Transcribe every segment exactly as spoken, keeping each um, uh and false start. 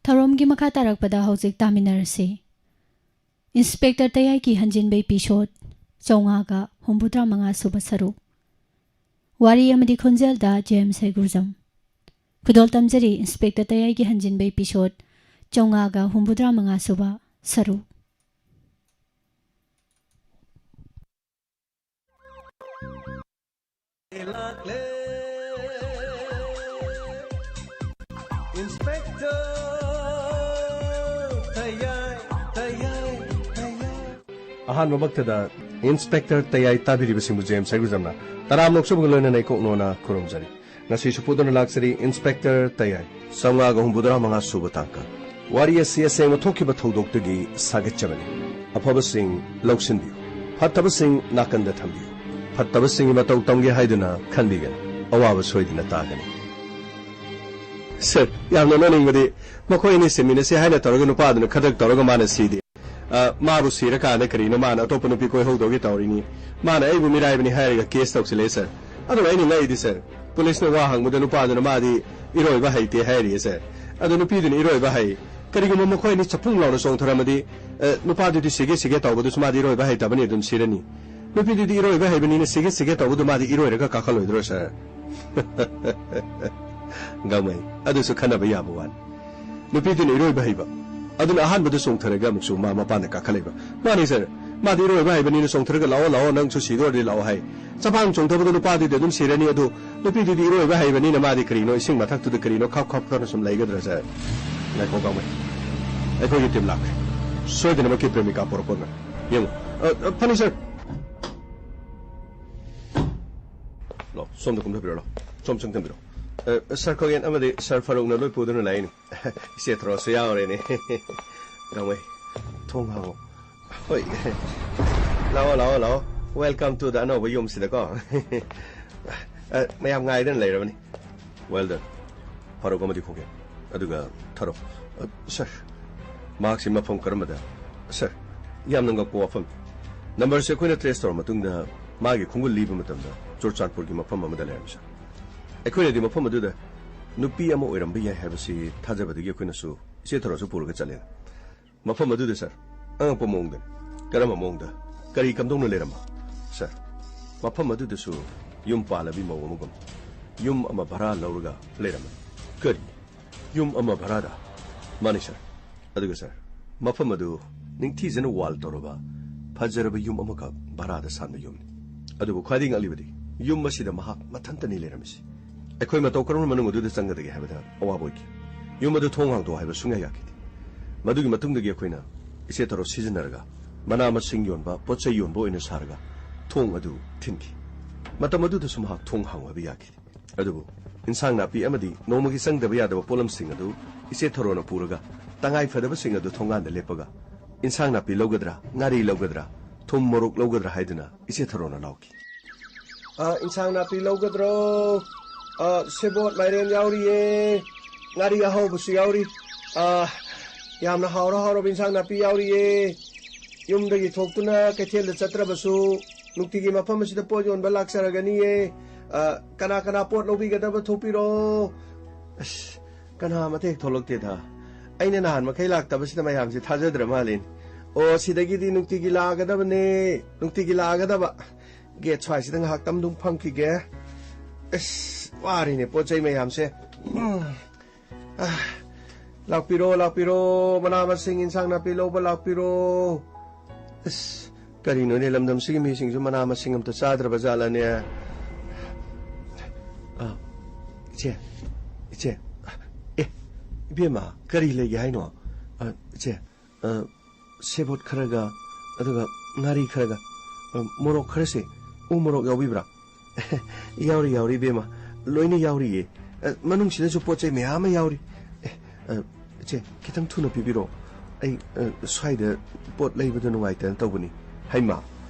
ꯊꯧꯔꯝꯒꯤ ꯃꯈꯥ ꯇꯥꯔꯛꯄꯗ ꯍꯧꯖꯤꯛ ꯇꯥꯃꯤꯟꯅꯔꯁꯤ꯫ ꯏꯟꯁꯄꯦꯛꯇꯔ ꯇꯌꯥꯏꯒꯤ ꯍꯟꯖꯤꯟꯕ ꯏꯄꯤꯁꯣꯠ ꯆꯥꯝꯃꯉꯥꯒ ꯍꯨꯝꯐꯨꯇꯔꯥ ꯃꯉꯥ ꯁꯨꯕ ꯁꯔꯨꯛ꯫ ꯋꯥꯔꯤ ꯑꯃꯗꯤ ꯈꯣꯟꯖꯦꯜꯗ ꯖꯦꯝꯁ ꯍꯩꯒ꯭ꯔꯨꯖꯝ꯫ ꯈꯨꯗꯣꯜ ꯇꯝꯖꯔꯤ ꯏꯟꯁꯄꯦꯛꯇꯔ ꯇꯌꯥꯏꯒꯤ ꯍꯟꯖꯤꯟꯕ ꯏꯄꯤꯁꯣꯠ ꯆꯥꯝꯃꯉꯥꯒ ꯍꯨꯝꯐꯨꯇꯔꯥ ꯃꯉꯥ ꯁꯨꯕ ꯁꯔꯨꯛ꯫ ꯑꯍꯥꯟꯕꯃꯛꯇꯗ ꯏꯟꯁꯄꯦꯛꯇꯔ ꯇꯌꯥꯏ ꯇꯥꯕꯤꯔꯤꯕꯁꯤꯡꯕꯨ ꯖꯦꯝꯁ ꯍꯩꯒ꯭ꯔꯨꯖꯝꯅ ꯇꯔꯥꯝꯅ ꯑꯣꯛꯆꯕꯒ ꯂꯣꯏꯅꯅ ꯏꯀꯣꯛꯅꯣꯅ ꯈꯨꯔꯨꯝꯖꯔꯤ꯫ ꯉꯁꯤꯁꯨ ꯄꯨꯗꯨꯅ ꯂꯥꯛꯆꯔꯤ ꯏꯟꯁꯄꯦꯛꯇꯔ ꯇꯌꯥꯏ꯫ ꯆꯥꯝꯃꯉꯥꯒ ꯍꯨꯝꯐꯨꯇꯔꯥ ꯃꯉꯥ ꯁꯨꯕ ꯇꯥꯡꯀꯛ꯫ ꯋꯥꯔꯤ ꯑꯁꯤ ꯑꯁꯦꯡꯕ ꯊꯣꯛꯈꯤꯕ ꯊꯧꯗꯣꯛꯇꯒꯤ ꯁꯥꯒꯠꯆꯕꯅꯤ꯫ ꯑꯐꯕꯁꯤꯡ ꯂꯧꯁꯤꯟꯕꯤꯌꯨ, ꯐꯠꯇꯕꯁꯤꯡ ꯅꯥꯀꯟꯗ ꯊꯝꯕꯤꯌꯨ꯫ ꯐꯠꯇꯕꯁꯤꯡꯒꯤ ꯃꯇꯧ ꯇꯝꯒꯦ ꯍꯥꯏꯗꯨꯅ ꯈꯟꯕꯤꯒꯅꯨ, ꯑꯋꯥꯕ ꯁꯣꯏꯗꯅ ꯇꯥꯒꯅꯤ꯫ ꯁꯔ, ꯌꯥꯝꯅ ꯅꯣꯛꯅꯤꯡꯕꯗꯤ ꯃꯈꯣꯏ ꯑꯅꯤ ꯁꯦꯝꯃꯤꯟꯅꯁꯤ ꯍꯥꯏꯅ ꯇꯧꯔꯒ ꯅꯨꯄꯥꯗꯨꯅ ꯈꯗ꯭ꯔꯛ ꯇꯧꯔꯒ ꯃꯥꯅ ꯁꯤꯗꯦ꯫ ꯑ, ꯃꯥꯕꯨ ꯁꯤꯔꯀꯥꯟꯗ ꯀꯔꯤꯅꯣ ꯃꯥꯅ ꯑꯇꯣꯞꯄ ꯅꯨꯄꯤ ꯀꯣꯏꯍꯧꯗꯧꯒꯤ ꯇꯧꯔꯤꯅꯤ꯫ ꯃꯥꯅ ꯑꯩꯕꯨ ꯃꯤꯔꯥꯏꯕꯅꯤ ꯍꯥꯏꯔꯒ ꯀꯦꯁ ꯇꯧꯁꯤꯜꯂꯛꯑꯦ ꯁꯔ꯫ ꯑꯗꯨꯒ ꯑꯩꯅ ꯉꯛꯏꯗꯤ ꯁꯔ, ꯄꯨꯂꯤꯁꯅ ꯋꯥ ꯍꯪꯕꯗ ꯅꯨꯄꯥꯗꯨꯅ ꯃꯥꯗꯤ ꯏꯔꯣꯏꯕ ꯍꯩꯇꯦ ꯍꯥꯏꯔꯤꯌꯦ ꯁꯔ꯫ ꯑꯗꯣ ꯅꯨꯄꯤꯗꯨꯅ ꯏꯔꯣꯏꯕ ꯍꯩ꯫ ꯀꯔꯤꯒꯨꯝꯕ ꯃꯈꯣꯏ ꯑꯅꯤ ꯆꯐꯨꯡ ꯂꯥꯎꯅ ꯆꯣꯡꯊꯔꯝꯃꯗꯤ, ꯑ, ꯅꯨꯄꯥꯗꯨꯗꯤ ꯁꯤꯒꯦ ꯁꯤꯒꯦ ꯇꯧꯕꯗꯨꯁꯨ ꯃꯥꯗꯤ ꯏꯔꯣꯏꯕ ꯍꯩꯇꯕꯅꯤ ꯑꯗꯨꯝ ꯁꯤꯔꯅꯤ꯫ ꯅꯨꯄꯤꯗꯨꯗꯤ ꯏꯔꯣꯏꯕ ꯍꯩꯕꯅꯤꯅ ꯁꯤꯒꯦ ꯁꯤꯒꯦ ꯇꯧꯕꯗꯨ ꯃꯥꯗꯤ ꯏꯔꯣꯏꯔꯒ ꯀꯥꯈꯠꯂꯣꯏꯗ꯭ꯔꯣ ꯁꯔ? ꯒꯥꯡꯃꯩ, ꯑꯗꯨꯁꯨ ꯈꯟꯅꯕ ꯌꯥꯕ ꯋꯥꯅꯤ꯫ ꯅꯨꯄꯤꯗꯨꯅ ꯏꯔꯣꯏꯕ ꯍꯩꯕ꯫ ꯑꯗꯨꯅ ꯑꯍꯥꯟꯕꯗ ꯆꯣꯡꯊꯔꯒ ꯑꯃꯨꯛꯁꯨ ꯃꯥ ꯃꯄꯥꯟꯗ ꯀꯥꯈꯠꯂꯛꯏꯕ꯫ ꯃꯥꯅꯤ ꯁꯔ, ꯃꯥꯗꯤ ꯏꯔꯣꯏꯕ ꯍꯩꯕꯅꯤꯅ ꯆꯣꯡꯊꯔꯒ "ꯂꯥꯛꯑꯣ, ꯂꯥꯛꯑꯣ, ꯅꯪꯁꯨ ꯁꯤꯗꯣꯔꯗꯤ ꯂꯥꯛꯑꯣ" ꯍꯥꯏ꯫ ꯆꯐꯥꯡ ꯆꯣꯡꯊꯕꯗ ꯅꯨꯄꯥꯗꯨꯗꯤ ꯑꯗꯨꯝ ꯁꯤꯔꯅꯤ, ꯑꯗꯨ ꯅꯨꯄꯤꯗꯨꯗꯤ ꯏꯔꯣꯏꯕ ꯍꯩꯕꯅꯤꯅ ꯃꯥꯗꯤ ꯀꯔꯤꯅꯣ ꯏꯁꯤꯡ ꯃꯊꯛꯇꯨꯗ ꯀꯔꯤꯅꯣ ꯈꯞ ꯈꯞ ꯈꯞꯅ ꯁꯨꯝ ꯂꯩꯒꯗ꯭ꯔꯥ ꯁꯔ? ꯉꯥꯏꯈꯣ ꯒꯥꯡꯃꯩ, ꯑꯩꯈꯣꯏꯒꯤ ꯇꯤꯝ ꯂꯥꯛꯈ꯭ꯔꯦ꯫ ꯁꯣꯏꯗꯅꯃꯛꯀꯤ ꯄ꯭ꯔꯦꯃꯤꯀꯥ ꯄꯣꯔꯛꯄ ꯑꯣꯏꯔꯝꯒꯅꯤ꯫ ꯌꯦꯡꯉꯨ꯫ ꯑ, ꯑ, ꯐꯅꯤ ꯁꯔ꯫ ꯂꯥꯛꯑꯣ, ꯁꯣꯝꯗ ꯀꯨꯝꯊꯕꯤꯔꯣ, ꯂꯥꯛꯑꯣ꯫ ꯁꯣꯝ ꯆꯪꯁꯤꯟꯕꯤꯔꯣ꯫ ꯑ, ꯁꯔ ꯈꯣꯡꯉꯦꯟ ꯑꯃꯗꯤ ꯁꯔ ꯐꯥꯔꯨꯛꯅ ꯂꯣꯏ ꯄꯨꯗꯨꯅ ꯂꯥꯛꯏꯅꯤ꯫ ꯏꯆꯦ ꯊꯣꯔꯣꯁꯨ ꯌꯥꯎꯔꯦꯅꯦ꯫ ꯒꯥꯡꯃꯩ, ꯊꯣꯡ ꯍꯥꯡꯉꯣ꯫ ꯍꯣꯏ꯫ ꯂꯥꯛꯑꯣ, ꯂꯥꯛꯑꯣ, ꯂꯥꯛꯑꯣ꯫ Welcome to the ꯑꯅꯧꯕ ꯌꯨꯝꯁꯤꯗꯀꯣ꯫ ꯑ, ꯃꯌꯥꯝ ꯉꯥꯏꯗꯅ ꯂꯩꯔꯕꯅꯤ꯫ Well done꯫ ꯐꯥꯔꯨꯛ ꯑꯃꯗꯤ ꯈꯣꯡꯉꯦꯟ꯫ ꯑꯗꯨꯒ ꯊꯥꯔꯣ꯫ ꯑ, ꯁꯔ, ꯃꯍꯥꯛꯁꯤ ꯃꯐꯝ ꯀꯔꯝꯕꯗ? ꯁꯔ, ꯌꯥꯝꯅ ꯉꯛꯄ ꯋꯥꯐꯝ꯫ ꯅꯝꯕꯔꯁꯦ ꯑꯩꯈꯣꯏꯅ ꯇ꯭ꯔꯦꯁ ꯇꯧꯔ ꯃꯇꯨꯡꯗ ꯃꯥꯒꯤ ꯈꯣꯡꯒꯨꯜ ꯂꯤꯕ ꯃꯇꯝꯗ ꯆꯨꯔꯆꯥꯟꯄꯨꯔꯒꯤ ꯃꯐꯝ ꯑꯃꯗ ꯂꯩꯔꯝꯃꯤ, ꯁꯔ꯫ ꯑꯩꯈꯣꯏꯅꯗꯤ ꯃꯐꯝ ꯑꯗꯨꯗ ꯅꯨꯄꯤ ꯑꯃ ꯑꯣꯏꯔꯝꯕ ꯌꯥꯏ ꯍꯥꯏꯕꯁꯤ ꯊꯥꯖꯕꯗꯒꯤ ꯑꯩꯈꯣꯏꯅꯁꯨ ꯏꯆꯦ ꯊꯔꯣꯁꯨ ꯄꯨꯔꯒ ꯆꯠꯂꯦ꯫ ꯃꯐꯝ ꯑꯗꯨꯗ, ꯁꯥꯔ, ꯑꯉꯛꯄ ꯃꯑꯣꯡꯗ꯫ ꯀꯔꯝꯕ ꯃꯑꯣꯡꯗ? ꯀꯔꯤ ꯀꯝꯗꯧꯅ ꯂꯩꯔꯝꯕ? ꯁꯥꯔ, ꯃꯐꯝ ꯑꯗꯨꯗꯁꯨ ꯌꯨꯝ ꯄꯥꯜꯂꯕꯤ ꯃꯧ ꯑꯃꯒꯨꯝ ꯌꯨꯝ ꯑꯃ ꯚꯔꯥ ꯂꯧꯔꯒ ꯂꯩꯔꯝꯃꯤ꯫ ꯀꯔꯤ? ꯌꯨꯝ ꯑꯃ ꯚꯔꯥꯗ? ꯃꯥꯅꯤ, ꯁꯥꯔ꯫ ꯑꯗꯨꯒ, ꯁꯥꯔ, ꯃꯐꯝ ꯑꯗꯨ ꯅꯤꯡꯊꯤꯖꯅ ꯋꯥꯜ ꯇꯧꯔꯕ ꯐꯖꯔꯕ ꯌꯨꯝ ꯑꯃꯈꯛ ꯚꯔꯥꯗ ꯁꯥꯟꯕ ꯌꯨꯝꯅꯤ꯫ ꯑꯗꯨꯕꯨ ꯈ꯭ꯋꯥꯏꯗꯒꯤ ꯉꯛꯂꯤꯕꯗꯤ, ꯌꯨꯝ ꯑꯁꯤꯗ ꯃꯍꯥꯛ ꯃꯊꯟꯇꯅꯤ ꯂꯩꯔꯝꯃꯤꯁꯤ꯫ ꯑꯩꯈꯣꯏ ꯃꯇꯧ ꯀꯔꯝꯅ ꯃꯅꯨꯡ ꯑꯗꯨꯗ ꯆꯪꯒꯗꯒꯦ ꯍꯥꯏꯕꯗ ꯑꯋꯥꯕ ꯑꯣꯏꯈꯤ꯫ ꯌꯨꯝ ꯑꯗꯨ ꯊꯣꯡ ꯍꯥꯡꯗꯣꯛꯑꯣ ꯍꯥꯏꯕ ꯁꯨꯡꯌꯥ ꯌꯥꯈꯤꯗꯦ꯫ ꯃꯗꯨꯒꯤ ꯃꯇꯨꯡꯗꯒꯤ ꯑꯩꯈꯣꯏꯅ ꯏꯆꯦ ꯊꯔꯣ ꯁꯤꯖꯤꯟꯅꯔꯒ ꯃꯅꯥ ꯃꯁꯤꯡ ꯌꯣꯟꯕ, ꯄꯣꯠ ꯆꯩ ꯌꯣꯟꯕ ꯑꯣꯏꯅ ꯁꯥꯔꯒ ꯊꯣꯡ ꯑꯗꯨ ꯊꯤꯟꯈꯤ꯫ ꯃꯇꯝ ꯑꯗꯨꯗꯁꯨ ꯃꯍꯥꯛ ꯊꯣꯡ ꯍꯥꯡꯉꯨ ꯍꯥꯏꯕ ꯌꯥꯈꯤꯗꯦ꯫ ꯑꯗꯨꯕꯨ ꯏꯟꯁꯥꯡ ꯅꯥꯄꯤ ꯑꯃꯗꯤ ꯅꯣꯡꯃꯒꯤ ꯆꯪꯗꯕ ꯌꯥꯗꯕ ꯄꯣꯠꯂꯝꯁꯤꯡ ꯑꯗꯨ ꯏꯆꯦ ꯊꯔꯣꯅ ꯄꯨꯔꯒ ꯇꯉꯥꯏ ꯐꯗꯕꯁꯤꯡ ꯑꯗꯨ ꯊꯣꯡꯒꯥꯟꯗ ꯂꯦꯞꯄꯒ, "ꯏꯟꯁꯥꯡ ꯅꯥꯄꯤ ꯂꯧꯒꯗ꯭ꯔꯥ, ꯉꯥꯔꯤ ꯂꯧꯒꯗ꯭ꯔꯥ, ꯊꯨꯝ ꯃꯣꯔꯣꯛ ꯂꯧꯒꯗ꯭ꯔꯥ?" ꯍꯥꯏꯗꯨꯅ ꯏꯆꯦ ꯊꯔꯣꯅ ꯂꯥꯎꯈꯤ꯫ "ꯑ, ꯏꯟꯁꯥꯡ ꯅꯥꯄꯤ ꯂꯧꯒꯗ꯭ꯔꯣ? ꯑ, ꯁꯦꯕꯣꯠ ꯃꯥꯏꯔꯦꯟ ꯌꯥꯎꯔꯤꯌꯦ, ꯉꯥꯔꯤ ꯑꯍꯥꯎꯕꯁꯨ ꯌꯥꯎꯔꯤ꯫ ꯑ, ꯌꯥꯝꯅ ꯍꯥꯎꯔ ꯍꯥꯎꯔꯕ ꯏꯟꯁꯥꯡ ꯅꯥꯄꯤ ꯌꯥꯎꯔꯤꯌꯦ꯫ ꯌꯨꯝꯗꯒꯤ ꯊꯣꯛꯇꯨꯅ ꯀꯩꯊꯦꯜꯗ ꯆꯠꯇ꯭ꯔꯕꯁꯨ ꯅꯨꯡꯇꯤꯒꯤ ꯃꯐꯝ ꯑꯁꯤꯗ ꯄꯣꯠ ꯌꯣꯟꯕ ꯂꯥꯛꯆꯔꯒꯅꯤꯌꯦ꯫ ꯑ, ꯀꯅꯥ ꯀꯅꯥ ꯄꯣꯠ ꯂꯧꯕꯤꯒꯗꯕ ꯊꯣꯛꯄꯤꯔꯣ꯫" ꯑꯁ, ꯀꯅꯥ ꯑꯃꯠꯇ ꯍꯦꯛ ꯊꯣꯛꯂꯛꯇꯦꯗ꯫ ꯑꯩꯅ ꯅꯍꯥꯟ ꯃꯈꯩ ꯂꯥꯛꯇꯕꯁꯤꯗ ꯃꯌꯥꯝꯁꯦ ꯊꯥꯖꯗ꯭ꯔ ꯃꯥꯜꯂꯦꯅꯦ꯫ ꯑꯣ, ꯁꯤꯗꯒꯤꯗꯤ ꯅꯨꯡꯇꯤꯒꯤ ꯂꯥꯛꯑꯒꯗꯕꯅꯦ, ꯅꯨꯡꯇꯤꯒꯤ ꯂꯥꯛꯑꯒꯗꯕ꯫ ꯒꯦꯠ ꯁ꯭ꯋꯥꯏꯁꯤꯗ ꯉꯥꯏꯍꯥꯛꯇꯪꯗꯨꯝ ꯐꯝꯈꯤꯒꯦ꯫ ꯑꯁ, ꯋꯥꯔꯤꯅꯦ ꯄꯣꯠ ꯆꯩ ꯃꯌꯥꯝꯁꯦ꯫ ꯎꯝ꯫ ꯑ, ꯂꯥꯛꯄꯤꯔꯣ, ꯂꯥꯛꯄꯤꯔꯣ, ꯃꯅꯥ ꯃꯁꯤꯡ, ꯏꯟꯁꯥꯡ ꯅꯥꯄꯤ ꯂꯧꯕ ꯂꯥꯛꯄꯤꯔꯣ꯫ ꯑꯁ, ꯀꯔꯤꯅꯣꯅꯦ, ꯂꯝꯗꯝꯁꯤꯒꯤ ꯃꯤꯁꯤꯡꯁꯨ ꯃꯅꯥ ꯃꯁꯤꯡ ꯑꯝꯇ ꯆꯥꯗ꯭ꯔꯕ ꯖꯥꯠꯂꯅꯦ? ꯑ, ꯏꯆꯦ, ꯏꯆꯦ, ꯑꯦ, ꯏꯕꯦꯝꯃ, ꯀꯔꯤ ꯂꯩꯒꯦ ꯍꯥꯏꯅꯣ? ꯑ, ꯏꯆꯦ, ꯑ, ꯁꯦꯕꯣꯠ ꯈꯔꯒ, ꯑꯗꯨꯒ ꯉꯥꯔꯤ ꯈꯔꯒ, ꯑ, ꯃꯣꯔꯣꯛ ꯈꯔꯁꯦ, ꯎ ꯃꯣꯔꯣꯛ ꯌꯥꯎꯕꯤꯕ꯭ꯔꯥ? ꯌꯥꯎꯔꯤ, ꯌꯥꯎꯔꯤ, ꯏꯕꯦꯝꯃ, ꯂꯣꯏꯅ ꯌꯥꯎꯔꯤꯌꯦ꯫ ꯑ, ꯃꯅꯨꯡꯁꯤꯗꯁꯨ ꯄꯣꯠ ꯆꯩ ꯃꯌꯥꯝ ꯑꯃ ꯌꯥꯎꯔꯤ꯫ ꯑꯦ, ꯑ, ꯏꯆꯦ, ꯈꯤꯇꯪ ꯊꯨꯅ ꯄꯤꯕꯤꯔꯛꯑꯣ꯫ ꯑꯩ, ꯑ, ꯁ꯭ꯋꯥꯏꯗ ꯄꯣꯠ ꯂꯩꯕꯗꯣ ꯅꯨꯡꯉꯥꯏꯇꯅ ꯇꯧꯕꯅꯤ꯫ ꯍꯩꯃꯥ,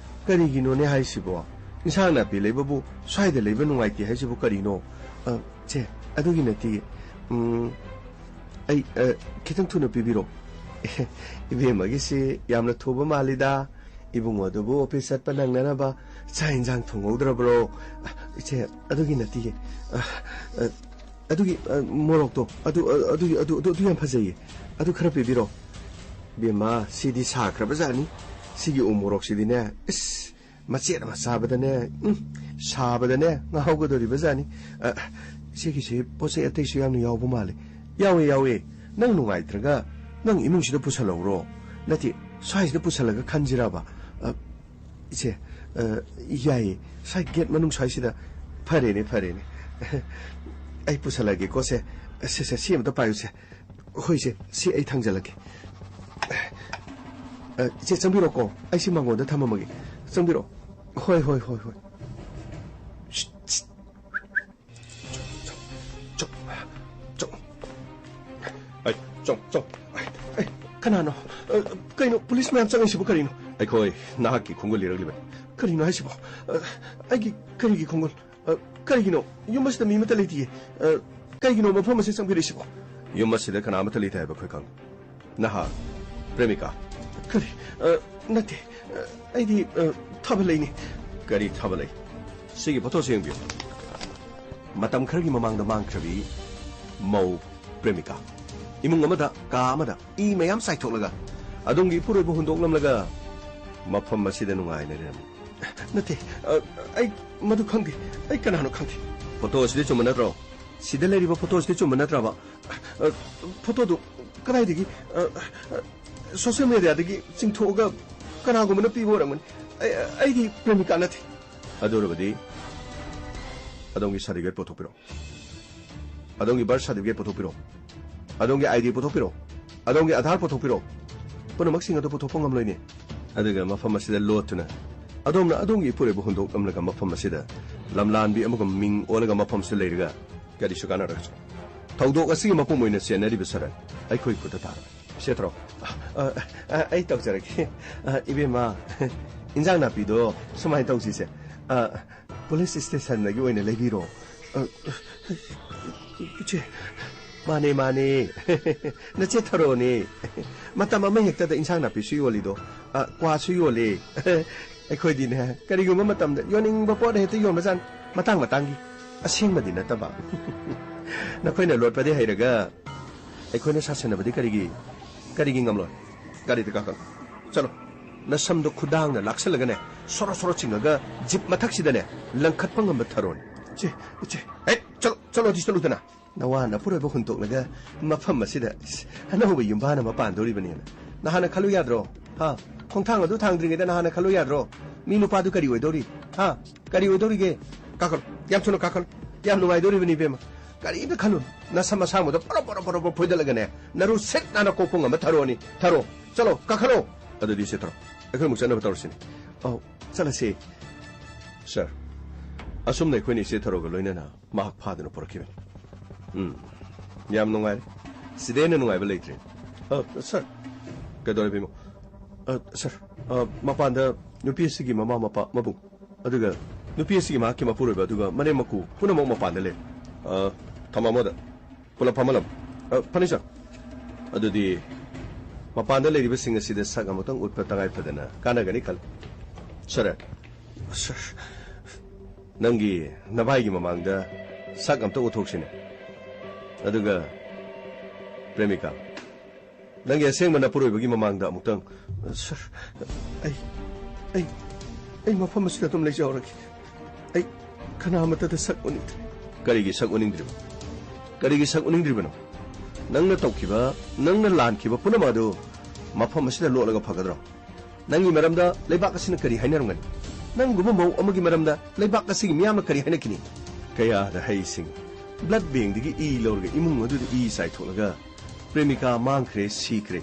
ꯀꯔꯤꯒꯤꯅꯣꯅꯦ ꯍꯥꯏꯁꯤꯕꯣ? ꯏꯟꯁꯥꯡ ꯅꯥꯄꯤ ꯂꯩꯕꯕꯨ ꯁ꯭ꯋꯥꯏꯗ ꯂꯩꯕ ꯅꯨꯡꯉꯥꯏꯇꯦ ꯍꯥꯏꯁꯤꯕꯨ ꯀꯔꯤꯅꯣ? ꯑ, ꯏꯆꯦ, ꯑꯗꯨꯒꯤ ꯅꯠꯇꯦ꯫ ꯎꯝ, ꯑꯩ, ꯑ, ꯈꯤꯇꯪ ꯊꯨꯅ ꯄꯤꯕꯤꯔꯛꯑꯣ꯫ ꯏꯕꯦꯝꯃꯒꯤꯁꯤ ꯌꯥꯝꯅ ꯊꯨꯕ ꯃꯥꯜꯂꯤꯗ꯫ ꯏꯕꯨꯡꯉꯣꯗꯨꯕꯨ ꯑꯣꯐꯤꯁ ꯆꯠꯄ ꯅꯪꯅꯅꯕ ꯆꯥꯛ ꯏꯟꯁꯥꯡ ꯊꯣꯡꯍꯧꯗ꯭ꯔꯕ꯭ꯔꯣ? ꯏꯆꯦ, ꯑꯗꯨꯒꯤ ꯅꯠꯇꯤꯌꯦ꯫ ꯑ, ꯑ, ꯑꯗꯨꯒꯤ, ꯑ, ꯃꯣꯔꯣꯛꯇꯣ, ꯑꯗꯨ, ꯑ, ꯑꯗꯨꯒꯤ, ꯑꯗꯨ, ꯑꯗꯨ, ꯑꯗꯨ ꯌꯥꯝ ꯐꯖꯩꯌꯦ꯫ ꯑꯗꯨ ꯈꯔ ꯄꯤꯕꯤꯔꯣ꯫ ꯕꯦꯝꯃ, ꯁꯤꯗꯤ ꯁꯥꯈ꯭ꯔꯕꯖꯥꯠꯅꯤ꯫ ꯁꯤꯒꯤ ꯎ ꯃꯣꯔꯣꯛꯁꯤꯗꯤꯅꯦ, ꯏꯁ, ꯃꯆꯦꯠ ꯑꯃ ꯆꯥꯕꯗꯅꯦ, ꯎꯝ, ꯁꯥꯕꯗꯅꯦ, ꯉꯥꯎꯒꯗꯧꯔꯤꯕꯖꯥꯠꯅꯤ꯫ ꯑ, ꯁꯤꯒꯤꯁꯤ ꯄꯣꯠ ꯆꯩ ꯑꯇꯩꯁꯨ ꯌꯥꯝꯅ ꯌꯥꯎꯕ ꯃꯥꯜꯂꯦ꯫ ꯌꯥꯎꯋꯦ, ꯌꯥꯎꯋꯦ꯫ ꯅꯪ ꯅꯨꯡꯉꯥꯏꯇ꯭ꯔꯒ ꯅꯪ ꯏꯃꯨꯡꯁꯤꯗ ꯄꯨꯁꯜꯍꯧꯔꯣ꯫ ꯅꯠꯇꯦ, ꯁ꯭ꯋꯥꯏꯁꯤꯗ ꯄꯨꯁꯜꯂꯒ ꯈꯟꯁꯤꯔꯕ? ꯑ, ꯏꯆꯦ, ꯑ, ꯌꯥꯏꯌꯦ꯫ ꯁ꯭ꯋꯥꯏ ꯒꯦꯠ ꯃꯅꯨꯡ ꯁ꯭ꯋꯥꯏꯁꯤꯗ꯫ ꯐꯔꯦꯅꯦ, ꯐꯔꯦꯅꯦ꯫ ꯑꯩ ꯄꯨꯁꯜꯂꯒꯦꯀꯣ, ꯁꯦ꯫ ꯁꯦ, ꯁꯦ, ꯁꯤ ꯑꯝꯇ ꯄꯥꯏꯌꯨꯁꯦ꯫ ꯍꯣꯏ, ꯁꯦ, ꯁꯤ ꯑꯩ ꯊꯥꯡꯖꯜꯂꯒꯦ꯫ ꯑ, ꯏꯆꯦ, ꯆꯪꯕꯤꯔꯣꯀꯣ꯫ ꯑꯩ ꯁꯤ ꯃꯉꯣꯟꯗ ꯊꯝꯃꯝꯃꯒꯦ꯫ ꯆꯪꯕꯤꯔꯣ꯫ ꯍꯣꯏ, ꯍꯣꯏ, ꯍꯣꯏ, ꯍꯣꯏ꯫ ꯆꯣ, ꯆꯣ, ꯆꯣ꯫ ꯑꯩ, ꯆꯣ, ꯆꯣ꯫ ꯑꯩ, ꯑꯩ, ꯀꯅꯥꯅꯣ? ꯑ, ꯀꯩꯅꯣ, ꯄꯨꯂꯤꯁ ꯃꯌꯥꯝ ꯆꯪꯉꯤꯁꯤꯕꯨ ꯀꯔꯤꯅꯣ? ꯑꯩꯈꯣꯏ ꯅꯍꯥꯛꯀꯤ ꯈꯣꯡꯒꯨꯜ ꯂꯤꯔꯛꯂꯤꯕꯅꯤ꯫ ꯀꯔꯤꯅꯣ ꯍꯥꯏꯁꯤꯕꯣ? ꯑ, ꯑꯩꯒꯤ ꯀꯔꯤꯒꯤ ꯈꯣꯡꯒꯨꯜ? ꯑ, ꯀꯔꯤꯒꯤꯅꯣ? ꯌꯨꯝ ꯑꯁꯤꯗ ꯃꯤ ꯑꯃꯠꯇ ꯂꯩꯇꯤꯌꯦ꯫ ꯑ, ꯀꯩꯒꯤꯅꯣ ꯃꯐꯝ ꯑꯁꯤꯗ ꯆꯪꯕꯤꯔꯛꯏꯁꯤꯕꯣ? ꯌꯨꯝ ꯑꯁꯤꯗ ꯀꯅꯥ ꯑꯃꯠꯇ ꯂꯩꯇꯦ ꯍꯥꯏꯕ ꯑꯩꯈꯣꯏ ꯈꯪꯉꯤ꯫ ꯅꯍꯥꯛ ꯄ꯭ꯔꯦꯃꯤꯀꯥ? ꯀꯔꯤ? ꯑ, ꯅꯠꯇꯦ꯫ ꯑ, ꯑꯩꯗꯤ, ꯑ, ꯊꯥꯕꯂꯩꯅꯤ꯫ ꯀꯔꯤ ꯊꯥꯕꯂꯩ? ꯁꯤꯒꯤ ꯐꯣꯇꯣꯁꯤ ꯌꯦꯡꯕꯤꯌꯨ꯫ ꯃꯇꯝ ꯈꯔꯒꯤ ꯃꯃꯥꯡꯗ ꯃꯥꯡꯈ꯭ꯔꯕꯤ ꯃꯧ ꯄ꯭ꯔꯦꯃꯤꯀꯥ꯫ ꯏꯃꯨꯡ ꯑꯃꯗ, ꯀꯥ ꯑꯃꯗ ꯏ ꯃꯌꯥꯝ ꯆꯥꯏꯊꯣꯛꯂꯒ ꯑꯗꯣꯝꯒꯤ ꯏꯄꯨꯔꯣꯏꯕ ꯍꯨꯟꯗꯣꯛꯂꯝꯂꯒ ꯃꯐꯝ ꯑꯁꯤꯗ ꯅꯨꯡꯉꯥꯏꯅ ꯂꯩꯔꯝꯃꯤ꯫ ꯅꯠꯇꯦ, ꯑ, ꯑꯩ ꯃꯗꯨ ꯈꯪꯗꯦ꯫ ꯑꯩ ꯀꯅꯥꯅꯣ ꯈꯪꯗꯦ꯫ ꯐꯣꯇꯣ ꯑꯁꯤꯗꯤ ꯆꯨꯝꯕ ꯅꯠꯇ꯭ꯔꯣ? ꯁꯤꯗ ꯂꯩꯔꯤꯕ ꯐꯣꯇꯣ ꯑꯁꯤꯗꯤ ꯆꯨꯝꯕ ꯅꯠꯇ꯭ꯔꯕ? ꯑ, ꯐꯣꯇꯣꯗꯨ ꯀꯗꯥꯏꯗꯒꯤ? ꯑ, ꯑ, ꯁꯣꯁꯤꯌꯦꯜ ꯃꯦꯗꯤꯌꯥꯗꯒꯤ ꯆꯤꯡꯊꯣꯛꯑꯒ ꯀꯅꯥꯒꯨꯝꯕꯅ ꯄꯤꯕ ꯑꯣꯏꯔꯝꯒꯅꯤ꯫ ꯑꯩ, ꯑꯩꯗꯤ ꯄ꯭ꯔꯦꯃꯤꯀꯥ ꯅꯠꯇꯦ꯫ ꯑꯗꯨ ꯑꯣꯏꯔꯕꯗꯤ ꯑꯗꯣꯝꯒꯤ ꯁꯥꯔꯇꯤꯐꯤꯀꯦꯠ ꯄꯨꯊꯣꯛꯄꯤꯔꯣ꯫ ꯑꯗꯣꯝꯒꯤ ꯕꯥꯔꯊ ꯁꯥꯔꯇꯤꯐꯤꯀꯦꯠ ꯄꯨꯊꯣꯛꯄꯤꯔꯣ꯫ ꯑꯗꯣꯝꯒꯤ ꯑꯥꯏ ꯗꯤ ꯄꯨꯊꯣꯛꯄꯤꯔꯣ꯫ ꯑꯗꯣꯝꯒꯤ ꯑꯥꯙꯥꯔ ꯄꯨꯊꯣꯛꯄꯤꯔꯣ꯫ ꯄꯨꯝꯅꯃꯛꯁꯤꯡ ꯑꯗꯨ ꯄꯨꯊꯣꯛꯄ ꯉꯝꯂꯣꯏꯅꯦ꯫ ꯑꯗꯨꯒ ꯃꯐꯝ ꯑꯁꯤꯗ ꯂꯣꯠꯇꯨꯅ ꯑꯗꯣꯝꯅ ꯑꯗꯣꯝꯒꯤ ꯏꯄꯨꯔꯣꯏꯕ ꯍꯨꯟꯗꯣꯛꯂꯝꯂꯒ ꯃꯐꯝ ꯑꯁꯤꯗ ꯂꯝꯂꯥꯟꯕꯤ ꯑꯃꯒ ꯃꯤꯡ ꯑꯣꯜꯂꯒ ꯃꯐꯝꯁꯤꯗ ꯂꯩꯔꯒ ꯀꯔꯤꯁꯨ ꯀꯥꯟꯅꯔꯣꯏ꯫ ꯊꯧꯗꯣꯛ ꯑꯁꯤꯒꯤ ꯃꯄꯨꯡ ꯑꯣꯏꯅ ꯆꯦꯟꯅꯔꯤꯕ ꯁꯔꯟ ꯑꯩꯈꯣꯏ ꯈꯨꯠꯇ ꯇꯥꯔꯕꯅꯤ꯫ ꯁꯦꯊꯔꯣ꯫ ꯑ, ꯑ, ꯑꯩ ꯇꯧꯖꯔꯒꯦ꯫ ꯑ, ꯏꯕꯦꯝꯃ, ꯏꯟꯖꯥꯡ ꯅꯥꯄꯤꯗꯣ ꯁꯨꯃꯥꯏꯅ ꯇꯧꯁꯤꯁꯦ꯫ ꯑ, ꯄꯨꯂꯤꯁ ꯁ꯭ꯇꯦꯁꯟꯗꯒꯤ ꯑꯣꯏꯅ ꯂꯩꯕꯤꯔꯣ꯫ ꯑ, ꯏꯆꯦ, ꯃꯥꯅꯦ, ꯃꯥꯅꯦ꯫ ꯅꯆꯦ ꯊꯔꯣꯅꯦ꯫ ꯃꯇꯝ ꯑꯃ ꯍꯦꯛꯇꯗ ꯏꯟꯁꯥꯡ ꯅꯥꯄꯤꯁꯨ ꯌꯣꯜꯂꯤꯗꯣ, ꯑ, ꯀ꯭ꯋꯥꯁꯨ ꯌꯣꯜꯂꯤ꯫ ꯑꯩꯈꯣꯏꯗꯤꯅꯦ, ꯀꯔꯤꯒꯨꯝꯕ ꯃꯇꯝꯗ ꯌꯣꯟꯅꯤꯡꯕ ꯄꯣꯠ ꯍꯦꯛꯇ ꯌꯣꯟꯕꯖꯥꯠꯅꯤ꯫ ꯃꯇꯥꯡ ꯃꯇꯥꯡꯒꯤ꯫ ꯑꯁꯦꯡꯕꯗꯤ ꯅꯠꯇꯕ꯫ ꯅꯈꯣꯏꯅ ꯂꯣꯠꯄꯗꯤ ꯍꯩꯔꯒ ꯑꯩꯈꯣꯏꯅ ꯁꯥꯁꯟꯅꯕꯗꯤ ꯀꯔꯤꯒꯤ, ꯀꯔꯤꯒꯤ ꯉꯝꯂꯣꯏ? ꯒꯥꯔꯤꯗ ꯀꯥꯈꯠꯂꯣ꯫ ꯆꯠꯂꯣ꯫ ꯅꯁꯝꯗꯣ ꯈꯨꯗꯥꯡꯅ ꯂꯥꯛꯁꯜꯂꯒꯅꯦ, ꯁꯣꯔꯣ ꯁꯣꯔꯣ ꯆꯤꯡꯉꯒ ꯖꯤꯞ ꯃꯊꯛꯁꯤꯗꯅꯦ, ꯂꯪꯈꯠꯄ ꯉꯝꯕ ꯊꯔꯣꯅꯤ꯫ ꯏꯆꯦ, ꯏꯆꯦ꯫ ꯑꯦ, ꯆꯠꯂꯣ, ꯆꯠꯂꯣ, ꯑꯗꯨ ꯆꯠꯂꯨꯗꯅ꯫ ꯅꯋꯥ ꯅꯄꯨꯔꯣꯏꯕ ꯍꯨꯟꯇꯣꯛꯂꯒ ꯃꯐꯝ ꯑꯁꯤꯗ, ꯏꯁ, ꯑꯅꯧꯕ ꯌꯨꯝꯕꯥꯟ ꯑꯃ ꯄꯥꯟꯗꯧꯔꯤꯕꯅꯦꯅ ꯅꯍꯥꯟꯅ ꯈꯜꯂꯨ ꯌꯥꯗ꯭ꯔꯣ? ꯍꯥ? ꯈꯣꯡꯊꯥꯡ ꯑꯗꯨ ꯊꯥꯡꯗ꯭ꯔꯤꯉꯩꯗ ꯅꯍꯥꯟꯅ ꯈꯜꯂꯨ ꯌꯥꯗ꯭ꯔꯣ? ꯃꯤ ꯅꯨꯄꯥꯗꯨ ꯀꯔꯤ ꯑꯣꯏꯗꯧꯔꯤ? ꯍꯥ? ꯀꯔꯤ ꯑꯣꯏꯗꯧꯔꯤꯒꯦ? ꯀꯥꯈꯠꯂꯨ꯫ ꯌꯥꯝ ꯊꯨꯅ ꯀꯥꯈꯠꯂꯨ꯫ ꯌꯥꯝ ꯅꯨꯡꯉꯥꯏꯗꯧꯔꯤꯕꯅꯤ, ꯏꯕꯦꯝꯃ꯫ ꯀꯔꯤꯝꯇ ꯈꯜꯂꯨꯅꯨ꯫ ꯅꯁꯝ ꯑꯁꯥꯡꯕꯗꯣ ꯄꯔꯣ, ꯄꯔꯣ, ꯄꯔꯣ, ꯄꯔꯣ ꯐꯣꯏꯗꯠꯂꯒꯅꯦ, ꯅꯔꯨ ꯁꯤꯠ ꯅꯥꯟꯅ ꯀꯣꯛꯄ ꯉꯝꯕ ꯊꯔꯣꯅꯤ꯫ ꯊꯔꯣ꯫ ꯆꯠꯂꯣ, ꯀꯥꯈꯠꯂꯣ꯫ ꯑꯗꯨꯗꯤ ꯁꯦ ꯊꯔꯣ, ꯑꯩꯈꯣꯏ ꯑꯃꯨꯛ ꯆꯠꯅꯕ ꯇꯧꯔꯁꯤꯅꯦ꯫ ꯑꯧ, ꯆꯠꯂꯁꯤ꯫ ꯁꯥꯔ, ꯑꯁꯨꯝꯅ ꯑꯩꯈꯣꯏꯅ ꯏꯆꯦ ꯊꯔꯣꯒ ꯂꯣꯏꯅꯅ ꯃꯍꯥꯛ ꯐꯥꯗꯨꯅ ꯄꯨꯔꯛꯈꯤꯕꯅꯤ꯫ ꯎꯝ, ꯌꯥꯝ ꯅꯨꯡꯉꯥꯏꯔꯦ꯫ ꯁꯤꯗꯩ ꯍꯦꯟꯅ ꯅꯨꯡꯉꯥꯏꯕ ꯂꯩꯇ꯭ꯔꯦ꯫ ꯑ, ꯁꯥꯔ, ꯀꯩꯗꯧꯔꯦ, ꯏꯕꯦꯝꯃ? ꯑ, ꯁꯥꯔ, ꯑ, ꯃꯄꯥꯟꯗ ꯅꯨꯄꯤ ꯑꯁꯤꯒꯤ ꯃꯃꯥ ꯃꯄꯥ, ꯃꯕꯨꯡ, ꯑꯗꯨꯒ ꯅꯨꯄꯤ ꯑꯁꯤꯒꯤ ꯃꯍꯥꯛꯀꯤ ꯃꯄꯨꯔꯣꯏꯕ, ꯑꯗꯨꯒ ꯃꯅꯦꯝ ꯃꯀꯨ ꯄꯨꯝꯅꯃꯛ ꯃꯄꯥꯟꯗ ꯂꯩ꯫ ꯑ, ꯊꯝꯃꯝꯃꯣꯗ꯫ ꯄꯨꯂꯞ ꯐꯝꯍꯜꯂꯝꯃꯨ꯫ ꯑ, ꯐꯅꯤ, ꯁꯥꯔ꯫ ꯑꯗꯨꯗꯤ ꯃꯄꯥꯟꯗ ꯂꯩꯔꯤꯕꯁꯤꯡ ꯑꯁꯤꯗ ꯁꯛ ꯑꯃꯨꯛꯇꯪ ꯎꯠꯄ ꯇꯉꯥꯏ ꯐꯗꯅ ꯀꯥꯟꯅꯒꯅꯤ ꯈꯜꯂꯤ꯫ ꯁꯥꯔ꯫ ꯁꯥꯔ꯫ ꯅꯪꯒꯤ ꯅꯚꯥꯏꯒꯤ ꯃꯃꯥꯡꯗ ꯁꯛ ꯑꯝꯇ ꯎꯠꯊꯣꯛꯁꯤꯅꯦ꯫ ꯑꯗꯨꯒ, ꯄ꯭ꯔꯦꯃꯤꯀꯥ, ꯅꯪꯒꯤ ꯑꯁꯦꯡꯕ ꯅꯄꯨꯔꯣꯏꯕꯒꯤ ꯃꯃꯥꯡꯗ ꯑꯃꯨꯛꯇꯪ꯫ ꯁꯥꯔ, ꯑꯩ, ꯑꯩ, ꯑꯩ ꯃꯐꯝ ꯑꯁꯤꯗ ꯑꯗꯨꯝ ꯂꯩꯖꯍꯧꯔꯒꯦ꯫ ꯑꯩ ꯀꯅꯥꯃꯠꯇꯗ ꯁꯛ ꯎꯠꯅꯤꯡꯗ꯭ꯔꯦ꯫ ꯀꯔꯤꯒꯤ ꯁꯛ ꯎꯠꯅꯤꯡꯗ꯭ꯔꯤꯕ? ꯀꯔꯤꯒꯤ ꯁꯛ ꯎꯠꯅꯤꯡꯗ꯭ꯔꯤꯕꯅꯣ? ꯅꯪꯅ ꯇꯧꯈꯤꯕ, ꯅꯪꯅ ꯂꯥꯟꯈꯤꯕ ꯄꯨꯝꯅꯃꯛ ꯑꯗꯨ ꯃꯐꯝ ꯑꯁꯤꯗ ꯂꯣꯠꯂꯒ ꯐꯒꯗ꯭ꯔꯣ? ꯅꯪꯒꯤ ꯃꯔꯝꯗ ꯂꯩꯕꯥꯛ ꯑꯁꯤꯅ ꯀꯔꯤ ꯍꯥꯏꯅꯔꯝꯒꯅꯤ? ꯅꯪꯒꯨꯝꯕ ꯃꯧ ꯑꯃꯒꯤ ꯃꯔꯝꯗ ꯂꯩꯕꯥꯛ ꯑꯁꯤꯒꯤ ꯃꯤꯌꯥꯝꯅ ꯀꯔꯤ ꯍꯥꯏꯅꯈꯤꯅꯤ? ꯀꯌꯥꯗ ꯍꯩꯁꯤꯡ, ꯕ꯭ꯂꯗ ꯕꯦꯡꯗꯒꯤ ꯏ ꯂꯧꯔꯒ ꯏꯃꯨꯡ ꯑꯗꯨꯗ ꯏ ꯆꯥꯏꯊꯣꯛꯂꯒ ꯄ꯭ꯔꯦꯃꯤꯀꯥ ꯃꯥꯡꯈ꯭ꯔꯦ, ꯁꯤꯈ꯭ꯔꯦ,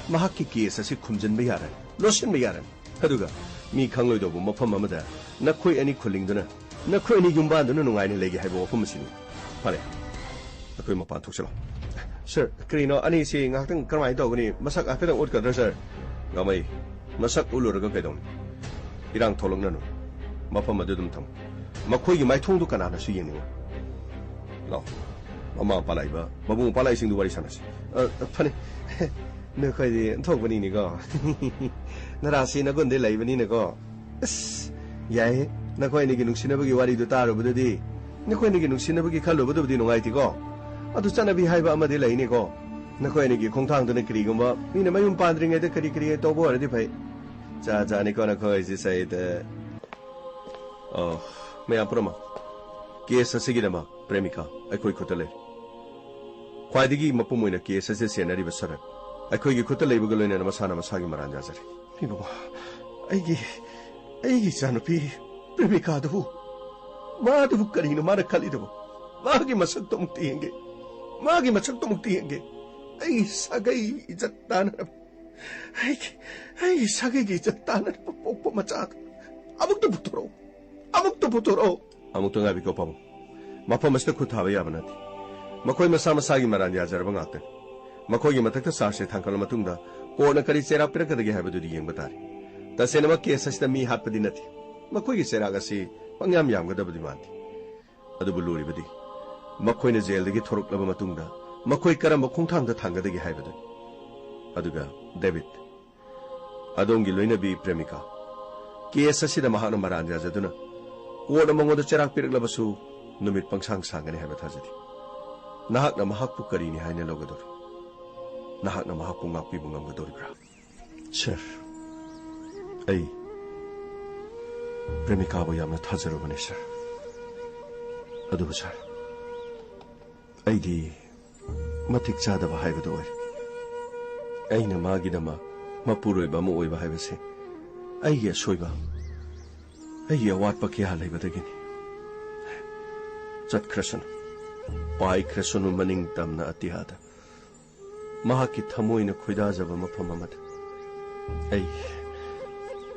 ꯃꯍꯥꯛꯀꯤ ꯀꯦꯁ ꯑꯁꯤ ꯈꯨꯝꯖꯤꯟꯕ ꯌꯥꯔꯅꯤ, ꯂꯣꯠꯁꯤꯟꯕ ꯌꯥꯔꯅꯤ꯫ ꯑꯗꯨꯒ ꯃꯤ ꯈꯪꯂꯣꯏꯗꯧꯕ ꯃꯐꯝ ꯑꯃꯗ ꯅꯈꯣꯏ ꯑꯅꯤ ꯈꯨꯜꯂꯤꯡꯗꯨꯅ, ꯅꯈꯣꯏ ꯑꯅꯤ ꯌꯨꯝꯕꯥꯟꯗꯨꯅ ꯅꯨꯡꯉꯥꯏꯅ ꯂꯩꯒꯦ ꯍꯥꯏꯕ ꯋꯥꯐꯝ ꯑꯁꯤꯅꯤ꯫ ꯐꯔꯦ, ꯑꯩꯈꯣꯏ ꯃꯄꯥꯟ ꯊꯣꯛꯆꯤꯜꯂꯣ꯫ ꯁꯥꯔ, ꯀꯔꯤꯅꯣ ꯑꯅꯤꯁꯤ ꯉꯥꯏꯍꯥꯛꯇꯪ ꯀꯔꯝꯍꯥꯏꯅ ꯇꯧꯒꯅꯤ? ꯃꯁꯛ ꯍꯥꯏꯐꯦꯠꯇꯪ ꯎꯠꯀꯗ꯭ꯔꯥ, ꯁꯥꯔ? ꯉꯝꯃꯩ, ꯃꯁꯛ ꯎꯠꯂꯨꯔꯒ ꯀꯩꯗꯧꯅꯤ? ꯏꯔꯥꯡ ꯊꯣꯛꯂꯛꯅꯅꯨ꯫ ꯃꯐꯝ ꯑꯗꯨ ꯑꯗꯨꯝ ꯊꯝꯃꯨ꯫ ꯃꯈꯣꯏꯒꯤ ꯃꯥꯏꯊꯣꯡꯗꯨ ꯀꯅꯥꯅꯁꯨ ꯌꯦꯡꯅꯤꯡꯉꯣꯏ꯫ ꯂꯥꯛꯑꯣ꯫ ꯃꯃꯥ ꯃꯄꯥ ꯂꯥꯛꯏꯕ, ꯃꯕꯨꯡ ꯃꯧꯄ꯭ꯋꯥ ꯂꯥꯛꯏꯁꯤꯡꯗꯨ ꯋꯥꯔꯤ ꯁꯥꯟꯅꯁꯤ꯫ ꯑ, ꯐꯅꯤ꯫ ꯅꯈꯣꯏꯗꯤ ꯑꯣꯟꯊꯣꯛꯄꯅꯤꯅꯦꯀꯣ꯫ ꯅꯔꯥꯁꯤ ꯅꯒꯨꯟꯗꯤ ꯂꯩꯕꯅꯤꯅꯀꯣ꯫ ꯑꯁ, ꯌꯥꯏꯍꯦ꯫ ꯅꯈꯣꯏ ꯑꯅꯤꯒꯤ ꯅꯨꯡꯁꯤꯅꯕꯒꯤ ꯋꯥꯔꯤꯗꯨ ꯇꯥꯔꯨꯕꯗꯗꯤ ꯅꯈꯣꯏ ꯑꯅꯤꯒꯤ ꯅꯨꯡꯁꯤꯅꯕꯒꯤ ꯈꯜꯂꯨꯕꯗꯨꯕꯨꯗꯤ ꯅꯨꯡꯉꯥꯏꯇꯦꯀꯣ꯫ ꯑꯗꯨ ꯆꯠꯅꯕꯤ ꯍꯥꯏꯕ ꯑꯃꯗꯤ ꯂꯩꯅꯤꯀꯣ꯫ ꯅꯈꯣꯏ ꯑꯅꯤꯒꯤ ꯈꯣꯡꯊꯥꯡꯗꯨꯅ ꯀꯔꯤꯒꯨꯝꯕ ꯃꯤꯅ ꯃꯌꯨꯝ ꯄꯥꯟꯗ꯭ꯔꯤꯉꯩꯗ ꯀꯔꯤ ꯀꯔꯤ ꯇꯧꯕ ꯑꯣꯏꯔꯗꯤ ꯐꯩ꯫ ꯖꯥꯠ ꯖꯥꯠꯅꯤꯀꯣ ꯅꯈꯣꯏꯁꯤ ꯁꯩꯗ꯫ ꯑꯣ, ꯃꯌꯥꯝ ꯄꯨꯝꯅꯃꯛ, ꯀꯦꯁ ꯑꯁꯤꯒꯤꯗꯃꯛ ꯄ꯭ꯔꯦꯃꯤꯀꯥ ꯑꯩꯈꯣꯏ ꯈꯨꯠꯇ ꯂꯩꯔꯦ꯫ ꯈ꯭ꯋꯥꯏꯗꯒꯤ ꯃꯄꯨꯡ ꯑꯣꯏꯅ ꯀꯦꯁ ꯑꯁꯤ ꯁꯦꯟꯅꯔꯤꯕ ꯁꯔꯠ ꯑꯩꯈꯣꯏꯒꯤ ꯈꯨꯠꯇ ꯂꯩꯕꯒ ꯂꯣꯏꯅꯅ ꯃꯁꯥꯅ ꯃꯁꯥꯒꯤ ꯃꯔꯥꯟ ꯌꯥꯖꯔꯦ꯫ ꯏꯕꯨꯡꯉꯣ, ꯑꯩꯒꯤ, ꯑꯩꯒꯤ ꯏꯆꯥꯅꯨꯄꯤ ꯄ꯭ꯔꯦꯃꯤꯀꯥꯗꯨꯕꯨ, ꯃꯥꯗꯨꯕꯨ ꯀꯔꯤꯅꯣ ꯃꯥꯅ ꯈꯜꯂꯤꯗꯨꯕꯨ? ꯃꯥꯒꯤ ꯃꯁꯛꯇꯣ ꯑꯃꯨꯛꯇ ꯌꯦꯡꯒꯦ꯫ ꯃꯥꯒꯤ ꯃꯁꯛꯇꯣ ꯑꯃꯨꯛꯇ ꯌꯦꯡꯒꯦ꯫ ꯑꯩꯒꯤ ꯁꯥꯒꯩ ꯏꯖꯠ ꯇꯥꯅꯅꯕ, ꯑꯩꯒꯤ, ꯑꯩꯒꯤ ꯁꯥꯒꯩꯒꯤ ꯏꯖꯠ ꯇꯥꯅꯅꯕ ꯄꯣꯛꯄ ꯃꯆꯥꯗꯣ ꯑꯃꯨꯛꯇ ꯄꯨꯊꯣꯔꯛꯑꯣ꯫ ꯑꯃꯨꯛꯇ ꯄꯨꯊꯣꯔꯛꯑꯣ꯫ ꯑꯃꯨꯛꯇ ꯉꯥꯏꯕꯤꯈꯣ ꯄꯥꯕꯨꯡ꯫ ꯃꯐꯝ ꯑꯁꯤꯗ ꯈꯨꯠ ꯊꯥꯕ ꯌꯥꯕ ꯅꯠꯇꯦ꯫ ꯃꯈꯣꯏ ꯃꯁꯥ ꯃꯁꯥꯒꯤ ꯃꯔꯥꯟ ꯌꯥꯖꯔꯕ ꯉꯥꯛꯇꯅꯤ꯫ ꯃꯈꯣꯏꯒꯤ ꯃꯊꯛꯇ ꯆꯥꯔꯖꯁꯦ ꯊꯥꯡꯒꯠꯂ ꯃꯇꯨꯡꯗ ꯀꯣꯔꯠꯅ ꯀꯔꯤ ꯆꯩꯔꯥꯛ ꯄꯤꯔꯛꯀꯗꯒꯦ ꯍꯥꯏꯕꯗꯨꯗꯤ ꯌꯦꯡꯕ ꯇꯥꯔꯦ꯫ ꯇꯁꯦꯡꯅꯃꯛ ꯀꯦꯁ ꯑꯁꯤꯗ ꯃꯤ ꯍꯥꯠꯄꯗꯤ ꯅꯠꯇꯦ꯫ ꯃꯈꯣꯏꯒꯤ ꯆꯩꯔꯥꯛ ꯑꯁꯤ ꯄꯪꯌꯥꯝ ꯌꯥꯝꯒꯗꯕꯗꯤ ꯃꯥꯟꯗꯦ꯫ ꯑꯗꯨꯕꯨ ꯂꯨꯔꯤꯕꯗꯤ ꯃꯈꯣꯏꯅ ꯖꯦꯜꯗꯒꯤ ꯊꯣꯔꯛꯂꯕ ꯃꯇꯨꯡꯗ ꯃꯈꯣꯏ ꯀꯔꯝꯕ ꯈꯣꯡꯊꯥꯡꯗ ꯊꯥꯡꯒꯗꯒꯦ ꯍꯥꯏꯕꯗꯨꯅꯤ꯫ ꯑꯗꯨꯒ ꯗꯦꯕꯤꯠ, ꯑꯗꯣꯝꯒꯤ ꯂꯣꯏꯅꯕꯤ ꯄ꯭ꯔꯦꯃꯤꯀꯥ, ꯀꯦꯁ ꯑꯁꯤꯗ ꯃꯍꯥꯛꯅ ꯃꯔꯥꯟ ꯌꯥꯖꯗꯨꯅ ꯀꯣꯔꯠꯅ ꯃꯉꯣꯟꯗ ꯆꯩꯔꯥꯛ ꯄꯤꯔꯛꯂꯕꯁꯨ ꯅꯨꯃꯤꯠ ꯄꯪꯁꯥꯡ ꯁꯥꯡꯒꯅꯤ ꯍꯥꯏꯕ ꯊꯥꯖꯗꯦ꯫ ꯅꯍꯥꯛꯅ ꯃꯍꯥꯛꯄꯨ ꯀꯔꯤꯅꯤ ꯍꯥꯏꯅ ꯂꯧꯒꯗꯧꯔꯤ? ꯅꯍꯥꯛꯅ ꯃꯍꯥꯛꯄꯨ ꯉꯥꯛꯄꯤꯕ ꯉꯝꯒꯗꯧꯔꯤꯕ꯭ꯔꯥ? ꯁꯔ, ꯑꯩ ꯄ꯭ꯔꯦꯃꯤꯀꯥꯕꯨ ꯌꯥꯝꯅ ꯊꯥꯖꯔꯨꯕꯅꯦ, ꯁꯔ꯫ ꯑꯗꯨꯕꯨ, ꯁꯔ, ꯑꯩꯗꯤ ꯃꯇꯤꯛ ꯆꯥꯗꯕ ꯍꯥꯏꯕꯗꯨ ꯑꯣꯏꯔꯦ꯫ ꯑꯩꯅ ꯃꯥꯒꯤꯗꯃꯛ ꯃꯄꯨꯔꯣꯏꯕ ꯑꯃ ꯑꯣꯏꯕ ꯍꯥꯏꯕꯁꯦ ꯑꯩꯒꯤ ꯑꯁꯣꯏꯕ, ꯑꯩꯒꯤ ꯑꯋꯥꯠꯄ ꯀꯌꯥ ꯂꯩꯕꯗꯒꯤꯅꯤ꯫ ꯆꯠꯈ꯭ꯔꯁꯅꯨ, ꯄꯥꯏꯈ꯭ꯔꯁꯅꯨ ꯃꯅꯤꯡ ꯇꯝꯅ ꯑꯇꯤꯌꯥꯗ꯫ ꯃꯍꯥꯛꯀꯤ ꯊꯃꯣꯏꯅ ꯈꯣꯏꯗꯥꯖꯕ ꯃꯐꯝ ꯑꯃꯗ꯫ ꯑꯩ,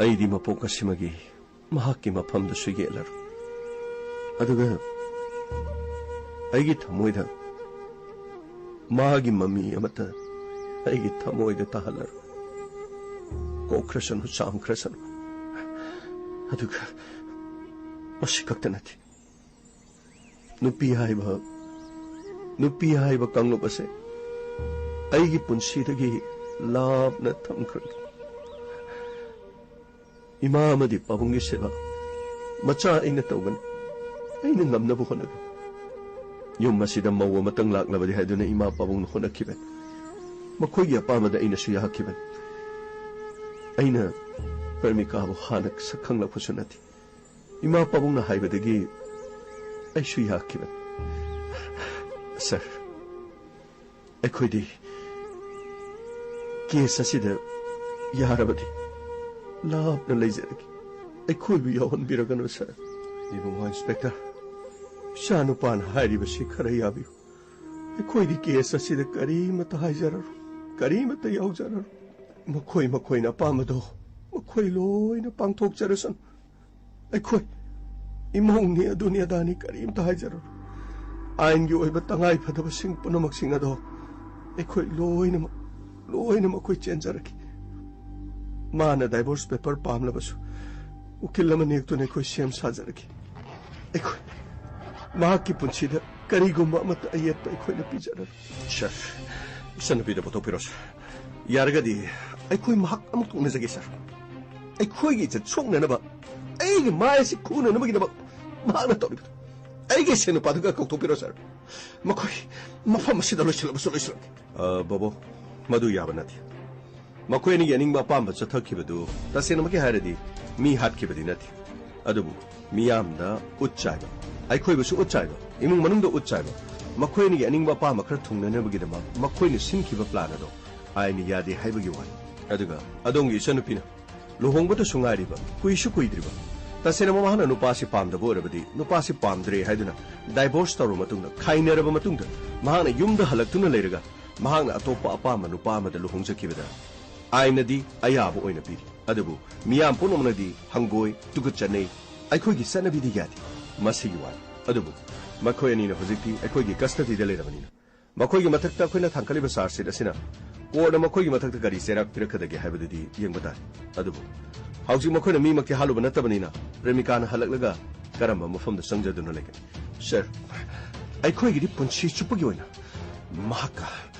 ꯑꯩꯗꯤ ꯃꯄꯣꯛ ꯑꯁꯤꯃꯒꯤ ꯃꯍꯥꯛꯀꯤ ꯃꯐꯝꯗꯁꯨ ꯌꯦꯠꯂꯔꯣꯏ꯫ ꯑꯗꯨꯒ ꯑꯩꯒꯤ ꯊꯃꯣꯏꯗ ꯃꯥꯒꯤ ꯃꯃꯤ ꯑꯃꯠꯇ ꯑꯩꯒꯤ ꯊꯃꯣꯏꯗ ꯇꯥꯍꯜꯂꯔꯣꯏ꯫ ꯀꯣꯛꯈ꯭ꯔꯁꯅꯨ, ꯆꯥꯝꯈ꯭ꯔꯁꯅꯨ꯫ ꯑꯗꯨꯒ ꯃꯁꯤ ꯈꯛꯇ ꯅꯠꯇꯦ꯫ ꯅꯨꯄꯤ ꯍꯥꯏꯕ, ꯅꯨꯄꯤ ꯍꯥꯏꯕ ꯀꯥꯡꯂꯨꯞ ꯑꯁꯦ ꯑꯩꯒꯤ ꯄꯨꯟꯁꯤꯗꯒꯤ ꯂꯥꯞꯅ ꯊꯝꯈ꯭ꯔꯒꯦ꯫ ꯏꯃꯥ ꯑꯃꯗꯤ ꯄꯥꯕꯨꯡꯒꯤ ꯁꯦꯕꯥ ꯃꯆꯥ ꯑꯩꯅ ꯇꯧꯒꯅꯤ꯫ ꯑꯩꯅ ꯉꯝꯅꯕ ꯍꯣꯠꯅꯒꯦ꯫ ꯌꯨꯝ ꯑꯁꯤꯗ ꯃꯧ ꯑꯃꯇꯪ ꯂꯥꯛꯂꯕꯗꯤ ꯍꯥꯏꯗꯨꯅ ꯏꯃꯥ ꯄꯥꯕꯨꯡꯅ ꯍꯣꯠꯅꯈꯤꯕꯅꯤ꯫ ꯃꯈꯣꯏꯒꯤ ꯑꯄꯥꯝꯕꯗ ꯑꯩꯅꯁꯨ ꯌꯥꯍꯛꯈꯤꯕꯅꯤ꯫ ꯑꯩꯅ ꯄ꯭ꯔꯦꯃꯤꯀꯥꯕꯨ ꯍꯥꯟꯅ ꯁꯛ ꯈꯪꯂꯛꯄꯁꯨ ꯅꯠꯇꯦ꯫ ꯏꯃꯥ ꯄꯥꯕꯨꯡꯅ ꯍꯥꯏꯕꯗꯒꯤ ꯑꯩꯁꯨ ꯌꯥꯍꯛꯈꯤꯕꯅꯤ꯫ ꯁꯥꯔ, ꯑꯩꯈꯣꯏꯗꯤ ꯀꯦꯁ ꯑꯁꯤꯗ ꯌꯥꯔꯕꯗꯤ ꯂꯥꯞꯅ ꯂꯩꯖꯔꯒꯦ꯫ ꯑꯩꯈꯣꯏꯕꯨ ꯌꯥꯎꯍꯟꯕꯤꯔꯒꯅꯨ, ꯁꯥꯔ꯫ ꯏꯕꯨꯡꯉꯣ ꯏꯟꯁꯄꯦꯛꯇꯔ, ꯏꯆꯥꯅꯨꯄꯥꯅ ꯍꯥꯏꯔꯤꯕꯁꯤ ꯈꯔ ꯌꯥꯕꯤꯌꯨ꯫ ꯑꯩꯈꯣꯏꯗꯤ ꯀꯦꯁ ꯑꯁꯤꯗ ꯀꯔꯤꯃꯠꯇ ꯍꯥꯏꯖꯔꯔꯣꯏ, ꯀꯔꯤꯃꯠꯇ ꯌꯥꯎꯖꯔꯔꯣꯏ꯫ ꯃꯈꯣꯏ ꯃꯈꯣꯏꯅ ꯑꯄꯥꯝꯕꯗꯣ ꯃꯈꯣꯏ ꯂꯣꯏꯅ ꯄꯥꯡꯊꯣꯛꯆꯔꯁꯅꯨ꯫ ꯑꯩꯈꯣꯏ ꯏꯃꯧꯅꯤ, ꯑꯗꯨꯅꯤ ꯑꯗꯥꯅꯤ ꯀꯔꯤꯝꯇ ꯍꯥꯏꯖꯔꯔꯣꯏ꯫ ꯑꯥꯏꯟꯒꯤ ꯑꯣꯏꯕ ꯇꯉꯥꯏ ꯐꯗꯕꯁꯤꯡ ꯄꯨꯝꯅꯃꯛꯁꯤꯡ ꯑꯗꯣ ꯑꯩꯈꯣꯏ ꯂꯣꯏꯅꯃꯛ, ꯂꯣꯏꯅꯃꯛ ꯑꯩꯈꯣꯏ ꯆꯦꯟꯖꯔꯛꯈꯤ꯫ ꯃꯥꯅ ꯗꯥꯏꯚꯣꯔꯁ ꯄꯦꯄꯔ ꯄꯥꯝꯂꯕꯁꯨ ꯎꯀꯤꯜ ꯑꯃ ꯅꯦꯛꯇꯨꯅ ꯑꯩꯈꯣꯏ ꯁꯦꯝ ꯁꯥꯖꯔꯛꯈꯤ꯫ ꯑꯩꯈꯣꯏ ꯃꯍꯥꯛꯀꯤ ꯄꯨꯟꯁꯤꯗ ꯀꯔꯤꯒꯨꯝꯕ ꯑꯃꯠꯇ ꯑꯌꯦꯠꯄ ꯑꯩꯈꯣꯏꯅ ꯄꯤꯖꯔꯔꯣꯏ꯫ ꯁꯥꯔ, ꯏꯆꯟꯅꯨꯄꯤꯗ ꯄꯨꯊꯣꯛꯄꯤꯔꯣ, ꯁꯥꯔ꯫ ꯌꯥꯔꯒꯗꯤ ꯑꯩꯈꯣꯏ ꯃꯍꯥꯛ ꯑꯃꯨꯛ ꯎꯅꯖꯒꯦ, ꯁꯥꯔ꯫ ꯑꯩꯈꯣꯏꯒꯤ ꯏꯖꯠ ꯁꯣꯛꯅꯅꯕ, ꯑꯩꯒꯤ ꯃꯥꯏ ꯑꯁꯤ ꯈꯨꯅꯅꯕꯒꯤꯗꯃꯛ ꯃꯍꯥꯛꯅ ꯇꯧꯔꯤꯕꯗꯨ꯫ ꯑꯩꯒꯤ ꯏꯁꯦꯟ ꯅꯨꯄꯥꯗꯨꯒ ꯀꯧꯊꯣꯛꯄꯤꯔꯣ, ꯁꯥꯔ꯫ ꯃꯈꯣꯏ ꯃꯐꯝ ꯑꯁꯤꯗ ꯂꯣꯏꯁꯤꯜꯂꯕꯁꯨ ꯂꯣꯏꯁꯤꯜꯂꯒꯦ꯫ ꯑ, ꯕꯣꯕꯣ, ꯃꯗꯨ ꯌꯥꯕ ꯅꯠꯇꯦ꯫ ꯃꯈꯣꯏ ꯑꯅꯤꯒꯤ ꯑꯅꯤꯡꯕ ꯑꯄꯥꯝꯕ ꯆꯠꯊꯈꯤꯕꯗꯨ ꯇꯁꯦꯡꯅꯃꯛꯀꯤ ꯍꯥꯏꯔꯗꯤ ꯃꯤ ꯍꯥꯠꯈꯤꯕꯗꯤ ꯅꯠꯇꯦ꯫ ꯑꯗꯨꯕꯨ ꯃꯤꯌꯥꯝꯗ ꯎꯠ ꯆꯥꯏꯕ, ꯑꯩꯈꯣꯏꯕꯨꯁꯨ ꯎꯠ ꯆꯥꯏꯕ, ꯏꯃꯨꯡ ꯃꯅꯨꯡꯗ ꯎꯠ ꯆꯥꯏꯕ, ꯃꯈꯣꯏ ꯑꯅꯤꯒꯤ ꯑꯅꯤꯡꯕ ꯑꯄꯥꯝꯕ ꯈꯔ ꯊꯨꯡꯅꯅꯕꯒꯤꯗꯃꯛ ꯃꯈꯣꯏꯅ ꯁꯤꯟꯈꯤꯕ ꯄ꯭ꯂꯥꯟ ꯑꯗꯣ ꯑꯥꯏꯟꯅ ꯌꯥꯗꯦ ꯍꯥꯏꯕꯒꯤ ꯋꯥꯅꯤ꯫ ꯑꯗꯨꯒ ꯑꯗꯣꯝꯒꯤ ꯏꯆꯟꯅꯨꯄꯤꯅ ꯂꯨꯍꯣꯡꯕꯗꯁꯨ ꯉꯥꯏꯔꯤꯕ, ꯀꯨꯏꯁꯨ ꯀꯨꯏꯗ꯭ꯔꯤꯕ, ꯇꯁꯦꯡꯅ ꯃꯍꯥꯛꯅ ꯅꯨꯄꯥꯁꯤ ꯄꯥꯝꯗꯕ ꯑꯣꯏꯔꯕꯗꯤ, ꯅꯨꯄꯥꯁꯤ ꯄꯥꯝꯗ꯭ꯔꯦ ꯍꯥꯏꯗꯨꯅ ꯗꯥꯏꯚꯣꯔꯁ ꯇꯧꯔꯕ ꯃꯇꯨꯡꯗ, ꯈꯥꯏꯅꯔꯕ ꯃꯇꯨꯡꯗ ꯃꯍꯥꯛꯅ ꯌꯨꯝꯗ ꯍꯜꯂꯛꯇꯨꯅ ꯂꯩꯔꯒ ꯃꯍꯥꯛꯅ ꯑꯇꯣꯞꯄ ꯑꯄꯥꯝꯕ ꯅꯨꯄꯥ ꯑꯃꯗ ꯂꯨꯍꯣꯡꯖꯈꯤꯕꯗ ꯑꯥꯏꯟꯅꯗꯤ ꯑꯌꯥꯕ ꯑꯣꯏꯅ ꯄꯤꯔꯤ꯫ ꯑꯗꯨꯕꯨ ꯃꯤꯌꯥꯝ ꯄꯨꯝꯅꯃꯛꯅꯗꯤ ꯍꯪꯒꯣꯏ, ꯇꯨꯀꯠꯆꯅꯩ꯫ ꯑꯩꯈꯣꯏꯒꯤ ꯆꯠꯅꯕꯤꯗꯤ ꯌꯥꯗꯦ꯫ ꯃꯁꯤꯒꯤ ꯋꯥꯅꯤ꯫ ꯑꯗꯨꯕꯨ ꯃꯈꯣꯏ ꯑꯅꯤꯅ ꯍꯧꯖꯤꯛꯇꯤ ꯑꯩꯈꯣꯏꯒꯤ ꯀꯁꯇꯗꯤꯗ ꯂꯩꯔꯕꯅꯤꯅ ꯃꯈꯣꯏꯒꯤ ꯃꯊꯛꯇ ꯑꯩꯈꯣꯏꯅ ꯊꯥꯡꯒꯠꯂꯤꯕ ꯆꯥꯔꯖꯁꯤꯠ ꯑꯁꯤꯅ ꯀꯣꯔꯠꯅ ꯃꯈꯣꯏꯒꯤ ꯃꯊꯛꯇ ꯀꯔꯤ ꯆꯩꯔꯥꯛ ꯄꯤꯔꯛꯀꯗꯒꯦ ꯍꯥꯏꯕꯗꯨꯗꯤ ꯌꯦꯡꯕ ꯇꯥꯔꯦ꯫ ꯑꯗꯨꯕꯨ ꯍꯧꯖꯤꯛ ꯃꯈꯣꯏꯅ ꯃꯤꯃꯛꯇꯤ ꯍꯥꯠꯂꯨꯕ ꯅꯠꯇꯕꯅꯤꯅ ꯄ꯭ꯔꯦꯃꯤꯀꯥꯅ ꯍꯜꯂꯛꯂꯒ ꯀꯔꯝꯕ ꯃꯐꯝꯗ ꯆꯪꯖꯗꯨꯅ ꯂꯩꯒꯅꯤ? ꯁꯥꯔ, ꯑꯩꯈꯣꯏꯒꯤꯗꯤ ꯄꯨꯟꯁꯤ ꯆꯨꯞꯄꯒꯤ ꯑꯣꯏꯅ ꯃꯍꯥꯛꯀ,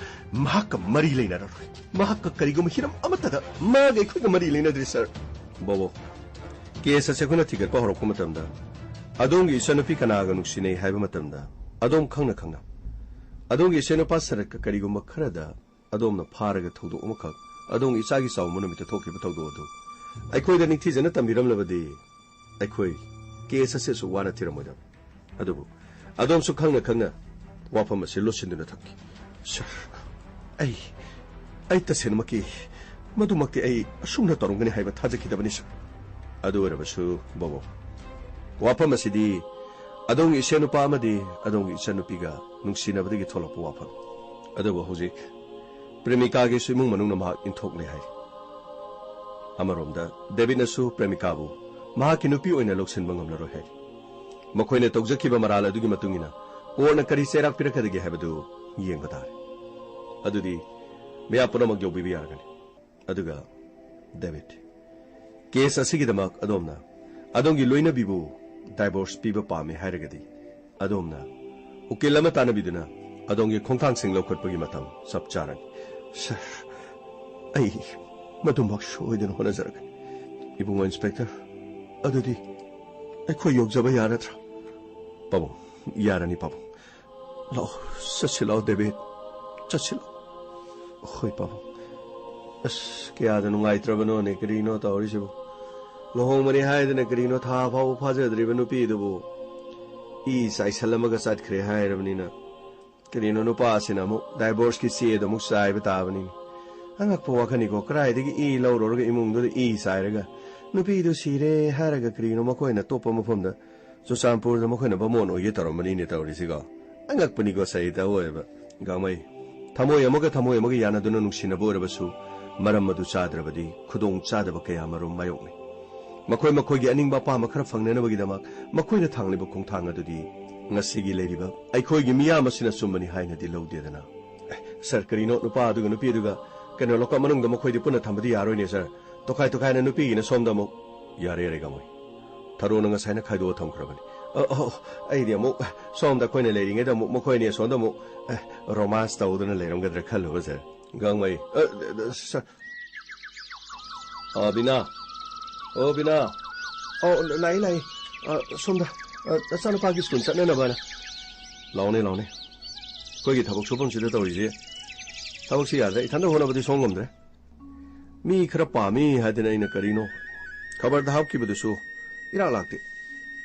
ꯃꯍꯥꯛꯀ ꯃꯔꯤ ꯂꯩꯅꯔꯔꯣꯏ꯫ ꯃꯍꯥꯛꯀ ꯀꯔꯤꯒꯨꯝꯕ ꯍꯤꯔꯝ ꯑꯃꯠꯇꯗ ꯃꯥꯒ ꯑꯩꯈꯣꯏꯒ ꯃꯔꯤ ꯂꯩꯅꯗ꯭ꯔꯤ, ꯁꯥꯔ꯫ ꯕꯣꯕꯣ, ꯀꯦꯁ ꯑꯁꯤ ꯑꯩꯈꯣꯏꯅ ꯊꯤꯒꯠꯄ ꯍꯧꯔꯛꯄ ꯃꯇꯝꯗ ꯑꯗꯣꯝꯒꯤ ꯏꯆꯟꯅꯨꯄꯤ ꯀꯅꯥꯒ ꯅꯨꯡꯁꯤꯅꯩ ꯍꯥꯏꯕ ꯃꯇꯝꯗ, ꯑꯗꯣꯝ ꯈꯪꯅ ꯈꯪꯅ ꯑꯗꯣꯝꯒꯤ ꯏꯆꯦꯅꯨꯄꯥ ꯁꯔꯠꯀ ꯀꯔꯤꯒꯨꯝꯕ ꯈꯔꯗ ꯑꯗꯣꯝꯅ ꯐꯥꯔꯒ ꯊꯧꯗꯣꯛ ꯑꯃꯈꯛ ꯑꯗꯣꯝꯒꯤ ꯏꯆꯥꯒꯤ ꯆꯥꯎꯕ ꯅꯨꯃꯤꯠꯇ ꯊꯣꯛꯈꯤꯕ ꯊꯧꯗꯣꯛ ꯑꯗꯨ ꯑꯩꯈꯣꯏꯗ ꯅꯤꯡꯊꯤꯖꯅ ꯇꯝꯕꯤꯔꯝꯂꯕꯗꯤ, ꯑꯩꯈꯣꯏ ꯀꯦꯁ ꯑꯁꯤ ꯑꯁꯨꯛ ꯋꯥꯅ ꯊꯤꯔꯝꯃꯣꯏꯗꯕꯅꯤ꯫ ꯑꯗꯨꯕꯨ ꯑꯗꯣꯝꯁꯨ ꯈꯪꯅ ꯈꯪꯅ ꯋꯥꯐꯝ ꯑꯁꯤ ꯂꯣꯠꯁꯤꯟꯗꯨꯅ ꯊꯝꯈꯤ꯫ ꯁꯥꯔ, ꯑꯩ, ꯑꯩ ꯇꯁꯦꯡꯅꯃꯛꯀꯤ ꯃꯗꯨꯃꯛꯇꯤ ꯑꯩ ꯑꯁꯨꯝꯅ ꯇꯧꯔꯝꯒꯅꯤ ꯍꯥꯏꯕ ꯊꯥꯖꯈꯤꯗꯕꯅꯤ, ꯁꯥꯔ꯫ ꯑꯗꯨ ꯑꯣꯏꯔꯕꯁꯨ, ꯕꯣꯕꯣ, ꯋꯥꯐꯝ ꯑꯁꯤꯗꯤ ꯑꯗꯣꯝꯒꯤ ꯏꯆꯦꯅꯨꯄꯥ ꯑꯃꯗꯤ ꯑꯗꯣꯝꯒꯤ ꯏꯆꯟꯅꯨꯄꯤꯒ ꯅꯨꯡꯁꯤꯅꯕꯗꯒꯤ ꯊꯣꯛꯂꯛꯄ ꯋꯥꯐꯝ꯫ ꯑꯗꯨꯕꯨ ꯍꯧꯖꯤꯛ ꯄ꯭ꯔꯦꯃꯤꯀꯥꯒꯤꯁꯨ ꯏꯃꯨꯡ ꯃꯅꯨꯡꯅ ꯃꯍꯥꯛ ꯏꯟꯊꯣꯛꯂꯦ ꯍꯥꯏꯔꯤ꯫ ꯑꯃꯔꯣꯝꯗ, ꯗꯦꯕꯤꯠꯅꯁꯨ ꯄ꯭ꯔꯦꯃꯤꯀꯥꯕꯨ ꯃꯍꯥꯛꯀꯤ ꯅꯨꯄꯤ ꯑꯣꯏꯅ ꯂꯧꯁꯤꯟꯕ ꯉꯝꯂꯔꯣꯏ ꯍꯥꯏꯔꯤ꯫ ꯃꯈꯣꯏꯅ ꯇꯧꯖꯈꯤꯕ ꯃꯔꯥꯜ ꯑꯗꯨꯒꯤ ꯃꯇꯨꯡ ꯏꯟꯅ ꯀꯣꯔꯠꯅ ꯀꯔꯤ ꯆꯩꯔꯥꯛ ꯄꯤꯔꯛꯀꯗꯒꯦ ꯍꯥꯏꯕꯗꯨ ꯌꯦꯡꯕ ꯇꯥꯔꯦ꯫ ꯑꯗꯨꯗꯤ ꯃꯤꯌꯥꯝ ꯄꯨꯝꯅꯃꯛ ꯌꯧꯕꯤꯕ ꯌꯥꯔꯒꯅꯤ꯫ ꯑꯗꯨꯒ, ꯗꯦꯕꯤꯠ, ꯀꯦꯁ ꯑꯁꯤꯒꯤꯗꯃꯛ ꯑꯗꯣꯝꯅ ꯑꯗꯣꯝꯒꯤ ꯂꯣꯏꯅꯕꯤꯕꯨ ꯗꯥꯏꯚꯣꯔꯁ ꯄꯤꯕ ꯄꯥꯝꯃꯤ ꯍꯥꯏꯔꯒꯗꯤ, ꯑꯗꯣꯝꯅ ꯎꯀꯤꯜ ꯑꯃ ꯇꯥꯟꯅꯕꯤꯗꯨꯅ ꯑꯗꯣꯝꯒꯤ ꯈꯣꯡꯊꯥꯡꯁꯤꯡ ꯂꯧꯈꯠꯄꯒꯤ ꯃꯇꯝ ꯆꯞ ꯆꯥꯔꯅꯤ꯫ ꯁꯥꯔ, ꯑꯩ ꯃꯗꯨꯃꯛ ꯁꯣꯏꯗꯅ ꯍꯣꯠꯅꯖꯔꯛꯀꯅꯤ꯫ ꯏꯕꯨꯡꯉꯣ ꯏꯟꯁꯄꯦꯛꯇꯔ, ꯑꯗꯨꯗꯤ ꯑꯩꯈꯣꯏ ꯌꯧꯖꯕ ꯌꯥꯔꯗ꯭ꯔꯥ? ꯄꯥꯕꯨꯡ, ꯌꯥꯔꯅꯤ, ꯄꯥꯕꯨꯡ꯫ ꯂꯥꯛꯑꯣ, ꯆꯠꯁꯤ ꯂꯥꯛꯑꯣ, ꯗꯦꯕꯤꯠ꯫ ꯆꯠꯁꯤ ꯂꯥꯛꯑꯣ꯫ ꯍꯣꯏ, ꯄꯥꯕꯨꯡ꯫ ꯑꯁ, ꯀꯌꯥꯗ ꯅꯨꯡꯉꯥꯏꯇ꯭ꯔꯕꯅꯣꯅꯦ, ꯀꯔꯤꯅꯣ ꯇꯧꯔꯤꯁꯤꯕꯨ? ꯂꯨꯍꯣꯡꯕꯅꯤ ꯍꯥꯏꯗꯅ ꯀꯔꯤꯅꯣ ꯊꯥ ꯐꯥꯎꯕ ꯐꯥꯖꯗ꯭ꯔꯤꯕ ꯅꯨꯄꯤꯗꯨꯕꯨ ꯏ ꯆꯥꯏꯁꯜꯂꯝꯃꯒ ꯆꯠꯈ꯭ꯔꯦ ꯍꯥꯏꯔꯕꯅꯤꯅ, ꯀꯔꯤꯅꯣ ꯅꯨꯄꯥꯁꯤꯅ ꯑꯃꯨꯛ ꯗꯥꯏꯚꯣꯔꯁꯀꯤ ꯆꯦꯗꯣ ꯑꯃꯨꯛ ꯆꯥꯏꯕ ꯇꯥꯕꯅꯤꯅꯦ꯫ ꯑꯉꯛꯄ ꯋꯥꯈꯜꯅꯤꯀꯣ, ꯀꯗꯥꯏꯗꯒꯤ ꯏ ꯂꯧꯔꯨꯔꯒ ꯏꯃꯨꯡꯗꯨꯗ ꯏ ꯆꯥꯏꯔꯒ ꯅꯨꯄꯤꯗꯨ ꯁꯤꯔꯦ ꯍꯥꯏꯔꯒ ꯀꯔꯤꯅꯣ ꯃꯈꯣꯏꯅ ꯑꯇꯣꯞꯄ ꯃꯐꯝꯗ ꯆꯨꯔꯆꯥꯟꯄꯨꯔꯗ ꯃꯈꯣꯏꯅ ꯕꯥꯃꯣꯟ ꯑꯣꯏꯒꯦ ꯇꯧꯔꯝꯕꯅꯤꯅꯦ ꯇꯧꯔꯤꯁꯤꯀꯣ꯫ ꯑꯉꯛꯄꯅꯤꯀꯣ ꯁꯍꯤꯇ ꯑꯣꯏꯕ꯫ ꯒꯥꯡꯃꯩ, ꯊꯃꯣꯏ ꯑꯃꯒ ꯊꯃꯣꯏ ꯑꯃꯒ ꯌꯥꯅꯗꯨꯅ ꯅꯨꯡꯁꯤꯅꯕ ꯑꯣꯏꯔꯕꯁꯨ, ꯃꯔꯝ ꯑꯗꯨ ꯆꯥꯗ꯭ꯔꯕꯗꯤ ꯈꯨꯗꯣꯡ ꯆꯥꯗꯕ ꯀꯌꯥ ꯃꯔꯨꯝ ꯃꯥꯌꯣꯛꯅꯩ꯫ ꯃꯈꯣꯏ ꯃꯈꯣꯏꯒꯤ ꯑꯅꯤꯡꯕ ꯑꯄꯥꯝꯕ ꯈꯔ ꯐꯪꯅꯅꯕꯒꯤꯗꯃꯛ ꯃꯈꯣꯏꯅ ꯊꯥꯡꯂꯤꯕ ꯈꯣꯡꯊꯥꯡ ꯑꯗꯨꯗꯤ ꯉꯁꯤꯒꯤ ꯂꯩꯔꯤꯕ ꯑꯩꯈꯣꯏꯒꯤ ꯃꯤꯌꯥꯝ ꯑꯁꯤꯅ ꯑꯆꯨꯝꯕꯅꯤ ꯍꯥꯏꯅꯗꯤ ꯂꯧꯗꯦꯗꯅ꯫ ꯑꯦ, ꯁꯥꯔ, ꯀꯔꯤꯅꯣ ꯅꯨꯄꯥ ꯑꯗꯨꯒ ꯅꯨꯄꯤ ꯑꯗꯨꯒ ꯀꯩꯅꯣ ꯂꯣꯀꯞ ꯃꯅꯨꯡꯗ ꯃꯈꯣꯏꯗꯤ ꯄꯨꯟꯅ ꯊꯝꯕꯗꯤ ꯌꯥꯔꯣꯏꯅꯦ, ꯁꯥꯔ꯫ ꯇꯣꯈꯥꯏ ꯇꯣꯈꯥꯏꯅ ꯅꯨꯄꯤꯒꯤꯅ ꯁꯣꯝꯗ ꯑꯃꯨꯛ꯫ ꯌꯥꯔꯦ, ꯌꯥꯔꯦ, ꯒꯥꯡꯃꯩ꯫ ꯊꯔꯣꯅ ꯉꯁꯥꯏꯅ ꯈꯥꯏꯗꯣꯛꯑ ꯊꯝꯈ꯭ꯔꯕꯅꯤ꯫ ꯑ, ꯑ, ꯑꯩꯗꯤ ꯑꯃꯨꯛ ꯁꯣꯝꯗ ꯑꯩꯈꯣꯏꯅ ꯂꯩꯔꯤꯉꯩꯗ ꯑꯃꯨꯛ ꯃꯈꯣꯏ ꯑꯅꯤ ꯑꯁꯣꯝꯗ ꯑꯃꯨꯛ, ꯑꯦ, ꯔꯣꯃꯥꯟꯁ ꯇꯧꯗꯨꯅ ꯂꯩꯔꯝꯒꯗ꯭ꯔꯥ ꯈꯜꯂꯨꯕ, ꯁꯥꯔ꯫ ꯒꯥꯡꯃꯩ, ꯑ, ꯑ, ꯁꯥꯔ꯫ ꯑ, ꯕꯤꯅꯥ꯫ ꯑꯣ, ꯕꯤꯅꯥ꯫ ꯑꯣ, ꯂꯥꯛꯏ, ꯂꯥꯛꯏ꯫ ꯑ, ꯁꯣꯝꯗ꯫ ꯑ, ꯅꯆꯥꯅꯨꯄꯥꯒꯤ ꯁ꯭ꯀꯨꯜ ꯆꯠꯅꯅꯕꯅ꯫ ꯂꯥꯎꯅꯦ, ꯂꯥꯎꯅꯦ꯫ ꯑꯩꯈꯣꯏꯒꯤ ꯊꯕꯛ ꯁꯨꯐꯝꯁꯤꯗ ꯇꯧꯔꯤꯁꯦ, ꯊꯕꯛꯁꯤ ꯌꯥꯗ꯭ꯔꯦ, ꯏꯊꯟꯗ ꯍꯣꯠꯅꯕꯗꯤ ꯁꯣꯡ ꯉꯝꯗ꯭ꯔꯦ꯫ ꯃꯤ ꯈꯔ ꯄꯥꯝꯃꯤ ꯍꯥꯏꯗꯅ ꯑꯩꯅ ꯀꯔꯤꯅꯣ ꯈꯕꯔꯗ ꯍꯥꯞꯈꯤꯕꯗꯨꯁꯨ ꯏꯔꯥꯛ ꯂꯥꯛꯇꯦ꯫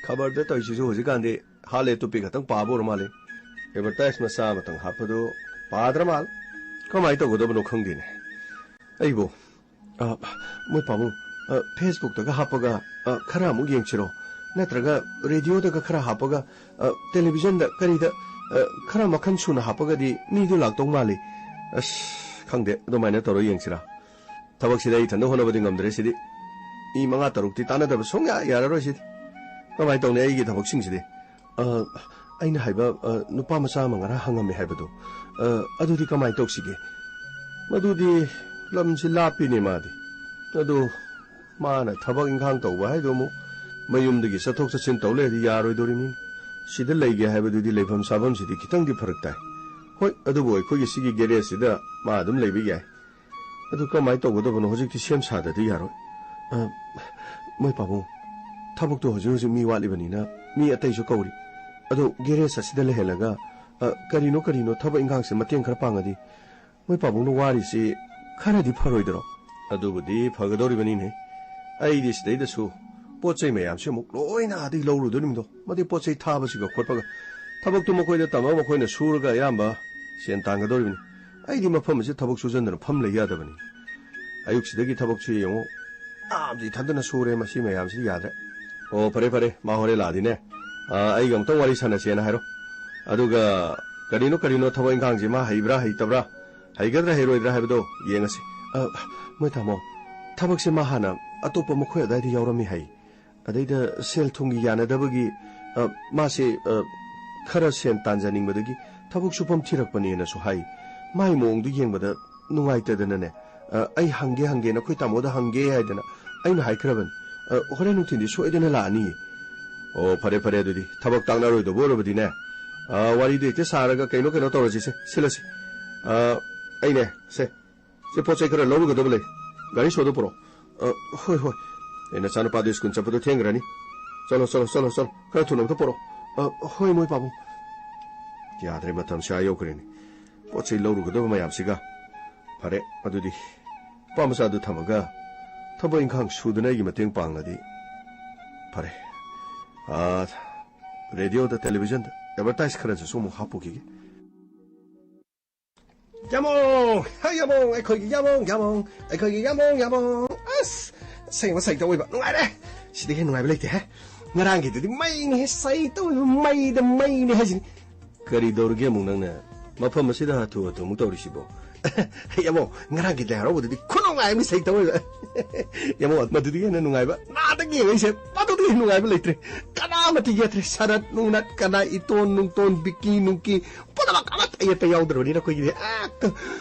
ꯈꯕꯔꯗ ꯇꯧꯔꯤꯁꯤꯁꯨ ꯍꯧꯖꯤꯛꯀꯥꯟꯗꯤ ꯍꯥꯠꯂꯦ ꯇꯨꯞꯄꯤ ꯈꯛꯇꯪ ꯄꯥꯕ ꯑꯣꯏꯔ ꯃꯥꯜꯂꯦ꯫ ꯑꯦꯗꯚꯔꯇꯥꯏꯁ ꯃꯆꯥ ꯑꯃꯇꯪ ꯍꯥꯞꯄꯗꯨ ꯄꯥꯗ꯭ꯔ ꯃꯥꯜꯂꯦ꯫ ꯀꯃꯥꯏꯅ ꯇꯧꯒꯗꯕꯅꯣ ꯈꯪꯗꯦꯅꯦ꯫ ꯑꯩꯕꯨ, ꯑ, ꯃꯣꯏ ꯄꯥꯕꯨꯡ, ꯑ, ꯐꯦꯁꯕꯨꯛꯇꯒ ꯍꯥꯞꯄꯒ, ꯑ, ꯈꯔ ꯑꯃꯨꯛ ꯌꯦꯡꯁꯤꯔꯣ? ꯅꯠꯇ꯭ꯔꯒ ꯔꯦꯗꯤꯑꯣꯗꯒ ꯈꯔ ꯍꯥꯞꯄꯒ, ꯑ, ꯇꯦꯂꯤꯚꯤꯖꯟꯗ ꯀꯔꯤꯗ, ꯑ, ꯈꯔ ꯃꯈꯜ ꯁꯨꯅ ꯍꯥꯞꯄꯒꯗꯤ ꯃꯤꯗꯨ ꯂꯥꯛꯇꯧ ꯃꯥꯜꯂꯤ꯫ ꯑꯁ, ꯈꯪꯗꯦ, ꯑꯗꯨꯃꯥꯏꯅ ꯇꯧꯔ ꯌꯦꯡꯁꯤꯔꯥ? ꯊꯕꯛꯁꯤꯗ ꯑꯩ ꯏꯊꯟꯗ ꯍꯣꯠꯅꯕꯗꯤ ꯉꯝꯗ꯭ꯔꯦ ꯁꯤꯗꯤ꯫ ꯃꯤ ꯃꯉꯥ ꯇꯔꯨꯛꯇꯤ ꯇꯥꯟꯅꯗꯕ ꯁꯨꯡꯌꯥ ꯌꯥꯔꯔꯣꯏ ꯁꯤꯗꯤ꯫ ꯀꯃꯥꯏꯅ ꯇꯧꯅꯤ ꯑꯩꯒꯤ ꯊꯕꯛꯁꯤꯡꯁꯤꯗꯤ? ꯑ, ꯑꯩꯅ ꯍꯥꯏꯕ, ꯑ, ꯅꯨꯄꯥ ꯃꯆꯥ ꯑꯃ ꯉꯔꯥꯡ ꯍꯪꯉꯝꯃꯦ ꯍꯥꯏꯕꯗꯣ, ꯑ, ꯑꯗꯨꯗꯤ ꯀꯃꯥꯏꯅ ꯇꯧꯁꯤꯒꯦ? ꯃꯗꯨꯗꯤ ꯂꯝꯁꯤ ꯂꯥꯞꯄꯤꯅꯦ ꯃꯥꯗꯤ꯫ ꯑꯗꯨ ꯃꯥꯅ ꯊꯕꯛ ꯏꯪꯈꯥꯡ ꯇꯧꯕ ꯍꯥꯏꯗꯣ ꯑꯃꯨꯛ ꯃꯌꯨꯝꯗꯒꯤ ꯆꯠꯊꯣꯛ ꯆꯠꯁꯤꯟ ꯇꯧ ꯂꯩꯔꯗꯤ ꯌꯥꯔꯣꯏꯗꯣꯔꯤꯅꯤ꯫ ꯁꯤꯗ ꯂꯩꯒꯦ ꯍꯥꯏꯕꯗꯨꯗꯤ ꯂꯩꯐꯝ ꯆꯥꯐꯝꯁꯤꯗꯤ ꯈꯤꯇꯪꯗꯤ ꯐꯔꯛ ꯇꯥꯏ꯫ ꯍꯣꯏ, ꯑꯗꯨꯕꯨ ꯑꯩꯈꯣꯏꯒꯤ ꯁꯤꯒꯤ ꯒꯦꯔꯦꯖꯁꯤꯗ ꯃꯥ ꯑꯗꯨꯝ ꯂꯩꯕ ꯌꯥꯏ꯫ ꯑꯗꯨ ꯀꯃꯥꯏꯅ ꯇꯧꯒꯗꯕꯅꯣ? ꯍꯧꯖꯤꯛꯇꯤ ꯁꯦꯝ ꯁꯥꯗꯗꯤ ꯌꯥꯔꯣꯏ꯫ ꯑ, ꯃꯣꯏ ꯄꯥꯕꯨꯡ, ꯊꯕꯛꯇꯣ ꯍꯧꯖꯤꯛ ꯍꯧꯖꯤꯛ ꯃꯤ ꯋꯥꯠꯂꯤꯕꯅꯤꯅ ꯃꯤ ꯑꯇꯩꯁꯨ ꯀꯧꯔꯤ꯫ ꯑꯗꯣ ꯒꯦꯔꯦꯖ ꯑꯁꯤꯗ ꯂꯩꯍꯜꯂꯒ, ꯑ, ꯀꯔꯤꯅꯣ ꯀꯔꯤꯅꯣ ꯊꯕꯛ ꯏꯪꯈꯥꯡꯁꯦ ꯃꯇꯦꯡ ꯈꯔ ꯄꯥꯡꯉꯗꯤ ꯃꯣꯏ ꯄꯥꯕꯨꯡꯅ ꯋꯥꯔꯤꯁꯤ ꯈꯔꯗꯤ ꯐꯔꯣꯏꯗ꯭ꯔꯣ? ꯑꯗꯨꯕꯨꯗꯤ ꯐꯒꯗꯧꯔꯤꯕꯅꯤꯅꯦ꯫ ꯑꯩꯗꯤ ꯁꯤꯗꯩꯗꯁꯨ ꯄꯣꯠ ꯆꯩ ꯃꯌꯥꯝꯁꯤ ꯑꯃꯨꯛ ꯂꯣꯏꯅ ꯑꯥꯗꯒꯤ ꯂꯧꯔꯨꯗꯣꯔꯤꯕꯅꯤꯗꯣ꯫ ꯃꯗꯨ ꯄꯣꯠ ꯆꯩ ꯊꯥꯕꯁꯤꯒ ꯈꯣꯠꯄꯒ꯫ ꯊꯕꯛꯇꯨ ꯃꯈꯣꯏꯗ ꯇꯝꯃꯒ ꯃꯈꯣꯏꯅ ꯁꯨꯔꯒ ꯑꯌꯥꯝꯕ ꯁꯦꯟ ꯇꯥꯟꯒꯗꯧꯔꯤꯕꯅꯤ꯫ ꯑꯩꯗꯤ ꯃꯐꯝ ꯑꯁꯤꯗ ꯊꯕꯛ ꯁꯨꯖꯟꯗꯅ ꯐꯝ ꯂꯩ ꯌꯥꯗꯕꯅꯤ꯫ ꯑꯌꯨꯛꯁꯤꯗꯒꯤ ꯊꯕꯛꯁꯨ ꯌꯦꯡꯉꯨ, ꯌꯥꯝꯗꯤ ꯏꯊꯟꯗꯅ ꯁꯨꯔꯦ, ꯃꯁꯤ ꯃꯌꯥꯝꯁꯤꯗꯤ ꯌꯥꯗ꯭ꯔꯦ꯫ ꯑꯣ, ꯐꯔꯦ, ꯐꯔꯦ, ꯃꯥ ꯍꯣꯔꯦꯟ ꯂꯥꯛꯑꯗꯤꯅꯦ, ꯑ, ꯑꯩꯒ ꯑꯃꯨꯛꯇꯪ ꯋꯥꯔꯤ ꯁꯥꯟꯅꯁꯦꯅ ꯍꯥꯏꯔꯣ꯫ ꯑꯗꯨꯒ ꯀꯔꯤꯅꯣ ꯀꯔꯤꯅꯣ ꯊꯕꯛ ꯏꯪꯈꯥꯡꯁꯤ ꯃꯥ ꯍꯩꯕ꯭ꯔꯥ ꯍꯩꯇꯕ꯭ꯔꯥ, ꯍꯩꯒꯗ꯭ꯔꯥ ꯍꯩꯔꯣꯏꯗ꯭ꯔꯥ ꯍꯥꯏꯕꯗꯣ ꯌꯦꯡꯉꯁꯤ꯫ ꯑ, ꯃꯣꯏ ꯇꯥꯃꯣ, ꯊꯕꯛꯁꯦ ꯃꯥ ꯍꯥꯟꯅ ꯑꯇꯣꯞꯄ ꯃꯈꯣꯏ ꯑꯗꯥꯏꯗ ꯌꯥꯎꯔꯝꯃꯤ ꯍꯥꯏ꯫ ꯑꯗꯩꯗ ꯁꯦꯜ ꯊꯨꯝꯒꯤ ꯌꯥꯅꯗꯕꯒꯤ, ꯑ, ꯃꯥꯁꯦ, ꯑ, ꯈꯔ ꯁꯦꯟ ꯇꯥꯟꯖꯅꯤꯡꯕꯗꯒꯤ ꯊꯕꯛ ꯁꯨꯐꯝ ꯊꯤꯔꯛꯄꯅꯦꯅꯁꯨ ꯍꯥꯏ꯫ ꯃꯥꯏ ꯃꯑꯣꯡꯗꯨ ꯌꯦꯡꯕꯗ ꯅꯨꯡꯉꯥꯏꯇꯗꯅꯅꯦ, ꯑ, ꯑꯩ ꯍꯪꯒꯦ ꯍꯪꯒꯦ, ꯅꯈꯣꯏ ꯇꯥꯃꯣꯗ ꯍꯪꯒꯦ ꯍꯥꯏꯗꯅ ꯑꯩꯅ ꯍꯥꯏꯈ꯭ꯔꯕꯅꯤ꯫ ꯑ, ꯍꯣꯔꯦꯟ ꯅꯨꯡꯊꯤꯟꯗꯤ ꯁꯣꯏꯗꯅ ꯂꯥꯛꯑꯅꯤꯌꯦ꯫ ꯑꯣ, ꯐꯔꯦ, ꯐꯔꯦ, ꯑꯗꯨꯗꯤ ꯊꯕꯛ ꯇꯥꯛꯅꯔꯣꯏꯗꯕ ꯑꯣꯏꯔꯕꯗꯤꯅꯦ, ꯑ, ꯋꯥꯔꯤꯗꯣ ꯍꯦꯛꯇ ꯁꯥꯔꯒ ꯀꯩꯅꯣ ꯀꯩꯅꯣ ꯇꯧꯔꯁꯤꯁꯦ, ꯁꯤꯜꯂꯁꯤ꯫ ꯑ, ꯑꯩꯅꯦ, ꯁꯦ, ꯁꯤ ꯄꯣꯠ ꯆꯩ ꯈꯔ ꯂꯧꯔꯨꯒꯗꯕ ꯂꯩ꯫ ꯒꯥꯔꯤ ꯁꯣꯗꯣ ꯄꯨꯔꯛꯑꯣ꯫ ꯑ, ꯍꯣꯏ, ꯍꯣꯏ꯫ ꯑꯩ ꯅꯆꯥꯅꯨꯄꯥꯗꯨ ꯁ꯭ꯀꯨꯜ ꯆꯠꯄꯗꯣ ꯊꯦꯡꯈ꯭ꯔꯅꯤ꯫ ꯆꯠꯂꯣ, ꯆꯠꯂꯣ, ꯆꯠꯂꯣ, ꯆꯠꯂꯣ꯫ ꯈꯔ ꯊꯨꯅ ꯑꯝꯇ ꯄꯣꯔꯛꯑꯣ꯫ ꯑ, ꯍꯣꯏ, ꯃꯣꯏ ꯄꯥꯕꯨꯡ꯫ ꯌꯥꯗ꯭ꯔꯦ, ꯃꯇꯝꯁꯦ ꯑꯥ ꯌꯧꯈ꯭ꯔꯦꯅꯦ꯫ ꯄꯣꯠ ꯆꯩ ꯂꯧꯔꯨꯒꯗꯕ ꯃꯌꯥꯝꯁꯤꯒ꯫ ꯐꯔꯦ, ꯑꯗꯨꯗꯤ ꯅꯨꯄꯥ ꯃꯆꯥꯗꯨ ꯊꯝꯃꯒ ꯊꯕꯛ ꯏꯪꯈꯥꯡ ꯁꯨꯗꯅ ꯑꯩꯒꯤ ꯃꯇꯦꯡ ꯄꯥꯡꯂꯗꯤ ꯐꯔꯦ꯫ ꯑꯥ, ꯔꯦꯗꯤꯑꯣꯗ, ꯇꯦꯂꯤꯚꯤꯖꯟꯗ ꯑꯦꯗꯚꯔꯇꯥꯏꯁ ꯈꯔꯁꯨ ꯑꯃꯨꯛ ꯍꯥꯞꯄꯨꯈꯤꯒꯦ꯫ ꯌꯥꯃꯣꯡ! ꯍꯦ, ꯌꯥꯃꯣꯡ! ꯑꯩꯈꯣꯏꯒꯤ ꯌꯥꯃꯣꯡ, ꯌꯥꯃꯣꯡ! ꯑꯩꯈꯣꯏꯒꯤ ꯌꯥꯃꯣꯡ, ꯌꯥꯃꯣꯡ! ꯑꯁ! ꯑꯁꯦꯡꯕ ꯁꯩꯇ ꯑꯣꯏꯕ ꯅꯨꯡꯉꯥꯏꯔꯦ! ꯁꯤꯗꯒꯤ ꯍꯦꯟꯅ ꯅꯨꯡꯉꯥꯏꯕ ꯂꯩꯇꯦꯍꯦ! ꯉꯔꯥꯡꯒꯤꯗꯨꯗꯤ ꯃꯩꯅꯤꯍꯦ! ꯁꯩꯇ ꯑꯣꯏꯕ ꯃꯩꯗ ꯃꯩꯅꯤ ꯍꯥꯏꯁꯤꯅꯤ! ꯀꯔꯤ ꯇꯧꯔꯒꯦ ꯑꯃꯨꯛ ꯅꯪꯅ ꯃꯐꯝ ꯑꯁꯤꯗ ꯍꯥꯊꯨ ꯍꯥꯊꯨ ꯑꯃꯨꯛ ꯇꯧꯔꯤꯁꯤꯕꯣ? ꯌꯥꯃꯣꯡ, ꯉꯔꯥꯡꯒꯤ ꯂꯥꯏ ꯍꯔꯥꯎꯕꯗꯨꯗꯤ ꯈꯨꯅꯨꯡꯉꯥꯏ ꯑꯃ ꯁꯩꯇ ꯑꯣꯏꯕ! ꯌꯥꯃꯣꯡ, ꯃꯗꯨꯗꯒꯤ ꯍꯦꯟꯅ ꯅꯨꯡꯉꯥꯏꯕ ꯅꯥꯗꯒꯤ ꯌꯦꯡꯉꯛꯏꯁꯦ ꯃꯗꯨꯗꯒꯤ ꯍꯦꯟꯅ ꯅꯨꯡꯉꯥꯏꯕ ꯂꯩꯇ꯭ꯔꯦ! ꯀꯅꯥꯃꯠꯇ ꯌꯦꯠꯇ꯭ꯔꯦ! ꯁꯔꯠ ꯅꯨꯡꯅꯠ ꯀꯅꯥ, ꯏꯇꯣꯟ ꯅꯨꯡꯇꯣꯟ, ꯕꯤꯀꯤ ꯅꯨꯡꯀꯤ, ꯄꯨꯝꯅꯃꯛ ꯑꯃꯠꯇ ꯑꯌꯦꯠꯄ ꯌꯥꯎꯗ꯭ꯔꯕꯅꯤꯅ ꯑꯩꯈꯣꯏꯒꯤꯗꯤ ꯍꯦꯛꯇ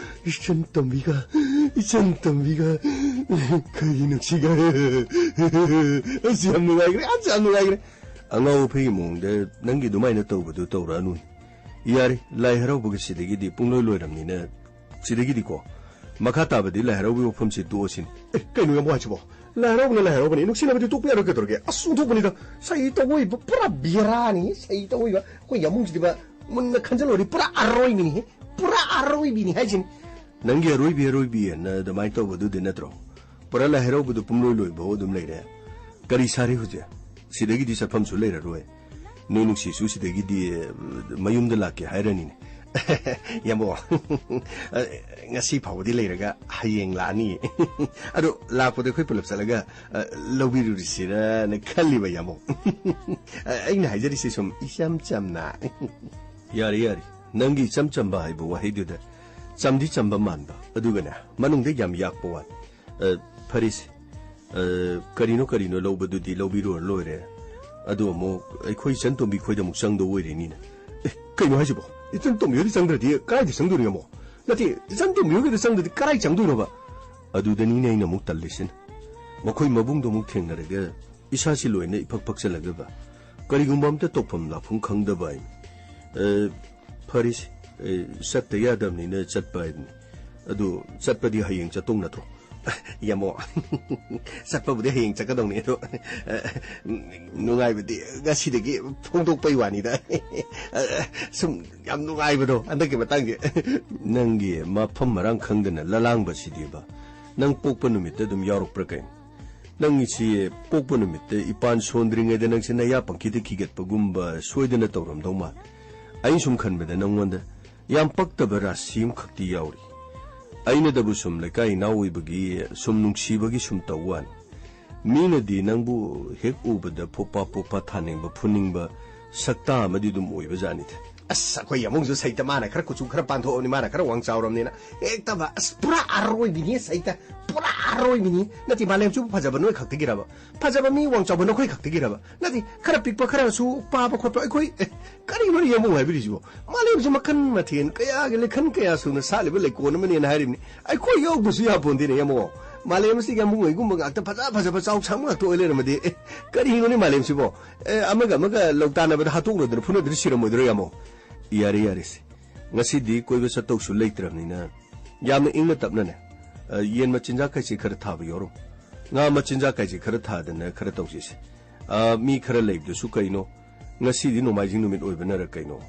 ꯏꯆꯟ ꯇꯣꯝꯕꯤꯒ, ꯏꯆꯟ ꯇꯣꯝꯕꯤꯒ, ꯑꯩꯈꯣꯏꯒꯤ ꯅꯨꯡꯁꯤꯒ꯫ ꯑꯁ, ꯌꯥꯝ ꯅꯨꯡꯉꯥꯏꯈ꯭ꯔꯦ, ꯑꯁ, ꯌꯥꯝ ꯅꯨꯡꯉꯥꯏꯈ꯭ꯔꯦ꯫ ꯑꯉꯥꯎ ꯑꯐꯩꯒꯤ ꯃꯑꯣꯡꯗ ꯅꯪꯒꯤ ꯑꯗꯨꯃꯥꯏꯅ ꯇꯧꯕꯗꯨ ꯇꯧꯔꯛꯑꯅꯨ꯫ ꯌꯥꯔꯦ, ꯂꯥꯏ ꯍꯔꯥꯎꯕꯒ ꯁꯤꯗꯒꯤꯗꯤ ꯄꯨꯡꯂꯣꯏ ꯂꯣꯏꯔꯝꯅꯤꯅ ꯁꯤꯗꯒꯤꯗꯤꯀꯣ ꯃꯈꯥ ꯇꯥꯕꯗꯤ ꯂꯥꯏ ꯍꯔꯥꯎꯕꯒꯤ ꯋꯥꯐꯝꯁꯤ ꯇꯣꯛꯑꯁꯤꯅꯦ꯫ ꯑꯦ, ꯀꯩꯅꯣ ꯌꯥꯝ ꯍꯥꯏꯁꯤꯕꯣ? ꯂꯥꯏ ꯍꯔꯥꯎꯕꯅ ꯂꯥꯏ ꯍꯔꯥꯎꯕꯅꯤ, ꯅꯨꯡꯁꯤꯅꯕꯗꯤ ꯇꯣꯛꯄ ꯌꯥꯔꯣꯏ ꯀꯩꯗꯧꯔꯒꯦ? ꯑꯁ, ꯑꯣꯟꯊꯣꯛꯄꯅꯤꯗ꯫ ꯁꯩ ꯇꯧꯕ ꯄꯨꯔꯥ ꯕꯦꯔꯥꯅꯤ, ꯁꯩ ꯇꯧꯕ꯫ ꯑꯩꯈꯣꯏ ꯌꯥꯃꯨꯡꯁꯤꯗꯤꯕ ꯃꯨꯟꯅ ꯈꯟꯖꯜꯂꯨꯔꯗꯤ ꯄꯨꯔꯥ ꯑꯔꯣꯏꯕꯤꯅꯤꯍꯦ, ꯄꯨꯔꯥ ꯑꯔꯣꯏꯕꯤꯅꯤ ꯍꯥꯏꯁꯤꯅꯤ꯫ ꯅꯪꯒꯤ ꯑꯔꯣꯏꯕꯤ ꯑꯔꯣꯏꯕꯤꯑꯅ ꯑꯗꯨꯃꯥꯏꯅ ꯇꯧꯕꯗꯨꯗꯤ ꯅꯠꯇ꯭ꯔꯣ? ꯄꯨꯔꯥ ꯂꯥꯏ ꯍꯔꯥꯎꯕꯗꯣ ꯄꯨꯡꯂꯣꯏ ꯂꯣꯏꯕ ꯑꯗꯨꯝ ꯂꯩꯔꯦ꯫ ꯀꯔꯤ ꯁꯥꯔꯤ ꯍꯧꯖꯤꯛ? ꯁꯤꯗꯒꯤꯗꯤ ꯆꯠꯐꯝꯁꯨ ꯂꯩꯔꯔꯣꯏ꯫ ꯅꯣꯏ ꯅꯨꯡꯁꯤꯁꯨ ꯁꯤꯗꯒꯤꯗꯤ, ꯑ, ꯃꯌꯨꯝꯗ ꯂꯥꯛꯀꯦ ꯍꯥꯏꯔꯅꯤꯅꯦ꯫ ꯌꯥꯝꯕꯣ, ꯑ, ꯉꯁꯤ ꯐꯥꯎꯕꯗꯤ ꯂꯩꯔꯒ ꯍꯌꯦꯡ ꯂꯥꯛꯑꯅꯤ꯫ ꯑꯗꯣ ꯂꯥꯛꯄꯗ ꯑꯩꯈꯣꯏ ꯄꯨꯂꯞ ꯆꯠꯂꯒ, ꯑ, ꯂꯧꯕꯤꯔꯨꯔꯁꯤꯔꯅ ꯈꯜꯂꯤꯕ, ꯌꯥꯝꯕꯣ꯫ ꯑ, ꯑꯩꯅ ꯍꯥꯏꯖꯔꯤꯁꯦ ꯁꯨꯝ ꯏꯆꯝ ꯆꯝꯅ꯫ ꯌꯥꯔꯦ, ꯌꯥꯔꯦ꯫ ꯅꯪꯒꯤ ꯏꯆꯝ ꯆꯝꯕ ꯍꯥꯏꯕ ꯋꯥꯍꯩꯗꯨꯗ ꯆꯝꯗꯤ ꯆꯝꯕ ꯃꯥꯟꯕ, ꯑꯗꯨꯒꯅꯦ, ꯃꯅꯨꯡꯗ ꯌꯥꯝ ꯌꯥꯛꯄ ꯋꯥꯅꯤ꯫ ꯑ, ꯐꯔꯦꯁꯦ꯫ ꯑ, ꯀꯔꯤꯅꯣ ꯀꯔꯤꯅꯣ ꯂꯧꯕꯗꯨꯗꯤ ꯂꯧꯕꯤꯔꯨꯔ ꯂꯣꯏꯔꯦ꯫ ꯑꯗꯨ ꯑꯃꯨꯛ ꯑꯩꯈꯣꯏ ꯏꯆꯟ ꯇꯣꯝꯕꯤ ꯈꯣꯏꯗ ꯑꯃꯨꯛ ꯆꯪꯗꯧ ꯑꯣꯏꯔꯦꯅꯤꯅꯦ꯫ ꯑꯦ, ꯀꯩꯅꯣ ꯍꯥꯏꯁꯤꯕꯣ? ꯏꯆꯟ ꯇꯣꯝꯕꯤ ꯍꯣꯏꯗ ꯆꯪꯗ꯭ꯔꯗꯤ ꯀꯗꯥꯏꯗ ꯆꯪꯗꯣꯏꯅꯣ, ꯌꯥꯝꯕꯣ? ꯅꯠꯇꯦ, ꯏꯆꯟ ꯇꯣꯝꯕꯤ ꯍꯣꯏꯒꯤꯗ ꯆꯪꯗ꯭ꯔꯗꯤ ꯀꯗꯥꯏ ꯆꯪꯗꯣꯏꯅꯣꯕ? ꯑꯗꯨꯗꯅꯤꯅꯦ ꯑꯩꯅ ꯑꯃꯨꯛ ꯇꯜꯂꯤꯁꯤꯅ꯫ ꯃꯈꯣꯏ ꯃꯕꯨꯡꯗꯣ ꯑꯃꯨꯛ ꯊꯦꯡꯅꯔꯒ ꯏꯁꯥꯁꯤ ꯂꯣꯏꯅ ꯏꯐꯛ ꯐꯛꯆꯜꯂꯒꯕ ꯀꯔꯤꯒꯨꯝꯕ ꯑꯝꯇ ꯇꯧꯐꯝ ꯂꯥꯛꯐꯝ ꯈꯪꯗꯕ ꯍꯥꯏ꯫ ꯑ, ꯐꯔꯦꯁꯦ, ꯑ, ꯆꯠꯇ ꯌꯥꯗꯕꯅꯤꯅ ꯆꯠꯄ ꯍꯥꯏꯗꯨꯅꯤ꯫ ꯑꯗꯨ ꯆꯠꯄꯗꯤ ꯍꯌꯦꯡ ꯆꯠꯇꯧ ꯅꯠꯇ꯭ꯔꯣ? ꯌꯥꯃꯣ, ꯆꯠꯄꯕꯨꯗꯤ ꯍꯌꯦꯡ ꯆꯠꯀꯗꯧꯅꯤ, ꯑꯗꯣ ꯅꯨꯡꯉꯥꯏꯕꯗꯤ ꯉꯁꯤꯗꯒꯤ ꯐꯣꯡꯗꯣꯛꯄꯩ ꯋꯥꯅꯤꯗ꯫ ꯁꯨꯝ ꯌꯥꯝ ꯅꯨꯡꯉꯥꯏꯕꯗꯣ ꯍꯟꯗꯛꯀꯤ ꯃꯇꯥꯡꯁꯦ꯫ ꯅꯪꯒꯤ ꯃꯐꯝ ꯃꯔꯥꯡ ꯈꯪꯗꯅ ꯂꯂꯥꯡꯕꯁꯤꯗꯤꯕ, ꯅꯪ ꯄꯣꯛꯄ ꯅꯨꯃꯤꯠꯇ ꯑꯗꯨꯝ ꯌꯥꯎꯔꯛꯄ꯭ꯔꯥ ꯀꯩꯅꯣ? ꯅꯪꯒꯤꯁꯤ ꯄꯣꯛꯄ ꯅꯨꯃꯤꯠꯇ ꯏꯄꯥꯟ ꯁꯣꯟꯗ꯭ꯔꯤꯉꯩꯗ ꯅꯪꯁꯦ ꯅꯌꯥ ꯄꯪꯈꯤꯗ ꯈꯤꯒꯠꯄꯒꯨꯝꯕ ꯁꯣꯏꯗꯅ ꯇꯧꯔꯝꯗꯧ ꯃꯥꯜꯂꯦ꯫ ꯑꯩꯅ ꯁꯨꯝ ꯈꯟꯕꯗ ꯅꯪꯉꯣꯟꯗ ꯌꯥꯝ ꯄꯛꯇꯕ ꯔꯥꯁꯤ ꯑꯃꯈꯛꯇꯤ ꯌꯥꯎꯔꯤ꯫ ꯑꯩꯅꯗꯕꯨ ꯁꯨꯝ ꯂꯩꯀꯥꯏ ꯏꯅꯥꯎ ꯑꯣꯏꯕꯒꯤ, ꯁꯨꯝ ꯅꯨꯡꯁꯤꯕꯒꯤ ꯁꯨꯝ ꯇꯧ ꯋꯥꯅꯤ꯫ ꯃꯤꯅꯗꯤ ꯅꯪꯕꯨ ꯍꯦꯛ ꯎꯕꯗ ꯐꯨꯞꯄꯥ ꯐꯨꯞꯄꯥ ꯊꯥꯅꯤꯡꯕ, ꯐꯨꯅꯤꯡꯕ ꯁꯛꯇꯥ ꯑꯃꯗꯤ ꯑꯗꯨꯝ ꯑꯣꯏꯕ ꯖꯥꯠꯅꯤꯗ꯫ ꯑꯁ, ꯑꯩꯈꯣꯏ ꯌꯥꯃꯨꯡꯁꯨ ꯁꯩꯇ, ꯃꯥꯅ ꯈꯔ ꯀꯨꯆꯨ ꯈꯔ ꯄꯥꯟꯊꯣꯛꯑꯕꯅꯤ, ꯃꯥꯅ ꯈꯔ ꯋꯥꯡ ꯆꯥꯎꯔꯕꯅꯤꯅ꯫ ꯍꯦꯛꯇꯕ, ꯑꯁ, ꯄꯨꯔꯥ ꯑꯔꯣꯏꯕꯤꯅꯤ ꯁꯩꯇ, ꯄꯨꯔꯥ ꯑꯔꯣꯏꯕꯤꯅꯤ꯫ ꯅꯠꯇꯦ, ꯃꯥꯂꯦꯝꯁꯤꯕꯨ ꯐꯖꯕ ꯅꯣꯏ ꯈꯛꯇꯒꯤꯔꯕ? ꯐꯖꯕ ꯃꯤ ꯋꯥꯡ ꯆꯥꯎꯕ ꯅꯈꯣꯏ ꯈꯛꯇꯒꯤꯔꯕ? ꯅꯠꯇꯦ, ꯈꯔ ꯄꯤꯛꯄ, ꯈꯔꯁꯨ ꯄꯥꯕ ꯈꯣꯠꯄ ꯑꯩꯈꯣꯏ, ꯑꯦ, ꯀꯔꯤꯅꯣ ꯌꯥꯃꯨꯡ ꯍꯥꯏꯕꯤꯔꯤꯁꯤꯕꯣ? ꯃꯥꯂꯦꯝꯁꯤ ꯃꯈꯜ ꯃꯊꯦꯜ ꯀꯌꯥꯒꯤ ꯂꯩꯈꯜ ꯀꯌꯥ ꯁꯨꯅ ꯁꯥꯠꯂꯤꯕ ꯂꯩꯀꯣꯜ ꯑꯃꯅꯦꯅ ꯍꯥꯏꯔꯤꯕꯅꯤ꯫ ꯑꯩꯈꯣꯏ ꯌꯥꯎꯗꯕꯁꯨ ꯌꯥꯄꯣꯟꯇꯦꯅꯦ, ꯌꯥꯃꯣ꯫ ꯃꯥꯂꯦꯝ ꯑꯁꯤꯒꯤ ꯌꯥꯃꯨꯡ ꯍꯣꯏꯒꯨꯝꯕ ꯉꯥꯛꯇ ꯐꯖ ꯐꯖꯕ ꯆꯥꯎ ꯁꯥꯡꯕ ꯉꯥꯛꯇ ꯑꯣꯏ ꯂꯩꯔꯝꯃꯗꯤ, ꯑꯦ, ꯀꯔꯤꯅꯣꯅꯦ ꯃꯥꯂꯦꯝꯁꯤꯕꯣ? ꯑꯦ, ꯑꯃꯒ ꯑꯃꯒ ꯂꯧꯇꯥꯟꯅꯕꯗ ꯍꯥꯠꯇꯣꯛꯅꯗꯅ ꯐꯨꯅꯗꯅ ꯁꯤꯔꯝꯃꯣꯏꯗ꯭ꯔꯣ, ꯌꯥꯃꯣ? ꯌꯥꯔꯦ, ꯌꯥꯔꯦꯁꯦ꯫ ꯉꯁꯤꯗꯤ ꯀꯣꯏꯕ ꯆꯠꯇꯧꯁꯨ ꯂꯩꯇ꯭ꯔꯕꯅꯤꯅ, ꯌꯥꯝꯅ ꯏꯪꯅ ꯇꯞꯅꯅꯦ, ꯑ, ꯌꯦꯟ ꯃꯆꯤꯟꯖꯥꯛ ꯀꯩꯁꯦ ꯈꯔ ꯊꯥꯕ ꯌꯥꯎꯔꯝꯃꯣ꯫ ꯉꯥ ꯃꯆꯤꯟꯖꯥꯛ ꯀꯩꯁꯦ ꯈꯔ ꯊꯥꯗꯅ ꯈꯔ ꯇꯧꯁꯤꯁꯦ꯫ ꯑ, ꯃꯤ ꯈꯔ ꯂꯩꯕꯗꯨꯁꯨ ꯀꯩꯅꯣ, ꯉꯁꯤꯗꯤ ꯅꯣꯡꯃꯥꯏꯖꯤꯡ ꯅꯨꯃꯤꯠ ꯑꯣꯏꯕꯅꯔ ꯀꯩꯅꯣ,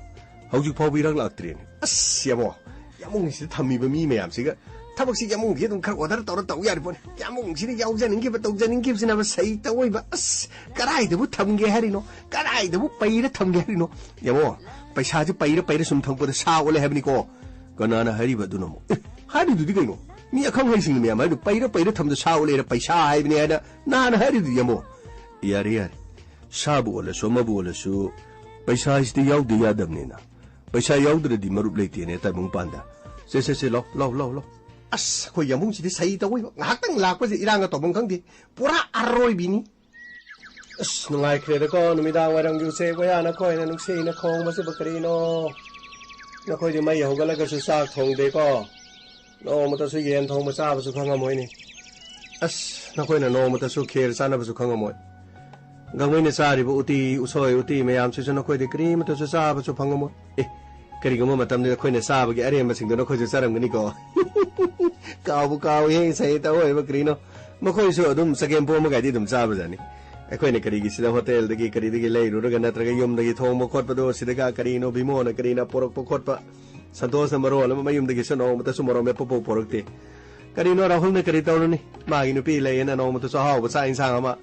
ꯍꯧꯖꯤꯛ ꯐꯥꯎꯕ ꯏꯔꯥꯛ ꯂꯥꯛꯇ꯭ꯔꯦꯅꯦ꯫ ꯑꯁ, ꯌꯥꯃꯣ, ꯌꯥꯃꯨꯡꯁꯤꯗ ꯊꯝꯃꯤꯕ ꯃꯤ ꯃꯌꯥꯝꯁꯤꯒ ꯊꯕꯛꯁꯤ ꯌꯥꯃꯨꯡꯒꯤ ꯑꯗꯨꯝ ꯈꯔ order ꯇꯧꯔ ꯇꯧ ꯌꯥꯔꯤ ꯄꯣꯠꯅꯤ꯫ ꯌꯥꯃꯨꯡꯁꯤꯅ ꯌꯥꯎꯖꯅꯤꯡꯈꯤꯕ, ꯇꯧꯖꯅꯤꯡꯈꯤꯕꯁꯤꯅꯕ ꯁꯩꯇ ꯑꯣꯏꯕ꯫ ꯑꯁ, ꯀꯗꯥꯏꯗꯕꯨ ꯊꯝꯒꯦ ꯍꯥꯏꯔꯤꯅꯣ? ꯀꯗꯥꯏꯗꯕꯨ ꯄꯩꯔ ꯊꯝꯒꯦ ꯍꯥꯏꯔꯤꯅꯣ? ꯌꯥꯃꯣ, ꯄꯩꯁꯥꯁꯦ ꯄꯩꯔ ꯄꯩꯔ ꯁꯨꯝ ꯊꯝꯕꯗ ꯁꯥ ꯑꯣꯜꯂꯦ ꯍꯥꯏꯕꯅꯤꯀꯣ꯫ ꯀꯅꯥꯅ ꯍꯥꯏꯔꯤꯕ ꯑꯗꯨꯅ ꯑꯃꯨꯛ? ꯑꯦ, ꯍꯥꯏꯔꯤꯗꯨꯗꯤ ꯀꯩꯅꯣ? ꯃꯤ ꯑꯈꯪ ꯑꯍꯩꯁꯤꯡꯒꯤ ꯃꯌꯥꯝ ꯍꯥꯏꯗꯨ ꯄꯩꯔ ꯄꯩꯔ ꯊꯝꯕꯗ ꯁꯥ ꯑꯣꯜꯂꯦ ꯍꯥꯏꯅ ꯄꯩꯁꯥ ꯍꯥꯏꯕꯅꯤ ꯍꯥꯏꯅ ꯅꯍꯥꯟ ꯍꯥꯏꯔꯤꯗꯨꯗꯤ, ꯌꯥꯃꯣ꯫ ꯌꯥꯔꯦ, ꯌꯥꯔꯦ꯫ ꯁꯥꯕꯨ ꯑꯣꯜꯂꯁꯨ ꯑꯃꯕꯨ ꯑꯣꯜꯂꯁꯨ ꯄꯩꯁꯥ ꯍꯥꯏꯁꯤꯗꯤ ꯌꯥꯎꯗ ꯌꯥꯗꯕꯅꯤꯅ꯫ ꯄꯩꯁꯥ ꯌꯥꯎꯗ꯭ꯔꯗꯤ ꯃꯔꯨꯞ ꯂꯩꯇꯦꯅꯦ ꯇꯥꯏꯕꯪ ꯄꯥꯟꯗ꯫ ꯁꯦ, ꯁꯦ, ꯁꯦ, ꯂꯥꯎ, ꯂꯥꯎ, ꯂꯥꯎ, ꯂꯥꯎ꯫ ꯑꯁ, ꯑꯩꯈꯣꯏ ꯌꯥꯃꯨꯡꯁꯤꯗꯤ ꯁꯍꯤ ꯇꯧꯏꯕ꯫ ꯉꯥꯏꯍꯥꯛꯇꯪ ꯂꯥꯛꯄꯁꯦ ꯏꯔꯥꯡꯒ ꯇꯧꯐꯝ ꯈꯪꯗꯦ꯫ ꯄꯨꯔꯥ ꯑꯔꯣꯏꯕꯤꯅꯤ꯫ ꯑꯁ, ꯅꯨꯡꯉꯥꯏꯈ꯭ꯔꯦꯗꯀꯣ, ꯅꯨꯃꯤꯗꯥꯡ ꯋꯥꯏꯔꯝꯒꯤ ꯎꯆꯦꯛ ꯋꯥꯌꯥ ꯅꯈꯣꯏꯅ ꯅꯨꯡꯁꯤꯅ ꯈꯣꯡꯕꯁꯤꯕꯨ ꯀꯔꯤꯅꯣ? ꯅꯈꯣꯏꯗꯤ ꯃꯩ ꯍꯧꯒꯠꯂꯒꯁꯨ ꯆꯥꯛ ꯊꯣꯡꯗꯦꯀꯣ? ꯅꯣꯡꯃꯇꯁꯨ ꯌꯦꯟ ꯊꯣꯡꯕ ꯆꯥꯕꯁꯨ ꯈꯪꯉꯝꯃꯣꯏꯅꯦ꯫ ꯑꯁ, ꯅꯈꯣꯏꯅ ꯅꯣꯡꯃꯇꯁꯨ ꯈꯦꯔ ꯆꯥꯅꯕꯁꯨ ꯈꯪꯉꯝꯃꯣꯏ꯫ ꯒꯥꯡꯃꯩꯅ ꯆꯥꯔꯤꯕ ꯎꯇꯤ, ꯎꯁꯣꯏ ꯎꯇꯤ ꯃꯌꯥꯝꯁꯤꯁꯨ ꯅꯈꯣꯏꯗꯤ ꯀꯔꯤꯃꯇꯁꯨ ꯆꯥꯕꯁꯨ ꯐꯪꯉꯝꯃꯣꯏ꯫ ꯑꯦ, ꯀꯔꯤꯒꯨꯝꯕ ꯃꯇꯝꯗ ꯑꯩꯈꯣꯏꯅ ꯆꯥꯕꯒꯤ ꯑꯔꯦꯝꯕꯁꯤꯡꯗꯣ ꯅꯈꯣꯏꯁꯨ ꯆꯥꯔꯝꯒꯅꯤꯀꯣ꯫ ꯀꯥꯎꯕꯨ ꯀꯥꯎꯏꯍꯦ, ꯉꯁꯥꯏ ꯇꯧꯑꯣꯏꯕ ꯀꯔꯤꯅꯣ꯫ ꯃꯈꯣꯏꯁꯨ ꯑꯗꯨꯝ ꯆꯒꯦꯝ ꯄꯣꯝꯕꯒꯥꯏꯗꯤ ꯑꯗꯨꯝ ꯆꯥꯕꯖꯥꯠꯅꯤ꯫ ꯑꯩꯈꯣꯏꯅ ꯀꯔꯤꯒꯤ ꯁꯤꯗ ꯍꯣꯇꯦꯜꯗꯒꯤ ꯀꯔꯤꯗꯒꯤ ꯂꯩꯔꯨꯔꯒ ꯅꯠꯇ꯭ꯔꯒ ꯌꯨꯝꯗꯒꯤ ꯊꯣꯡꯕ ꯈꯣꯠꯄꯗꯣ ꯁꯤꯗꯒ ꯀꯔꯤꯅꯣ ꯕꯤꯃꯣꯅ ꯀꯔꯤꯅ ꯄꯣꯔꯛꯄ ꯈꯣꯠꯄ꯫ ꯁꯟꯇꯣꯁꯅ ꯃꯔꯣꯜ ꯑꯃ ꯃꯌꯨꯝꯗꯒꯤꯁꯨ ꯅꯣꯡꯃꯇꯁꯨ ꯃꯣꯔꯣꯛ ꯃꯦꯠꯄ ꯄꯣꯛ ꯄꯣꯔꯛꯇꯦ꯫ ꯀꯔꯤꯅꯣ ꯔꯥꯍꯨꯜꯅ ꯀꯔꯤ ꯇꯧꯔꯨꯅꯤ? ꯃꯥꯒꯤ ꯅꯨꯄꯤ ꯂꯩꯌꯦꯅ ꯅꯣꯡꯃꯇꯁꯨ ꯑꯍꯥꯎꯕ ꯆꯥꯛ ꯏꯟꯁꯥꯡ ꯑꯃ꯫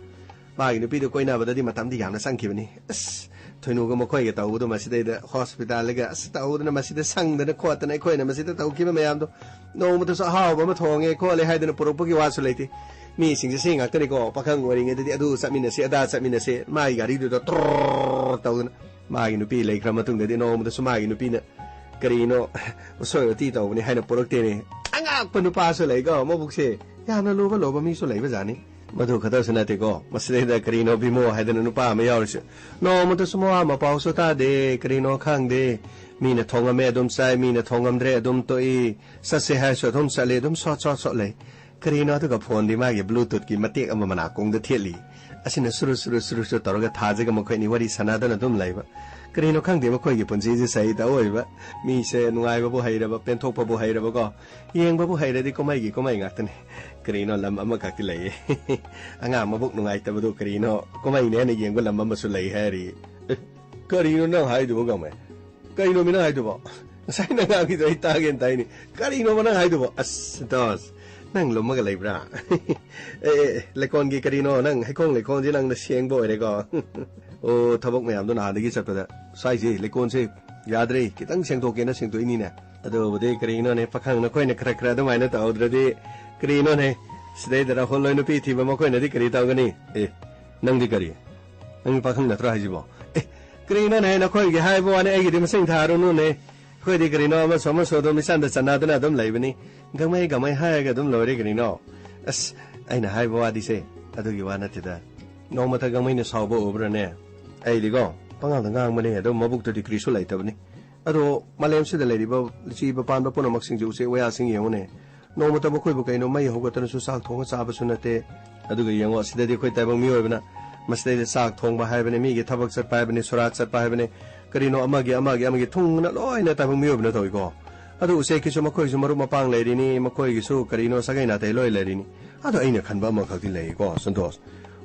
ꯃꯥꯒꯤ ꯅꯨꯄꯤꯗꯨ ꯀꯣꯏꯅꯕꯗꯗꯤ ꯃꯇꯝꯗꯤ ꯌꯥꯝꯅ ꯆꯪꯈꯤꯕꯅꯤ꯫ ꯑꯁ, ꯊꯣꯏꯅꯨꯒ ꯃꯈꯣꯏꯒ ꯇꯧꯕꯗꯣ ꯃꯁꯤꯗꯩꯗ ꯍꯣꯁꯄꯤꯇꯥꯜꯗꯒ ꯑꯁ ꯇꯧꯗꯅ ꯃꯁꯤꯗ ꯁꯪꯗꯅ ꯈꯣꯠꯇꯅ ꯑꯩꯈꯣꯏꯅ ꯃꯁꯤꯗ ꯇꯧꯈꯤꯕ ꯃꯌꯥꯝꯗꯣ ꯅꯣꯡꯃꯇꯁꯨ ꯑꯍꯥꯎꯕ ꯑꯃ ꯊꯣꯡꯉꯦ ꯈꯣꯠꯂꯦ ꯍꯥꯏꯗꯅ ꯄꯨꯔꯛꯄꯒꯤ ꯋꯥꯁꯨ ꯂꯩꯇꯦ꯫ ꯃꯤꯁꯤꯡꯁꯦ ꯁꯤ ꯉꯥꯛꯇꯅꯤꯀꯣ, ꯄꯥꯈꯪ ꯑꯣꯏꯔꯤꯉꯩꯗꯗꯤ ꯑꯗꯨ ꯆꯠꯃꯤꯟꯅꯁꯤ, ꯑꯗꯥ ꯆꯠꯃꯤꯟꯅꯁꯤ, ꯃꯥꯒꯤ ꯒꯥꯔꯤꯗꯨꯗ ꯇ꯭ꯔꯣꯔ ꯇꯧꯗꯅ꯫ ꯃꯥꯒꯤ ꯅꯨꯄꯤ ꯂꯩꯈ꯭ꯔ ꯃꯇꯨꯡꯗꯗꯤ ꯅꯣꯡꯃꯗꯁꯨ ꯃꯥꯒꯤ ꯅꯨꯄꯤꯅ ꯀꯔꯤꯅꯣ ꯎꯁꯣꯏ ꯎꯇꯤ ꯇꯧꯕꯅꯤ ꯍꯥꯏꯅ ꯄꯨꯔꯛꯇꯦꯅꯦ꯫ ꯑꯉꯥꯛꯄ ꯅꯨꯄꯥꯁꯨ ꯂꯩꯀꯣ, ꯃꯕꯨꯛꯁꯦ ꯌꯥꯝꯅ ꯂꯨꯕ ꯂꯨꯕ ꯃꯤꯁꯨ ꯂꯩꯕꯖꯥꯠꯅꯤ꯫ ꯃꯗꯨ ꯈꯛꯇꯁꯨ ꯅꯠꯇꯦꯀꯣ, ꯃꯁꯤꯗꯩꯗ ꯀꯔꯤꯅꯣ ꯕꯤꯃꯣ ꯍꯥꯏꯗꯅ ꯅꯨꯄꯥ ꯑꯃ ꯌꯥꯎꯔꯤꯁꯦ꯫ ꯅꯣꯡꯃꯇꯁꯨ ꯃꯋꯥ ꯃꯄꯥꯎꯁꯨ ꯇꯥꯗꯦ, ꯀꯔꯤꯅꯣ ꯈꯪꯗꯦ꯫ ꯃꯤꯅ ꯊꯣꯡꯉꯝꯃꯦ ꯑꯗꯨꯝ ꯆꯥꯏ, ꯃꯤꯅ ꯊꯣꯡꯉꯝꯗ꯭ꯔꯦ ꯑꯗꯨꯝ ꯇꯣꯛꯏ꯫ ꯆꯠꯁꯦ ꯍꯥꯏꯔꯁꯨ ꯑꯗꯨꯝ ꯆꯠꯂꯦ, ꯑꯗꯨꯝ ꯁꯣꯠ ꯁꯣꯠ ꯁꯣꯠ ꯂꯩ꯫ ꯀꯔꯤꯅꯣ ꯑꯗꯨꯒ ꯐꯣꯟꯗꯤ ꯃꯥꯒꯤ ꯕ꯭ꯂꯨꯇꯨꯠꯀꯤ ꯃꯇꯦꯛ ꯑꯃ ꯃꯅꯥꯀꯣꯡꯗ ꯊꯦꯠꯂꯤ꯫ ꯑꯁꯤꯅ ꯁꯨꯔꯨ ꯁꯨꯔꯨ ꯁꯨꯔꯨ ꯁꯨꯔꯨ ꯇꯧꯔꯒ ꯊꯥꯖꯒ ꯃꯈꯣꯏꯅꯤ ꯋꯥꯔꯤ ꯁꯥꯟꯅꯗꯅ ꯑꯗꯨꯝ ꯂꯩꯕ꯫ ꯀꯔꯤꯅꯣ ꯈꯪꯗꯦ ꯃꯈꯣꯏꯒꯤ ꯄꯨꯟꯁꯤꯁꯦ ꯁꯍꯤꯗ ꯑꯣꯏꯕ꯫ ꯃꯤꯁꯦ ꯅꯨꯡꯉꯥꯏꯕꯕꯨ ꯍꯩꯔꯕ, ꯄꯦꯟꯊꯣꯛꯄꯕꯨ ꯍꯩꯔꯕꯀꯣ꯫ ꯌꯦꯡꯕꯕꯨ ꯍꯩꯔꯗꯤ ꯀꯨꯝꯍꯩꯒꯤ ꯀꯨꯝꯍꯩ ꯉꯥꯛꯇꯅꯤ꯫ ꯀꯔꯤꯅꯣ ꯂꯝ ꯑꯃꯈꯛꯇꯤ ꯂꯩꯌꯦ꯫ ꯑꯉꯥꯡ ꯃꯕꯨꯛ ꯅꯨꯡꯉꯥꯏꯇꯕꯗꯣ ꯀꯔꯤꯅꯣ ꯀꯨꯝꯍꯩꯅꯦ ꯍꯥꯏꯅ ꯌꯦꯡꯕ ꯂꯝ ꯑꯃꯁꯨ ꯂꯩ ꯍꯥꯏꯔꯤ꯫ ꯑꯦ, ꯀꯔꯤꯅꯣ ꯅꯪ ꯍꯥꯏꯗꯨꯕꯨ ꯒꯃꯩ? ꯀꯩꯅꯣꯃꯤ ꯅꯪ ꯍꯥꯏꯗꯨꯕꯣ? ꯉꯁꯥꯏ ꯅꯪ ꯉꯥꯡꯈꯤꯗꯣ ꯑꯩ ꯇꯥꯒꯦꯅ ꯇꯥꯏꯅꯤ꯫ ꯀꯔꯤꯅꯣꯕ ꯅꯪ ꯍꯥꯏꯗꯨꯕꯣ? ꯑꯁ, ꯗꯣꯁ, ꯅꯪ ꯂꯨꯝꯃꯒ ꯂꯩꯕ꯭ꯔꯥ? ꯑꯦ, ꯑꯦ, ꯑꯦ, ꯂꯩꯀꯣꯟꯒꯤ ꯀꯔꯤꯅꯣ? ꯅꯪ ꯍꯩꯈꯣꯡ ꯂꯩꯈꯣꯡꯁꯤ ꯅꯪꯅ ꯁꯦꯡꯕ ꯑꯣꯏꯔꯦꯀꯣ꯫ ꯑꯣ, ꯊꯕꯛ ꯃꯌꯥꯝꯗꯣ ꯅꯍꯥꯟꯗꯒꯤ ꯆꯠꯄꯗ꯫ ꯁ꯭ꯋꯥꯏꯁꯤ ꯂꯩꯀꯣꯟꯁꯦ ꯌꯥꯗ꯭ꯔꯦ, ꯈꯤꯇꯪ ꯁꯦꯡꯗꯣꯛꯀꯦꯅ ꯁꯦꯡꯗꯣꯛꯏꯅꯤꯅꯦ꯫ ꯑꯗꯨꯕꯨꯗꯤ ꯀꯔꯤꯅꯣꯅꯦ, ꯄꯥꯈꯪ ꯅꯈꯣꯏꯅ ꯈꯔ ꯈꯔ ꯑꯗꯨꯃꯥꯏꯅ ꯇꯧꯍꯧꯗ꯭ꯔꯗꯤ ꯀꯔꯤꯅꯣꯅꯦ? ꯁꯤꯗꯩꯗ ꯔꯥꯍꯨꯜ ꯍꯣꯏ ꯅꯨꯄꯤ ꯊꯤꯕ ꯃꯈꯣꯏꯅꯗꯤ ꯀꯔꯤ ꯇꯧꯒꯅꯤ? ꯑꯦ, ꯅꯪꯗꯤ ꯀꯔꯤ? ꯅꯪ ꯄꯥꯈꯪ ꯅꯠꯇ꯭ꯔꯣ ꯍꯥꯏꯁꯤꯕꯣ? ꯑꯦ, ꯀꯔꯤꯅꯣꯅꯦ, ꯅꯈꯣꯏꯒꯤ ꯍꯥꯏꯕ ꯋꯥꯅꯤ, ꯑꯩꯒꯤꯗꯤ ꯃꯁꯤꯡ ꯊꯥꯔꯨꯅꯨꯅꯦ꯫ ꯑꯩꯈꯣꯏꯗꯤ ꯀꯔꯤꯅꯣ ꯑꯃꯁꯨ ꯑꯃꯁꯨ ꯑꯗꯨꯝ ꯏꯆꯥꯟꯗ ꯆꯟꯅꯗꯅ ꯑꯗꯨꯝ ꯂꯩꯕꯅꯤ꯫ ꯒꯃꯩ ꯒꯃꯩ ꯍꯥꯏꯔꯒ ꯑꯗꯨꯝ ꯂꯣꯏꯔꯦ ꯀꯔꯤꯅꯣ꯫ ꯑꯁ, ꯑꯩꯅ ꯍꯥꯏꯕ ꯋꯥꯗꯤꯁꯦ ꯑꯗꯨꯒꯤ ꯋꯥ ꯅꯠꯇꯦꯗ꯫ ꯅꯣꯡꯃꯇ ꯒꯃꯩꯅ ꯁꯥꯎꯕ ꯎꯕ꯭ꯔꯅꯦ? ꯑꯩꯗꯤꯀꯣ, ꯄꯉꯥꯡꯗ ꯉꯥꯡꯕꯅꯦ, ꯑꯗꯨꯝ ꯃꯕꯨꯛꯇꯗꯤ ꯀꯔꯤꯁꯨ ꯂꯩꯇꯕꯅꯤ꯫ ꯑꯗꯣ ꯃꯥꯂꯦꯝꯁꯤꯗ ꯂꯩꯔꯤꯕ ꯖꯤꯕ ꯄꯥꯟꯕ ꯄꯨꯝꯅꯃꯛꯁꯤꯡꯁꯦ ꯎꯆꯦꯛ ꯋꯥꯌꯥꯁꯤꯡ ꯌꯦꯡꯉꯨꯅꯦ꯫ ꯅꯣꯡꯃꯇ ꯃꯈꯣꯏꯕꯨ ꯀꯩꯅꯣ ꯃꯩ ꯍꯧꯒꯠꯇꯅꯁꯨ ꯆꯥꯛ ꯊꯣꯡꯉ ꯆꯥꯕꯁꯨ ꯅꯠꯇꯦ꯫ ꯑꯗꯨꯒ ꯌꯦꯡꯉꯣ, ꯁꯤꯗꯗꯤ ꯑꯩꯈꯣꯏ ꯇꯥꯏꯕꯪ ꯃꯤꯑꯣꯏꯕꯅ ꯃꯁꯤꯗꯩꯗ ꯆꯥꯛ ꯊꯣꯡꯕ ꯍꯥꯏꯕꯅꯤ, ꯃꯤꯒꯤ ꯊꯕꯛ ꯆꯠꯄ ꯍꯥꯏꯕꯅꯤ, ꯁꯣꯔꯥꯠ ꯆꯠꯄ ꯍꯥꯏꯕꯅꯤ, ꯀꯔꯤꯅꯣ ꯑꯃꯒꯤ, ꯑꯃꯒꯤ, ꯑꯃꯒꯤ ꯊꯨꯡꯅ ꯂꯣꯏꯅ ꯇꯥꯏꯕꯪ ꯃꯤꯑꯣꯏꯕꯅ ꯇꯧꯏꯀꯣ꯫ ꯑꯗꯨ ꯎꯆꯦꯛꯀꯤꯁꯨ ꯃꯈꯣꯏꯁꯨ ꯃꯔꯨꯞ ꯃꯄꯥꯡ ꯂꯩꯔꯤꯅꯤ, ꯃꯈꯣꯏꯒꯤꯁꯨ ꯀꯔꯤꯅꯣ ꯁꯥꯒꯩ ꯅꯥꯇꯩ ꯂꯣꯏ ꯂꯩꯔꯤꯅꯤ꯫ ꯑꯗꯣ ꯑꯩꯅ ꯈꯟꯕ ꯑꯃꯈꯛꯇꯤ ꯂꯩꯀꯣ, ꯁꯟꯇꯣꯁ꯫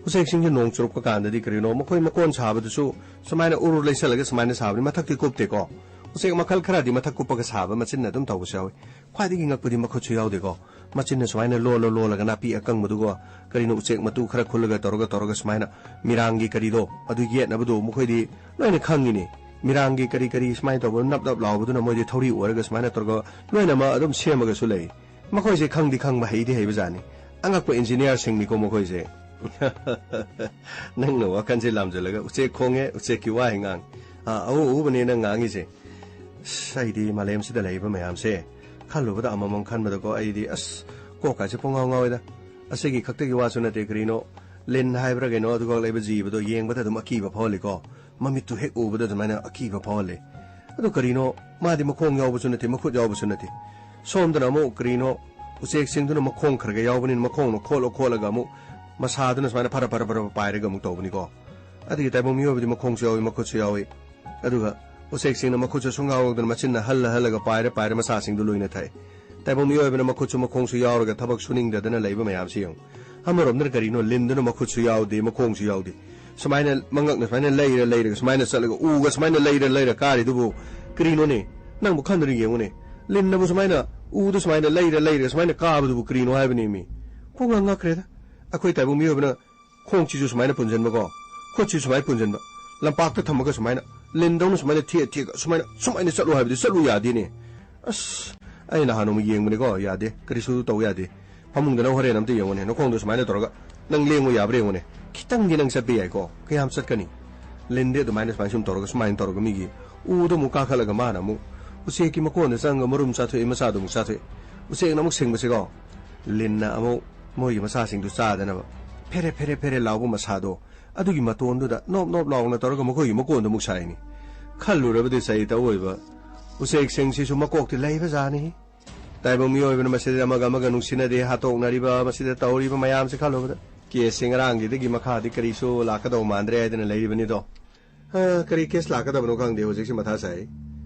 ꯎꯆꯦꯛꯁꯤꯡꯁꯦ ꯅꯣꯡ ꯆꯨꯔꯛꯄ ꯀꯥꯟꯗꯗꯤ ꯀꯔꯤꯅꯣ, ꯃꯈꯣꯏ ꯃꯀꯣꯟ ꯁꯥꯕꯗꯨꯁꯨ ꯁꯨꯃꯥꯏꯅ ꯎꯔꯨ ꯂꯩꯁꯜꯂꯒ ꯁꯨꯃꯥꯏꯅ ꯁꯥꯕꯅꯤ, ꯃꯊꯛꯇꯤ ꯀꯨꯞꯇꯦꯀꯣ꯫ ꯎꯆꯦꯛ ꯃꯈꯜ ꯈꯔꯗꯤ ꯃꯊꯛ ꯀꯨꯞꯄꯒ ꯁꯥꯕ, ꯃꯆꯤꯟꯅ ꯑꯗꯨꯝ ꯇꯧꯕꯁꯨ ꯌꯥꯎꯏ꯫ ꯈ꯭ꯋꯥꯏꯗꯒꯤ ꯉꯛꯄꯗꯤ ꯃꯈꯨꯠꯁꯨ ꯌꯥꯎꯗꯦꯀꯣ꯫ ꯃꯆꯤꯟꯅ ꯁꯨꯃꯥꯏꯅ ꯂꯣꯜꯂ ꯂꯣꯜꯂꯒ ꯅꯥꯄꯤ ꯑꯀꯪꯕꯗꯨꯒ ꯀꯔꯤꯅꯣ ꯎꯆꯦꯛ ꯃꯇꯨ ꯈꯔ ꯈꯨꯜꯂꯒ ꯇꯧꯔꯒ ꯇꯧꯔꯒ ꯁꯨꯃꯥꯏꯅ ꯃꯤꯔꯥꯡꯒꯤ ꯀꯔꯤꯗꯣ ꯑꯗꯨ ꯌꯦꯠꯅꯕꯗꯣ ꯃꯈꯣꯏꯗꯤ ꯂꯣꯏꯅ ꯈꯪꯉꯤꯅꯦ꯫ ꯃꯤꯔꯥꯡꯒꯤ ꯀꯔꯤ ꯀꯔꯤ ꯁꯨꯃꯥꯏꯅ ꯇꯧꯕ ꯅꯞ ꯅꯞ ꯂꯥꯎꯕꯗꯨꯅ ꯃꯣꯏꯗꯤ ꯊꯧꯔꯤ ꯑꯣꯏꯔꯒ ꯁꯨꯃꯥꯏꯅ ꯇꯧꯔꯒ ꯂꯣꯏꯅꯃꯛ ꯑꯗꯨꯝ ꯁꯦꯝꯃꯒꯁꯨ ꯂꯩ꯫ ꯃꯈꯣꯏꯁꯦ ꯈꯪꯗꯤ ꯈꯪꯕ, ꯍꯩꯗꯤ ꯍꯩꯕꯖꯥꯠꯅꯤ꯫ ꯑꯉꯛꯄ ꯏꯟꯖꯤꯅꯤꯌꯥꯔꯁꯤꯡꯅꯤꯀꯣ ꯃꯈꯣꯏꯁꯦ꯫ ꯅꯪꯅ ꯋꯥꯈꯜꯁꯦ ꯂꯥꯝꯖꯜꯂꯒ ꯎꯆꯦꯛ ꯈꯣꯡꯉꯦ, ꯎꯆꯦꯛꯀꯤ ꯋꯥ ꯍꯦꯛ ꯉꯥꯡ꯫ ꯑꯥ, ꯑꯎ ꯑꯎꯕꯅꯦ ꯅꯪ ꯉꯥꯡꯉꯤꯁꯦ꯫ ꯑꯁ, ꯑꯩꯗꯤ ꯃꯥꯂꯦꯝꯁꯤꯗ ꯂꯩꯔꯤꯕ ꯃꯌꯥꯝꯁꯦ ꯈꯜꯂꯨꯕꯗ, ꯑꯃꯃꯝ ꯈꯟꯕꯗꯀꯣ, ꯑꯩꯗꯤ ꯑꯁ, ꯀꯣꯛꯀꯥꯁꯦ ꯄꯨꯡꯉꯥꯎ ꯉꯥꯎꯋꯦꯗ꯫ ꯑꯁꯤꯒꯤ ꯈꯛꯇꯒꯤ ꯋꯥꯁꯨ ꯅꯠꯇꯦ, ꯀꯔꯤꯅꯣ, ꯂꯤꯟ ꯍꯥꯏꯕ꯭ꯔꯥ ꯀꯩꯅꯣ, ꯑꯗꯨꯒ ꯂꯩꯕ ꯖꯤꯕꯗꯣ ꯌꯦꯡꯕꯗ ꯑꯗꯨꯝ ꯑꯀꯤꯕ ꯐꯥꯎꯍꯜꯂꯤꯀꯣ꯫ ꯃꯃꯤꯠꯇꯨ ꯍꯦꯛ ꯎꯕꯗ ꯑꯗꯨꯃꯥꯏꯅ ꯑꯀꯤꯕ ꯐꯥꯎꯍꯜꯂꯤ꯫ ꯑꯗꯨ ꯀꯔꯤꯅꯣ, ꯃꯥꯗꯤ ꯃꯈꯣꯡ ꯌꯥꯎꯕꯁꯨ ꯅꯠꯇꯦ, ꯃꯈꯨꯠ ꯌꯥꯎꯕꯁꯨ ꯅꯠꯇꯦ꯫ ꯁꯣꯝꯗꯅ ꯑꯃꯨꯛ ꯀꯔꯤꯅꯣ, ꯎꯆꯦꯛꯁꯤꯡꯗꯨꯅ ꯃꯈꯣꯡ ꯈꯔ ꯈꯔ ꯌꯥꯎꯕꯅꯤꯅ ꯃꯈꯣꯡꯅ ꯈꯣꯠꯂ ꯈꯣꯠꯂꯒ ꯑꯃꯨꯛ ꯃꯁꯥꯗꯨꯅ ꯁꯨꯃꯥꯏꯅ ꯐꯔ ꯐꯔ ꯐꯔ ꯄꯥꯏꯔꯒ ꯑꯃꯨꯛ ꯇꯧꯕꯅꯤꯀꯣ꯫ ꯑꯗꯨꯒꯤ ꯇꯥꯏꯕꯪ ꯃꯤꯑꯣꯏꯕꯗꯤ ꯃꯈꯣꯡꯁꯨ ꯌꯥꯎꯏ, ꯃꯈꯨꯠꯁꯨ ꯌꯥꯎꯏ꯫ ꯑꯗꯨꯒ ꯎꯆꯦꯛꯁꯤꯡꯅ ꯃꯈꯨꯠꯁꯨ ꯁꯨꯡꯌꯥꯎ ꯌꯥꯎꯗꯅ ꯃꯆꯤꯟꯅ ꯍꯜꯂ ꯍꯜꯂꯒ ꯄꯥꯏꯔ ꯄꯥꯏꯔ ꯃꯁꯥꯁꯤꯡꯗꯨ ꯂꯣꯏꯅ ꯊꯥꯛꯏ꯫ ꯇꯥꯏꯕꯪ ꯃꯤꯑꯣꯏꯕꯅ ꯃꯈꯨꯠꯁꯨ ꯃꯈꯣꯡꯁꯨ ꯌꯥꯎꯔꯒ ꯊꯕꯛ ꯁꯨꯅꯤꯡꯗꯗꯅ ꯂꯩꯕ ꯃꯌꯥꯝꯁꯤ ꯌꯦꯡꯉꯨ꯫ ꯑꯃꯔꯣꯝꯗꯅ ꯀꯔꯤꯅꯣ, ꯂꯤꯟꯗꯨꯅ ꯃꯈꯨꯠꯁꯨ ꯌꯥꯎꯗꯦ, ꯃꯈꯣꯡꯁꯨ ꯌꯥꯎꯗꯦ꯫ ꯁꯨꯃꯥꯏꯅ ꯃꯉꯛꯅ ꯁꯨꯃꯥꯏꯅ ꯂꯩꯔ ꯂꯩꯔꯒ ꯁꯨꯃꯥꯏꯅ ꯆꯠꯂꯒ ꯎꯒ ꯁꯨꯃꯥꯏꯅ ꯂꯩꯔ ꯂꯩꯔ ꯀꯥꯔꯤꯗꯨꯕꯨ ꯀꯔꯤꯅꯣꯅꯦ? ꯅꯪꯕꯨ ꯈꯟꯗꯨꯅ ꯌꯦꯡꯉꯨꯅꯦ꯫ ꯂꯤꯟꯅꯕꯨ ꯁꯨꯃꯥꯏꯅ ꯎꯗ ꯁꯨꯃꯥꯏꯅ ꯂꯩꯔ ꯂꯩꯔꯒ ꯁꯨꯃꯥꯏꯅ ꯀꯥꯕꯗꯨꯕꯨ ꯀꯔꯤꯅꯣ ꯍꯥꯏꯕꯅꯦ ꯃꯤ? ꯈꯣꯡꯒ ꯉꯛꯈ꯭ꯔꯦꯗ꯫ ꯑꯩꯈꯣꯏ ꯇꯥꯏꯕꯪ ꯃꯤꯑꯣꯏꯕꯅ ꯈꯣꯡꯁꯤꯁꯨ ꯁꯨꯃꯥꯏꯅ ꯄꯨꯟꯁꯤꯟꯕꯀꯣ, ꯈꯨꯠꯁꯤꯁꯨ ꯁꯨꯃꯥꯏꯅ ꯄꯨꯟꯁꯤꯟꯕ, ꯂꯝꯄꯥꯛꯇ ꯊꯝꯃꯒ ꯁꯨꯃꯥꯏꯅ ꯂꯤꯟꯗꯧꯅ ꯁꯨꯃꯥꯏꯅ ꯊꯦꯛꯑ ꯊꯦꯛꯑꯒ ꯁꯨꯃꯥꯏꯅ, ꯁꯨꯃꯥꯏꯅ ꯆꯠꯂꯨ ꯍꯥꯏꯕꯗꯤ ꯆꯠꯂꯨ ꯌꯥꯗꯦꯅꯦ꯫ ꯑꯁ, ꯑꯩ ꯅꯍꯥꯟ ꯅꯣꯡꯃ ꯌꯦꯡꯕꯅꯤꯀꯣ, ꯌꯥꯗꯦ, ꯀꯔꯤꯁꯨ ꯇꯧ ꯌꯥꯗꯦ꯫ ꯐꯃꯨꯡꯗ ꯅꯪ ꯍꯣꯔꯦꯟ ꯑꯝꯇ ꯌꯦꯡꯉꯨꯅꯦ, ꯅꯈꯣꯡꯗꯣ ꯁꯨꯃꯥꯏꯅ ꯇꯧꯔꯒ ꯅꯪ ꯂꯦꯡꯉꯨ ꯌꯥꯕ꯭ꯔꯥ ꯌꯦꯡꯉꯨꯅꯦ꯫ ꯈꯤꯇꯪꯗꯤ ꯅꯪ ꯆꯠꯄ ꯌꯥꯏꯀꯣ, ꯀꯌꯥꯝ ꯆꯠꯀꯅꯤ? ꯂꯤꯟꯗꯤ ꯑꯗꯨꯃꯥꯏꯅ ꯁꯨꯃꯥꯏꯅ ꯁꯨꯝ ꯇꯧꯔꯒ, ꯁꯨꯃꯥꯏꯅ ꯇꯧꯔꯒ ꯃꯤꯒꯤ ꯎꯗ ꯑꯃꯨꯛ ꯀꯥꯈꯠꯂꯒ ꯃꯥꯅ ꯑꯃꯨꯛ ꯎꯆꯦꯛꯀꯤ ꯃꯀꯣꯟꯗ ꯆꯪꯉꯒ ꯃꯔꯨꯝ ꯆꯥꯊꯣꯛꯏ, ꯃꯆꯥꯗꯣ ꯑꯃꯨꯛ ꯆꯥꯊꯣꯛꯏ꯫ ꯎꯆꯦꯛꯅ ꯑꯃꯨꯛ ꯁꯤꯡꯕꯁꯤꯀꯣ, ꯂꯤꯟꯅ ꯑꯃꯨꯛ ꯃꯣꯏꯒꯤ ꯃꯆꯥꯁꯤꯡꯗꯨ ꯆꯥꯗꯅꯕ ꯐꯦꯔꯦ ꯐꯦꯔꯦ ꯐꯦꯔꯦ ꯂꯥꯎꯕ ꯃꯁꯥꯗꯣ, ꯑꯗꯨꯒꯤ ꯃꯇꯣꯟꯗꯨꯗ ꯅꯣꯞ ꯅꯣꯞ ꯂꯥꯎꯅ ꯇꯧꯔꯒ ꯃꯈꯣꯏꯒꯤ ꯃꯀꯣꯟꯗ ꯑꯃꯨꯛ ꯁꯥꯏꯅꯤ꯫ ꯈꯜꯂꯨꯔꯕꯗꯤ ꯆꯩꯇ ꯑꯣꯏꯕ ꯎꯆꯦꯛꯁꯤꯡꯁꯤꯁꯨ ꯃꯀꯣꯛꯇꯤ ꯂꯩꯕ ꯖꯥꯠꯅꯤ꯫ ꯇꯥꯏꯕꯪ ꯃꯤꯑꯣꯏꯕꯅ ꯃꯁꯤꯗ ꯑꯃꯒ ꯑꯃꯒ ꯅꯨꯡꯁꯤꯅꯗꯦ, ꯍꯥꯠꯇꯣꯛꯅꯔꯤꯕ, ꯃꯁꯤꯗ ꯇꯧꯔꯤꯕ ꯃꯌꯥꯝꯁꯦ ꯈꯜꯂꯨꯕꯗ ꯀꯦꯁꯁꯦ ꯉꯔꯥꯡꯒꯤꯗꯒꯤ ꯃꯈꯥꯗꯤ ꯀꯔꯤꯁꯨ ꯂꯥꯛꯀꯗꯧ ꯃꯥꯟꯗ꯭ꯔꯦ ꯍꯥꯏꯗꯅ ꯂꯩꯔꯤꯕꯅꯤꯗꯣ꯫ ꯍꯥ, ꯀꯔꯤ ꯀꯦꯁ ꯂꯥꯛꯀꯗꯕꯅꯣ ꯈꯪꯗꯦ, ꯍꯧꯖꯤꯛꯁꯤ ꯃꯊꯥ ꯁꯥꯏ꯫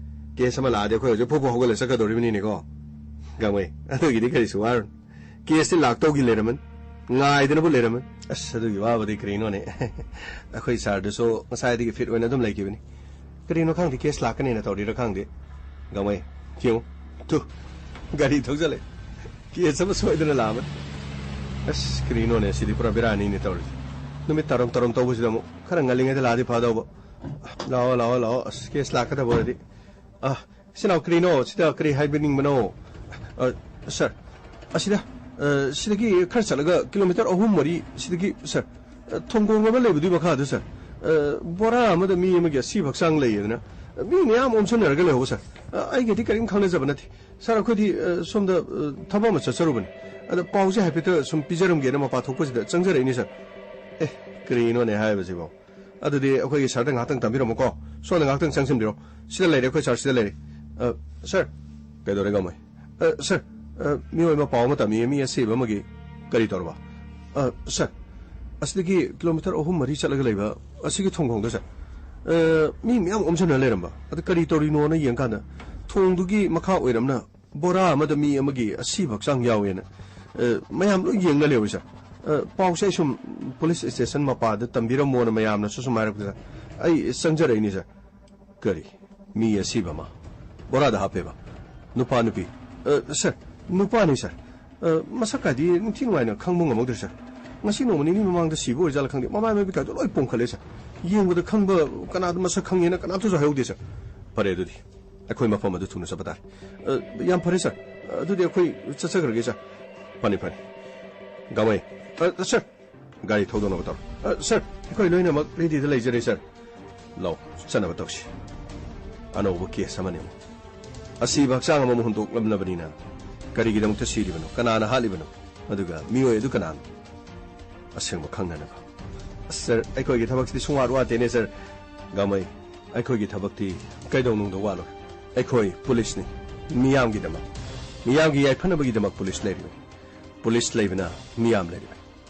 ꯀꯦꯁ ꯑꯃ ꯂꯥꯛꯑꯗꯤ ꯑꯩꯈꯣꯏ ꯍꯧꯖꯤꯛ ꯐꯨ ꯐꯨ ꯍꯧꯒꯠꯂ ꯆꯠꯀꯗꯧꯔꯤꯕꯅꯤꯅꯦꯀꯣ꯫ ꯒꯥꯡꯃꯩ, ꯑꯗꯨꯒꯤꯗꯤ ꯀꯔꯤꯁꯨ ꯋꯥꯔꯨꯅꯨ꯫ ꯀꯦꯁꯇꯤ ꯂꯥꯛꯇꯧꯒꯤ ꯂꯩꯔꯝꯃꯅꯤ, ꯉꯥꯏꯗꯅꯕꯨ ꯂꯩꯔꯝꯃꯅꯤ꯫ ꯑꯁ, ꯑꯗꯨꯒꯤ ꯋꯥꯕꯨꯗꯤ ꯀꯔꯤꯅꯣꯅꯦ꯫ ꯑꯩꯈꯣꯏ ꯁꯥꯔꯗꯨꯁꯨ ꯉꯁꯥꯏꯗꯒꯤ ꯐꯤꯠ ꯑꯣꯏꯅ ꯑꯗꯨꯝ ꯂꯩꯈꯤꯕꯅꯤ꯫ ꯀꯔꯤꯅꯣ ꯈꯪꯗꯦ, ꯀꯦꯁ ꯂꯥꯛꯀꯅꯦꯅ ꯇꯧꯔꯤꯔꯥ ꯈꯪꯗꯦ꯫ ꯒꯥꯡꯃꯩ, ꯌꯦꯡꯉꯨ, ꯇꯨ, ꯒꯥꯔꯤ ꯊꯧꯖꯜꯂꯦ꯫ ꯀꯦꯁ ꯑꯃ ꯁꯣꯏꯗꯅ ꯂꯥꯛꯑꯃꯅꯤ꯫ ꯑꯁ, ꯀꯔꯤꯅꯣꯅꯦ, ꯁꯤꯗꯤ ꯄꯨꯔꯥ ꯕꯦꯔꯥꯅꯤꯅꯦ ꯇꯧꯔꯤꯁꯦ꯫ ꯅꯨꯃꯤꯠ ꯇꯥꯔꯝ ꯇꯥꯔꯝ ꯇꯧꯕꯁꯤꯗ ꯑꯃꯨꯛ ꯈꯔ ꯉꯜꯂꯤꯉꯩꯗ ꯂꯥꯛꯑꯗꯤ ꯐꯗꯧꯕ꯫ ꯂꯥꯛꯑꯣ, ꯂꯥꯛꯑꯣ, ꯂꯥꯛꯑꯣ꯫ ꯑꯁ, ꯀꯦꯁ ꯂꯥꯛꯀꯗꯕ ꯑꯣꯏꯔꯗꯤ꯫ ꯑ, ꯏꯆꯤꯟ ꯏꯅꯥꯎ, ꯀꯔꯤꯅꯣ? ꯁꯤꯗ ꯀꯔꯤ ꯍꯥꯏꯕꯤꯅꯤꯡꯕꯅꯣ? ꯑ, ꯁꯥꯔ, ꯑꯁꯤꯗ, ꯑ, ꯁꯤꯗꯒꯤ ꯈꯔ ꯆꯠꯂꯒ ꯀꯤꯂꯣꯃꯤꯇꯔ ꯑꯍꯨꯝ ꯃꯔꯤ ꯁꯤꯗꯒꯤ, ꯁꯥꯔ, ꯑ, ꯊꯣꯡꯒꯣꯡ ꯑꯃ ꯂꯩꯕꯗꯨꯒꯤ ꯃꯈꯥꯗ, ꯁꯥꯔ, ꯑ, ꯕꯣꯔꯥ ꯑꯃꯗ ꯃꯤ ꯑꯃꯒꯤ ꯑꯁꯤꯕ ꯍꯛꯆꯥꯡ ꯂꯩꯌꯦꯗꯅ, ꯑ, ꯃꯤ ꯃꯌꯥꯝ ꯑꯣꯝꯁꯟꯅꯔꯒ ꯂꯩꯍꯧꯕ, ꯁꯥꯔ꯫ ꯑ, ꯑꯩꯒꯗꯤ ꯀꯔꯤꯝ ꯈꯪꯅꯖꯕ ꯅꯠꯇꯦ꯫ ꯁꯥꯔ, ꯑꯩꯈꯣꯏꯗꯤ, ꯑ, ꯁꯣꯝꯗ, ꯑ, ꯊꯕꯛ ꯑꯃ ꯆꯠꯆꯔꯨꯕꯅꯤ꯫ ꯑꯗ ꯄꯥꯎꯁꯦ ꯍꯥꯏꯐꯦꯠꯇ ꯁꯨꯝ ꯄꯤꯖꯔꯝꯒꯦꯅ ꯃꯄꯥ ꯊꯣꯛꯄꯁꯤꯗ ꯆꯪꯖꯔꯛꯏꯅꯤ, ꯁꯥꯔ꯫ ꯑꯦ, ꯀꯔꯤꯅꯣꯅꯦ ꯍꯥꯏꯕꯁꯤꯕꯣ? ꯑꯗꯨꯗꯤ ꯑꯩꯈꯣꯏꯒꯤ ꯁꯥꯔꯗ ꯉꯥꯏꯍꯥꯛꯇꯪ ꯇꯝꯕꯤꯔꯝꯃꯨꯀꯣ꯫ ꯁꯣꯝꯗ ꯉꯥꯏꯍꯥꯛꯇꯪ ꯆꯪꯁꯤꯟꯕꯤꯔꯣ꯫ ꯁꯤꯗ ꯂꯩꯔꯦ, ꯑꯩꯈꯣꯏ ꯁꯥꯔ ꯁꯤꯗ ꯂꯩꯔꯦ꯫ ꯑ, ꯁꯥꯔ꯫ ꯀꯩꯗꯧꯔꯦ, ꯒꯥꯡꯃꯩ? ꯑ, ꯁꯥꯔ, ꯑ, ꯃꯤꯑꯣꯏ ꯑꯃ ꯄꯥꯎ ꯑꯃ ꯇꯝꯃꯤ, ꯃꯤ ꯑꯁꯤꯕ ꯑꯃꯒꯤ꯫ ꯀꯔꯤ ꯇꯧꯔꯕ? ꯑ, ꯁꯥꯔ, ꯑꯁꯤꯗꯒꯤ ꯀꯤꯂꯣꯃꯤꯇꯔ ꯑꯍꯨꯝ ꯃꯔꯤ ꯆꯠꯂꯒ ꯂꯩꯕ ꯑꯁꯤꯒꯤ ꯊꯣꯡꯈꯣꯡꯗ, ꯁꯥꯔ, ꯑ, ꯃꯤ ꯃꯌꯥꯝ ꯑꯣꯝꯁꯤꯟꯅ ꯂꯩꯔꯝꯕ꯫ ꯑꯗ ꯀꯔꯤ ꯇꯧꯔꯤꯅꯣꯅ ꯌꯦꯡꯀꯥꯟꯗ ꯊꯣꯡꯗꯨꯒꯤ ꯃꯈꯥ ꯑꯣꯏꯔꯝꯅ ꯕꯣꯔꯥ ꯑꯃꯗ ꯃꯤ ꯑꯃꯒꯤ ꯑꯁꯤꯕ ꯍꯛꯆꯥꯡ ꯌꯥꯎꯋꯦꯅ, ꯑ, ꯃꯌꯥꯝ ꯂꯣꯏ ꯌꯦꯡꯅ ꯂꯩꯍꯧꯋꯤ, ꯁꯥꯔ꯫ ꯑ, ꯄꯥꯎꯁꯦ ꯑꯩ ꯁꯨꯝ ꯄꯨꯂꯤꯁ ꯁ꯭ꯇꯦꯁꯟ ꯃꯄꯥꯗ ꯇꯝꯕꯤꯔꯝꯃꯣꯅ ꯃꯌꯥꯝꯅꯁꯨ ꯁꯨꯝ ꯍꯥꯏꯔꯛꯄꯗ ꯑꯩ ꯆꯪꯖꯔꯛꯏꯅꯤ, ꯁꯥꯔ꯫ ꯀꯔꯤ? ꯃꯤ ꯑꯁꯤꯕ ꯑꯃ ꯕꯣꯔꯥꯗ ꯍꯥꯞꯄꯦꯕ? ꯅꯨꯄꯥ, ꯅꯨꯄꯤ? ꯑ, ꯁꯥꯔ, ꯅꯨꯄꯥꯅꯤ, ꯁꯥꯔ꯫ ꯑ, ꯃꯁꯛ ꯀꯥꯏꯗꯤ ꯅꯤꯡꯊꯤ ꯅꯨꯡꯉꯥꯏꯅ ꯈꯪꯕ ꯉꯝꯍꯧꯗ꯭ꯔꯦ, ꯁꯥꯔ꯫ ꯉꯁꯤ ꯅꯣꯡꯃ ꯅꯤꯅꯤ ꯃꯃꯥꯡꯗ ꯁꯤꯕ ꯑꯣꯏꯔꯖꯥꯠꯂ ꯈꯪꯗꯦ, ꯃꯃꯥꯏ ꯃꯃꯤꯠ ꯀꯥꯏꯗꯣ ꯂꯣꯏ ꯄꯣꯝꯈꯠꯂꯦ, ꯁꯥꯔ꯫ ꯌꯦꯡꯕꯗ ꯈꯪꯕ ꯀꯅꯥꯗ ꯃꯁꯛ ꯈꯪꯉꯦꯅ ꯀꯅꯥꯝꯇꯁꯨ ꯍꯥꯏꯍꯧꯗꯦ, ꯁꯥꯔ꯫ ꯐꯔꯦ, ꯑꯗꯨꯗꯤ ꯑꯩꯈꯣꯏ ꯃꯐꯝ ꯑꯗꯨ ꯊꯨꯅ ꯆꯠꯄ ꯇꯥꯔꯦ꯫ ꯑ, ꯌꯥꯝ ꯐꯔꯦ, ꯁꯥꯔ꯫ ꯑꯗꯨꯗꯤ ꯑꯩꯈꯣꯏ ꯆꯠꯆꯈ꯭ꯔꯒꯦ, ꯁꯥꯔ꯫ ꯐꯅꯤ, ꯐꯅꯤ꯫ ꯒꯥꯡꯃꯩ꯫ ꯑ, ꯁꯥꯔ꯫ ꯒꯥꯔꯤ ꯊꯧꯗꯣꯛꯅꯕ ꯇꯧꯔꯣ꯫ ꯑ, ꯁꯥꯔ, ꯑꯩꯈꯣꯏ ꯂꯣꯏꯅꯃꯛ ꯔꯦꯗꯤꯗ ꯂꯩꯖꯔꯦ, ꯁꯥꯔ꯫ ꯂꯥꯛꯑꯣ, ꯆꯠꯅꯕ ꯇꯧꯁꯤ꯫ ꯑꯅꯧꯕ ꯀꯦꯁ ꯑꯃꯅꯤ ꯑꯃꯨꯛ꯫ ꯑꯁꯤꯕ ꯍꯛꯆꯥꯡ ꯑꯃꯃꯨꯛ ꯍꯨꯟꯗꯣꯛꯂꯝꯂꯕꯅꯤꯅ ꯀꯔꯤꯒꯤꯗꯃꯛꯇ ꯁꯤꯔꯤꯕꯅꯣ? ꯀꯅꯥꯅ ꯍꯥꯠꯂꯤꯕꯅꯣ? ꯑꯗꯨꯒ ꯃꯤꯑꯣꯏ ꯑꯗꯨ ꯀꯅꯥꯅꯣ? ꯑꯁꯦꯡꯕ ꯈꯪꯅꯅꯕ꯫ ꯑꯁ, ꯁꯥꯔ, ꯑꯩꯈꯣꯏꯒꯤ ꯊꯕꯛꯁꯤꯗꯤ ꯁꯨꯡꯋꯥꯠ ꯋꯥꯠꯇꯦꯅꯦ, ꯁꯥꯔ꯫ ꯒꯥꯡꯃꯩ, ꯑꯩꯈꯣꯏꯒꯤ ꯊꯕꯛꯇꯤ ꯀꯩꯗꯧꯅꯨꯡꯗ ꯋꯥꯠꯂꯣꯏ꯫ ꯑꯩꯈꯣꯏ ꯄꯨꯂꯤꯁꯅꯤ, ꯃꯤꯌꯥꯝꯒꯤꯗꯃꯛ, ꯃꯤꯌꯥꯝꯒꯤ ꯌꯥꯏꯐꯅꯕꯒꯤꯗꯃꯛ ꯄꯨꯂꯤꯁ ꯂꯩꯔꯤꯕꯅꯤ꯫ ꯄꯨꯂꯤꯁ ꯂꯩꯕꯅ ꯃꯤꯌꯥꯝ ꯂꯩꯔꯤꯕꯅꯤ꯫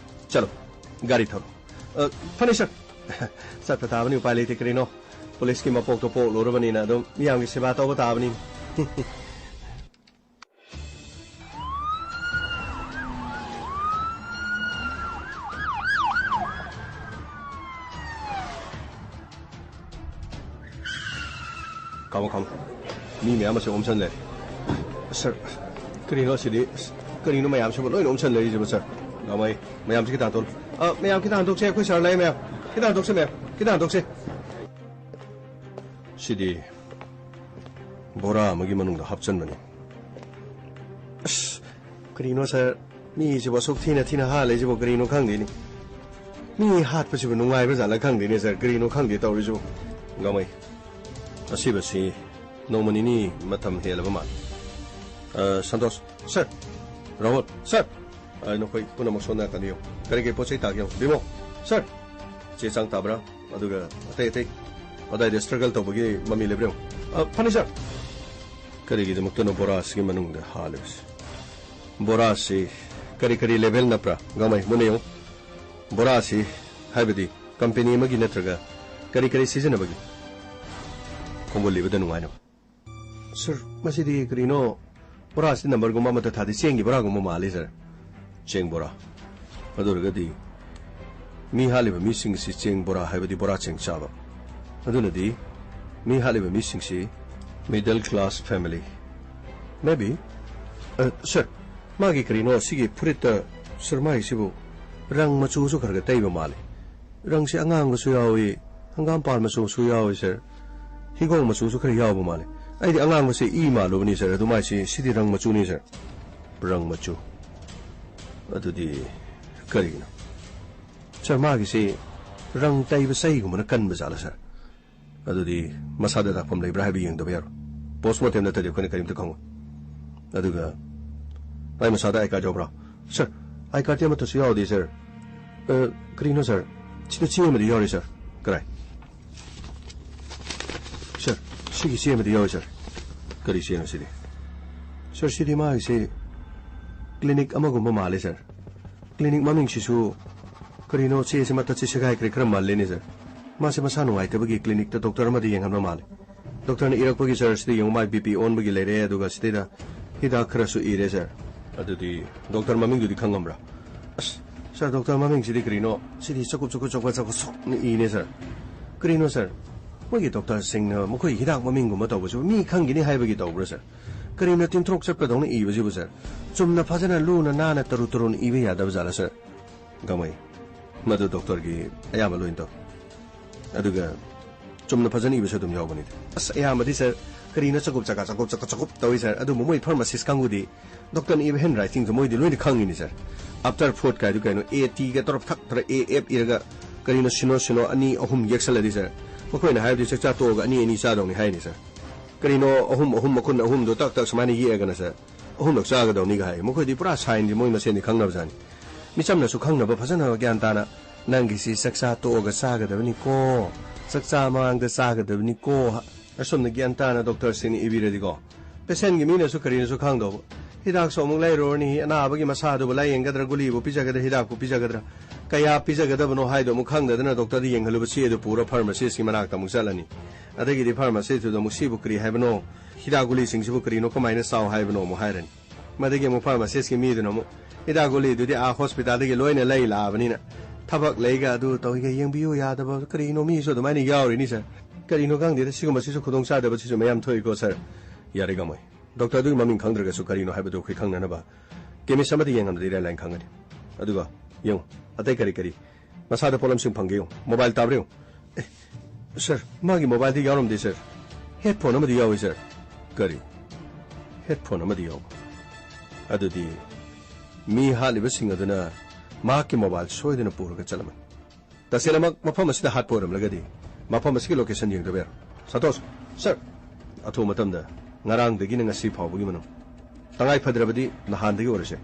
ꯆꯠꯂꯣ, ꯒꯥꯔꯤ ꯊꯧꯔꯣ꯫ ꯑ, ꯐꯅꯤ, ꯁꯥꯔ꯫ ꯆꯠꯄ ꯇꯥꯕꯅꯤ, ꯎꯄꯥꯏ ꯂꯩꯇꯦ꯫ ꯀꯔꯤꯅꯣ, ꯄꯨꯂꯤꯁꯀꯤ ꯃꯄꯣꯛꯇꯣ ꯄꯣꯛꯂꯨꯔꯕꯅꯤꯅ ꯑꯗꯨꯝ ꯃꯤꯌꯥꯝꯒꯤ ꯁꯦꯕꯥ ꯇꯧꯕ ꯇꯥꯕꯅꯤ꯫ ꯈꯥꯝꯃꯣ, ꯈꯥꯝꯃꯣ꯫ ꯃꯤ ꯃꯌꯥꯝ ꯑꯁꯤ ꯑꯣꯝꯁꯟ ꯂꯩꯔꯦ꯫ ꯁꯥꯔ, ꯀꯔꯤꯅꯣ ꯑꯁꯤꯗꯤ? ꯀꯔꯤꯅꯣ ꯃꯌꯥꯝꯁꯤꯕꯨ ꯂꯣꯏꯅ ꯑꯣꯝꯁꯟ ꯂꯩꯔꯤꯁꯤꯕꯨ, ꯁꯥꯔ? ꯒꯥꯡꯃꯩ, ꯃꯌꯥꯝꯁꯤ ꯈꯤꯇꯪ ꯊꯣꯛꯂꯣ꯫ ꯑ, ꯃꯌꯥꯝ ꯈꯤꯇꯪ ꯍꯟꯗꯣꯛꯁꯦ, ꯑꯩꯈꯣꯏ ꯁꯥꯔ ꯂꯩ, ꯃꯌꯥꯝ꯫ ꯈꯤꯇꯪ ꯍꯟꯗꯣꯛꯁꯦ, ꯃꯌꯥꯝ꯫ ꯈꯤꯇꯪ ꯍꯟꯗꯣꯛꯁꯦ꯫ ꯁꯤꯗꯤ ꯕꯣꯔꯥ ꯑꯃꯒꯤ ꯃꯅꯨꯡꯗ ꯍꯥꯞꯆꯟꯕꯅꯤ꯫ ꯑꯁ, ꯀꯔꯤꯅꯣ ꯁꯥꯔ? ꯃꯤꯁꯤꯕꯨ ꯑꯁꯨꯛ ꯊꯤꯅ ꯊꯤꯅ ꯍꯥꯠꯂꯤꯁꯤꯕꯨ ꯀꯔꯤꯅꯣ ꯈꯪꯗꯦꯅꯦ꯫ ꯃꯤ ꯍꯥꯠꯄꯁꯤꯕꯨ ꯅꯨꯡꯉꯥꯏꯕ ꯖꯥꯠꯂ ꯈꯪꯗꯦꯅꯦ ꯁꯥꯔ, ꯀꯔꯤꯅꯣ ꯈꯪꯗꯦ ꯇꯧꯔꯤꯁꯤꯕꯨ꯫ ꯒꯥꯡꯃꯩ, ꯑꯁꯤꯕꯁꯤ ꯅꯣꯡꯃ ꯅꯤꯅꯤ ꯃꯇꯝ ꯍꯦꯜꯂꯕ ꯃꯥꯜꯂꯤ꯫ ꯑ, ꯁꯟꯇꯣꯁ, ꯁꯥꯔ꯫ ꯔꯥꯍꯨꯜ, ꯁꯥꯔ꯫ ꯑ, ꯅꯈꯣꯏ ꯄꯨꯝꯅꯃꯛ ꯁꯣꯝ ꯅꯥꯀꯟꯗ ꯌꯦꯡꯉꯨ꯫ ꯀꯔꯤ ꯀꯔꯤ ꯄꯣꯠ ꯆꯩ ꯇꯥꯒꯦ ꯌꯦꯡꯉꯨ꯫ ꯕꯤꯃꯣ, ꯁꯥꯔ꯫ ꯆꯦ ꯆꯥꯡ ꯇꯥꯕ꯭ꯔꯥ? ꯑꯗꯨꯒ ꯑꯇꯩ ꯑꯇꯩ ꯑꯗꯥꯏꯗ ꯁ꯭ꯇ꯭ꯔꯒꯜ ꯇꯧꯕꯒꯤ ꯃꯃꯤ ꯂꯩꯕ꯭ꯔꯥ ꯌꯦꯡꯉꯨ꯫ ꯑ, ꯐꯅꯤ ꯁꯥꯔ꯫ ꯀꯔꯤꯒꯤꯗꯃꯛꯇꯅꯣ ꯕꯣꯔꯥ ꯑꯁꯤꯒꯤ ꯃꯅꯨꯡꯗ ꯍꯥꯜꯂꯤꯕꯁꯤ? ꯕꯣꯔꯥ ꯑꯁꯤ ꯀꯔꯤ ꯀꯔꯤ ꯂꯦꯕꯦꯜ ꯅꯞꯄ꯭ꯔꯥ? ꯒꯥꯡꯃꯩ, ꯃꯨꯟꯅ ꯌꯦꯡꯉꯨ꯫ ꯕꯣꯔꯥ ꯑꯁꯤ, ꯍꯥꯏꯕꯗꯤ ꯀꯝꯄꯦꯅꯤ ꯑꯃꯒꯤ ꯅꯠꯇ꯭ꯔꯒ ꯀꯔꯤ ꯀꯔꯤ ꯁꯤꯖꯤꯟꯅꯕꯒꯤ? ꯈꯣꯡꯒꯨꯜ ꯂꯤꯕꯗ ꯅꯨꯡꯉꯥꯏꯅꯕ꯫ ꯁꯥꯔ, ꯃꯁꯤꯗꯤ ꯀꯔꯤꯅꯣ? ꯕꯣꯔꯥꯁꯤ ꯅꯝꯕꯔꯒꯨꯝꯕ ꯑꯃꯠꯇ ꯊꯥꯗꯦ, ꯆꯦꯡꯒꯤ ꯕꯣꯔꯥꯒꯨꯝꯕ ꯃꯥꯜꯂꯤ, ꯁꯥꯔ꯫ ꯆꯦꯡ ꯕꯣꯔꯥ? ꯑꯗꯨ ꯑꯣꯏꯔꯒꯗꯤ ꯃꯤ ꯍꯥꯠꯂꯤꯕ ꯃꯤꯁꯤꯡꯁꯤ ꯆꯦꯡ ꯕꯣꯔꯥ, ꯍꯥꯏꯕꯗꯤ ꯕꯣꯔꯥ ꯆꯦꯡ ꯆꯥꯕ꯫ ꯑꯗꯨꯅꯗꯤ ꯃꯤ ꯍꯥꯠꯂꯤꯕ ꯃꯤꯁꯤꯡꯁꯤ middle class family꯫ Maybe꯫ ꯑ, ꯁꯥꯔ, ꯃꯥꯒꯤ ꯀꯔꯤꯅꯣ ꯁꯤꯒꯤ ꯐꯨꯔꯤꯠꯇ, ꯁꯥꯔ, ꯃꯥꯒꯤꯁꯤꯕꯨ ꯔꯪ ꯃꯆꯨꯁꯨ ꯈꯔ ꯈꯔ ꯇꯩꯕ ꯃꯥꯜꯂꯤ꯫ ꯔꯪꯁꯦ ꯑꯉꯥꯡꯕꯁꯨ ꯌꯥꯎꯏ, ꯍꯪꯒꯥꯝꯄꯥꯜ ꯃꯆꯨꯁꯨ ꯌꯥꯎꯏ, ꯁꯥꯔ꯫ ꯍꯤꯒꯣꯛ ꯃꯆꯨꯁꯨ ꯈꯔ ꯌꯥꯎꯕ ꯃꯥꯜꯂꯤ꯫ ꯑꯩꯗꯤ ꯑꯉꯥꯡꯕꯁꯦ ꯏ ꯃꯥꯜꯂꯨꯕꯅꯤ, ꯁꯥꯔ, ꯑꯗꯨ ꯃꯥꯏꯁꯤ, ꯁꯤꯗꯤ ꯔꯪ ꯃꯆꯨꯅꯤ, ꯁꯥꯔ꯫ ꯔꯪ ꯃꯆꯨ? ꯑꯗꯨꯗꯤ ꯀꯔꯤꯒꯤꯅꯣ? ꯁꯥꯔ, ꯃꯥꯒꯤꯁꯤ ꯔꯪ ꯇꯩꯕ ꯆꯩꯒꯨꯝꯕꯅ ꯀꯟꯕ ꯖꯥꯠꯂ, ꯁꯥꯔ? ꯑꯗꯨꯗꯤ ꯃꯁꯥꯗ ꯗꯥꯛꯐꯝ ꯂꯩꯕ꯭ꯔꯥ ꯍꯥꯏꯕ ꯌꯦꯡꯗꯕ ꯌꯥꯔꯣꯏ꯫ Post mortem ꯅꯠꯇ꯭ꯔꯗꯤ ꯑꯩꯈꯣꯏꯅ ꯀꯔꯤꯝꯇ ꯈꯪꯉꯣꯏ꯫ ꯑꯗꯨꯒ ꯃꯥꯏ ꯃꯁꯥꯗ I card ꯌꯥꯎꯕ꯭ꯔꯥ? ꯁꯥꯔ, I cardꯇꯤ ꯑꯃꯠꯇꯁꯨ ꯌꯥꯎꯗꯦ, ꯁꯥꯔ꯫ ꯑ, ꯀꯔꯤꯅꯣ, ꯁꯥꯔ? ꯁꯤꯗ ꯆꯦ ꯑꯃꯗꯤ ꯌꯥꯎꯔꯤ, ꯁꯥꯔ꯫ ꯀꯔꯥꯏ? ꯁꯥꯔ, ꯁꯤꯒꯤ ꯆꯦ ꯑꯃꯗꯤ ꯌꯥꯎꯔꯤ, ꯁꯥꯔ꯫ ꯀꯔꯤ ꯆꯦꯅꯣ ꯁꯤꯗꯤ? ꯁꯥꯔ, ꯁꯤꯗꯤ ꯃꯥꯒꯤꯁꯤ clinic ꯑꯃꯒꯨꯝꯕ ꯃꯥꯜꯂꯦ, ꯁꯥꯔ꯫ Clinic ꯃꯃꯤꯡꯁꯤꯁꯨ ꯀꯔꯤꯅꯣ, ꯆꯦꯁꯤ ꯃꯇꯠꯁꯤ ꯁꯦꯒꯥꯏꯈ꯭ꯔꯦ, ꯈꯔ ꯃꯜꯂꯦꯅꯦ ꯁꯥꯔ꯫ ꯃꯥꯁꯦ ꯃꯁꯥ ꯅꯨꯡꯉꯥꯏꯇꯕꯒꯤ ꯀ꯭ꯂꯤꯅꯤꯛꯇ ꯗꯣꯛꯇꯔ ꯑꯃꯗ ꯌꯦꯡꯍꯟꯕ ꯃꯥꯜꯂꯦ꯫ ꯗꯣꯛꯇꯔꯅ ꯏꯔꯛꯄꯒꯤ, ꯁꯥꯔ, ꯁꯤꯗ ꯌꯦꯡꯉꯨ, ꯃꯥꯏ ꯕꯤ ꯄꯤ ꯑꯣꯟꯕꯒꯤ ꯂꯩꯔꯦ, ꯑꯗꯨꯒ ꯁꯤꯗꯩꯗ ꯍꯤꯗꯥꯛ ꯈꯔꯁꯨ ꯏꯔꯦ, ꯁꯥꯔ꯫ ꯑꯗꯨꯗꯤ ꯗꯣꯛꯇꯔ ꯃꯃꯤꯡꯗꯨꯗꯤ ꯈꯪꯉꯝꯕ꯭ꯔꯥ? ꯑꯁ, ꯁꯥꯔ, ꯗꯣꯛꯇꯔ ꯃꯃꯤꯡꯁꯤꯗꯤ ꯀꯔꯤꯅꯣ? ꯁꯤꯗꯤ ꯆꯀꯨꯞ ꯆꯀꯨꯞ ꯆꯀꯨꯞ ꯆꯀꯨꯞ ꯁꯣꯛꯅ ꯏꯅꯦ, ꯁꯥꯔ꯫ ꯀꯔꯤꯅꯣ, ꯁꯥꯔ? ꯃꯣꯏꯒꯤ ꯗꯣꯛꯇꯔꯁꯤꯡꯅ ꯃꯈꯣꯏ ꯍꯤꯗꯥꯛ ꯃꯃꯤꯡꯒꯨꯝꯕ ꯇꯧꯕꯁꯤꯕꯨ ꯃꯤ ꯈꯪꯈꯤꯅꯤ ꯍꯥꯏꯕꯒꯤ ꯇꯧꯕ꯭ꯔꯥ, ꯁꯥꯔ? ꯀꯔꯤꯅꯣ ꯇꯤꯟꯊ꯭ꯔꯣꯛ ꯆꯠꯄꯗꯧꯅ ꯏꯕꯁꯤꯕꯨ, ꯁꯥꯔ? ꯆꯨꯝꯅ ꯐꯖꯅ ꯂꯨꯅ ꯅꯥꯟꯅ ꯇꯔꯨ ꯇꯔꯨꯅ ꯏꯕ ꯌꯥꯗꯕ ꯖꯥꯠꯂꯥ, ꯁꯥꯔ? ꯒꯥꯡꯃꯩ, ꯃꯗꯨ ꯗꯣꯛꯇꯔꯒꯤ ꯑꯌꯥꯝꯕ ꯂꯣꯏꯅ ꯇꯧ꯫ ꯑꯗꯨꯒ ꯆꯨꯝꯅ ꯐꯖꯅ ꯏꯕꯁꯨ ꯑꯗꯨꯝ ꯌꯥꯎꯕꯅꯤꯗ꯫ ꯑꯁ, ꯑꯌꯥꯝꯕꯗꯤ, ꯁꯥꯔ, ꯀꯔꯤꯅꯣ ꯆꯀꯨꯞ ꯆꯀꯥ ꯆꯀꯨꯞ ꯆꯀꯥ ꯆꯀꯨꯞ ꯇꯧꯏ, ꯁꯥꯔ꯫ ꯑꯗꯨꯕꯨ ꯃꯣꯏ ꯐꯥꯔꯃꯥꯁꯤꯁ ꯀꯥꯡꯕꯨꯗꯤ ꯗꯣꯛꯇꯔꯅ ꯏꯕ ꯍꯦꯟ ꯔꯥꯏꯇꯤꯡꯁꯨ ꯃꯣꯏꯗꯤ ꯂꯣꯏꯅ ꯈꯪꯉꯤꯅꯤ, ꯁꯥꯔ꯫ ꯑꯥꯐꯇꯔ ꯐꯨꯗ ꯀꯥꯏꯗꯨ ꯀꯩꯅꯣ? ꯑꯦ ꯇꯤꯒ ꯇꯧꯔ ꯊꯛ ꯊꯔ ꯑꯦ ꯑꯦꯐ ꯏꯔꯒ ꯀꯔꯤꯅꯣ ꯁꯤꯅꯣ ꯁꯤꯅꯣ ꯑꯅꯤ ꯑꯍꯨꯝ ꯌꯦꯛꯁꯜꯂꯗꯤ, ꯁꯥꯔ, ꯃꯈꯣꯏꯅ ꯍꯥꯏꯕꯗꯤ ꯆꯥꯛꯆꯥ ꯇꯣꯛꯑꯒ ꯑꯅꯤ ꯑꯅꯤ ꯆꯥꯗꯧꯅꯤ ꯍꯥꯏꯅꯤ, ꯁꯥꯔ꯫ ꯀꯔꯤꯅꯣ ꯑꯍꯨꯝ ꯑꯍꯨꯝ ꯃꯈꯨꯟ ꯑꯍꯨꯝꯗꯣ ꯇꯛ ꯇꯛ ꯁꯨꯃꯥꯏꯅ ꯌꯦꯛꯑꯒꯅ, ꯁꯥꯔ, ꯑꯍꯨꯝꯂꯛ ꯆꯥꯒꯗꯧꯅꯤꯒ ꯍꯥꯏ꯫ ꯃꯈꯣꯏꯗꯤ ꯄꯨꯔꯥ ꯁꯥꯏꯟꯗꯤ ꯃꯣꯏ ꯃꯁꯦꯟꯗꯤ ꯈꯪꯅꯕꯖꯥꯠꯅꯤ꯫ ꯃꯤꯆꯝꯅꯁꯨ ꯈꯪꯅꯕ ꯐꯖꯅ ꯒ꯭ꯌꯥꯟ ꯇꯥꯅ, "ꯅꯪꯒꯤꯁꯤ ꯆꯥꯛꯆꯥ ꯇꯣꯛꯑꯒ ꯆꯥꯒꯗꯕꯅꯤꯀꯣ, ꯆꯥꯛꯆꯥ ꯃꯃꯥꯡꯗ ꯆꯥꯒꯗꯕꯅꯤꯀꯣ" ꯍꯥ-, ꯑꯁꯣꯝꯗ ꯒ꯭ꯌꯥꯟ ꯇꯥꯅ ꯗꯣꯛꯇꯔꯁꯤꯡꯅ ꯏꯕꯤꯔꯗꯤꯀꯣ, ꯄꯦꯁꯦꯟꯒꯤ ꯃꯤꯅꯁꯨ ꯀꯔꯤꯅꯁꯨ ꯈꯪꯗꯧꯕ꯫ ꯍꯤꯗꯥꯛꯁꯨ ꯑꯃꯨꯛ ꯂꯩꯔꯨꯔꯅꯤ, ꯑꯅꯥꯕꯒꯤ ꯃꯁꯥꯗꯨꯕꯨ ꯂꯥꯌꯦꯡꯒꯗ꯭ꯔꯥ, ꯒꯨꯂꯤꯕꯨ ꯄꯤꯖꯒꯗ꯭ꯔꯥ, ꯍꯤꯗꯥꯛꯄꯨ ꯄꯤꯖꯒꯗ꯭ꯔꯥ, ꯀꯌꯥ ꯄꯤꯖꯒꯗꯕꯅꯣ ꯍꯥꯏꯗꯣ ꯑꯃꯨꯛ ꯈꯪꯗꯗꯅ ꯗꯣꯛꯇꯔꯗ ꯌꯦꯡꯍꯜꯂꯨꯕ ꯆꯦ ꯑꯗꯨ ꯄꯨꯔ ꯐꯥꯔꯃꯥꯁꯤꯁꯀꯤ ꯃꯅꯥꯛꯇ ꯑꯃꯨꯛ ꯆꯠꯂꯅꯤ꯫ ꯑꯗꯒꯤꯗꯤ ꯐꯥꯔꯃꯥꯁꯤꯁꯇꯨꯗ ꯑꯃꯨꯛ, "ꯁꯤꯕꯨ ꯀꯔꯤ ꯍꯥꯏꯕꯅꯣ? ꯍꯤꯗꯥꯛ ꯒꯨꯂꯤꯁꯤꯡꯁꯤꯕꯨ ꯀꯔꯤꯅꯣ, ꯀꯃꯥꯏꯅ ꯆꯥꯎ ꯍꯥꯏꯕꯅꯣ?" ꯑꯃꯨꯛ ꯍꯥꯏꯔꯅꯤ꯫ ꯃꯗꯒꯤ ꯑꯃꯨꯛ ꯐꯥꯔꯃꯥꯁꯤꯁꯀꯤ ꯃꯤꯗꯨꯅ ꯑꯃꯨꯛ, "ꯍꯤꯗꯥꯛ ꯒꯨꯂꯤꯗꯨꯗꯤ ꯑꯥ ꯍꯣꯁꯄꯤꯇꯥꯜꯗꯒꯤ ꯂꯣꯏꯅ ꯂꯩ ꯂꯥꯛꯑꯕꯅꯤꯅ ꯊꯕꯛ ꯂꯩꯒ ꯑꯗꯨ ꯇꯧꯏꯒ ꯌꯦꯡꯕꯤꯌꯨ ꯌꯥꯗꯕ ꯀꯔꯤꯅꯣ, ꯃꯤꯁꯨ ꯑꯗꯨꯃꯥꯏꯅ ꯌꯥꯎꯔꯤꯅꯤ, ꯁꯥꯔ꯫ ꯀꯔꯤꯅꯣ ꯈꯪꯗꯦꯗ, ꯁꯤꯒꯨꯝꯕꯁꯤꯁꯨ ꯈꯨꯗꯣꯡꯆꯥꯗꯕꯁꯤꯁꯨ ꯃꯌꯥꯝ ꯊꯣꯛꯏꯀꯣ, ꯁꯥꯔ꯫" ꯌꯥꯔꯦ ꯒꯥꯡꯃꯩ, ꯗꯣꯛꯇꯔꯗꯨꯒꯤ ꯃꯃꯤꯡ ꯈꯪꯗ꯭ꯔꯒꯁꯨ ꯀꯔꯤꯅꯣ ꯍꯥꯏꯕꯗꯨ ꯑꯩꯈꯣꯏ ꯈꯪꯅꯅꯕ ꯀꯦꯃꯤꯁ ꯑꯃꯗ ꯌꯦꯡꯍꯟꯕꯗ ꯏꯔꯥꯏ ꯂꯥꯏꯅ ꯈꯪꯒꯅꯤ꯫ ꯑꯗꯨꯒ ꯌꯦꯡꯉꯨ, ꯑꯇꯩ ꯀꯔꯤ ꯀꯔꯤ ꯃꯁꯥꯗ ꯄꯣꯠꯂꯝꯁꯤꯡ ꯐꯪꯒꯦ ꯌꯦꯡꯉꯨ꯫ ꯃꯣꯕꯥꯏꯜ ꯇꯥꯕ꯭ꯔꯥ ꯌꯦꯡꯉꯨ꯫ ꯑꯦ, ꯁꯥꯔ, ꯃꯥꯒꯤ ꯃꯣꯕꯥꯏꯜꯗꯤ ꯌꯥꯎꯔꯝꯗꯦ, ꯁꯥꯔ꯫ ꯍꯦꯠꯐꯣꯟ ꯑꯃꯗꯤ ꯌꯥꯎꯏ, ꯁꯥꯔ꯫ ꯀꯔꯤ? ꯍꯦꯠꯐꯣꯟ ꯑꯃꯗꯤ ꯌꯥꯎꯕ? ꯑꯗꯨꯗꯤ ꯃꯤ ꯍꯥꯠꯂꯤꯕꯁꯤꯡ ꯑꯗꯨꯅ ꯃꯍꯥꯛꯀꯤ ꯃꯣꯕꯥꯏꯜ ꯁꯣꯏꯗꯅ ꯄꯨꯔꯒ ꯆꯠꯂꯝꯃꯤ꯫ ꯇꯁꯦꯡꯅꯃꯛ ꯃꯐꯝ ꯑꯁꯤꯗ ꯍꯥꯠꯄ ꯑꯣꯏꯔꯝꯂꯒꯗꯤ ꯃꯐꯝ ꯑꯁꯤꯒꯤ ꯂꯣꯀꯦꯁꯟ ꯌꯦꯡꯗꯕ ꯌꯥꯔꯣꯏ꯫ ꯁꯥꯟꯇꯣꯁ, ꯁꯥꯔ꯫ ꯑꯊꯨꯕ ꯃꯇꯝꯗ, ꯉꯔꯥꯡꯗꯒꯤꯅ ꯉꯁꯤ ꯐꯥꯎꯕꯒꯤ ꯃꯅꯨꯡ, ꯇꯉꯥꯏ ꯐꯗ꯭ꯔꯕꯗꯤ ꯅꯍꯥꯟꯗꯒꯤ ꯑꯣꯏꯔꯁꯦ,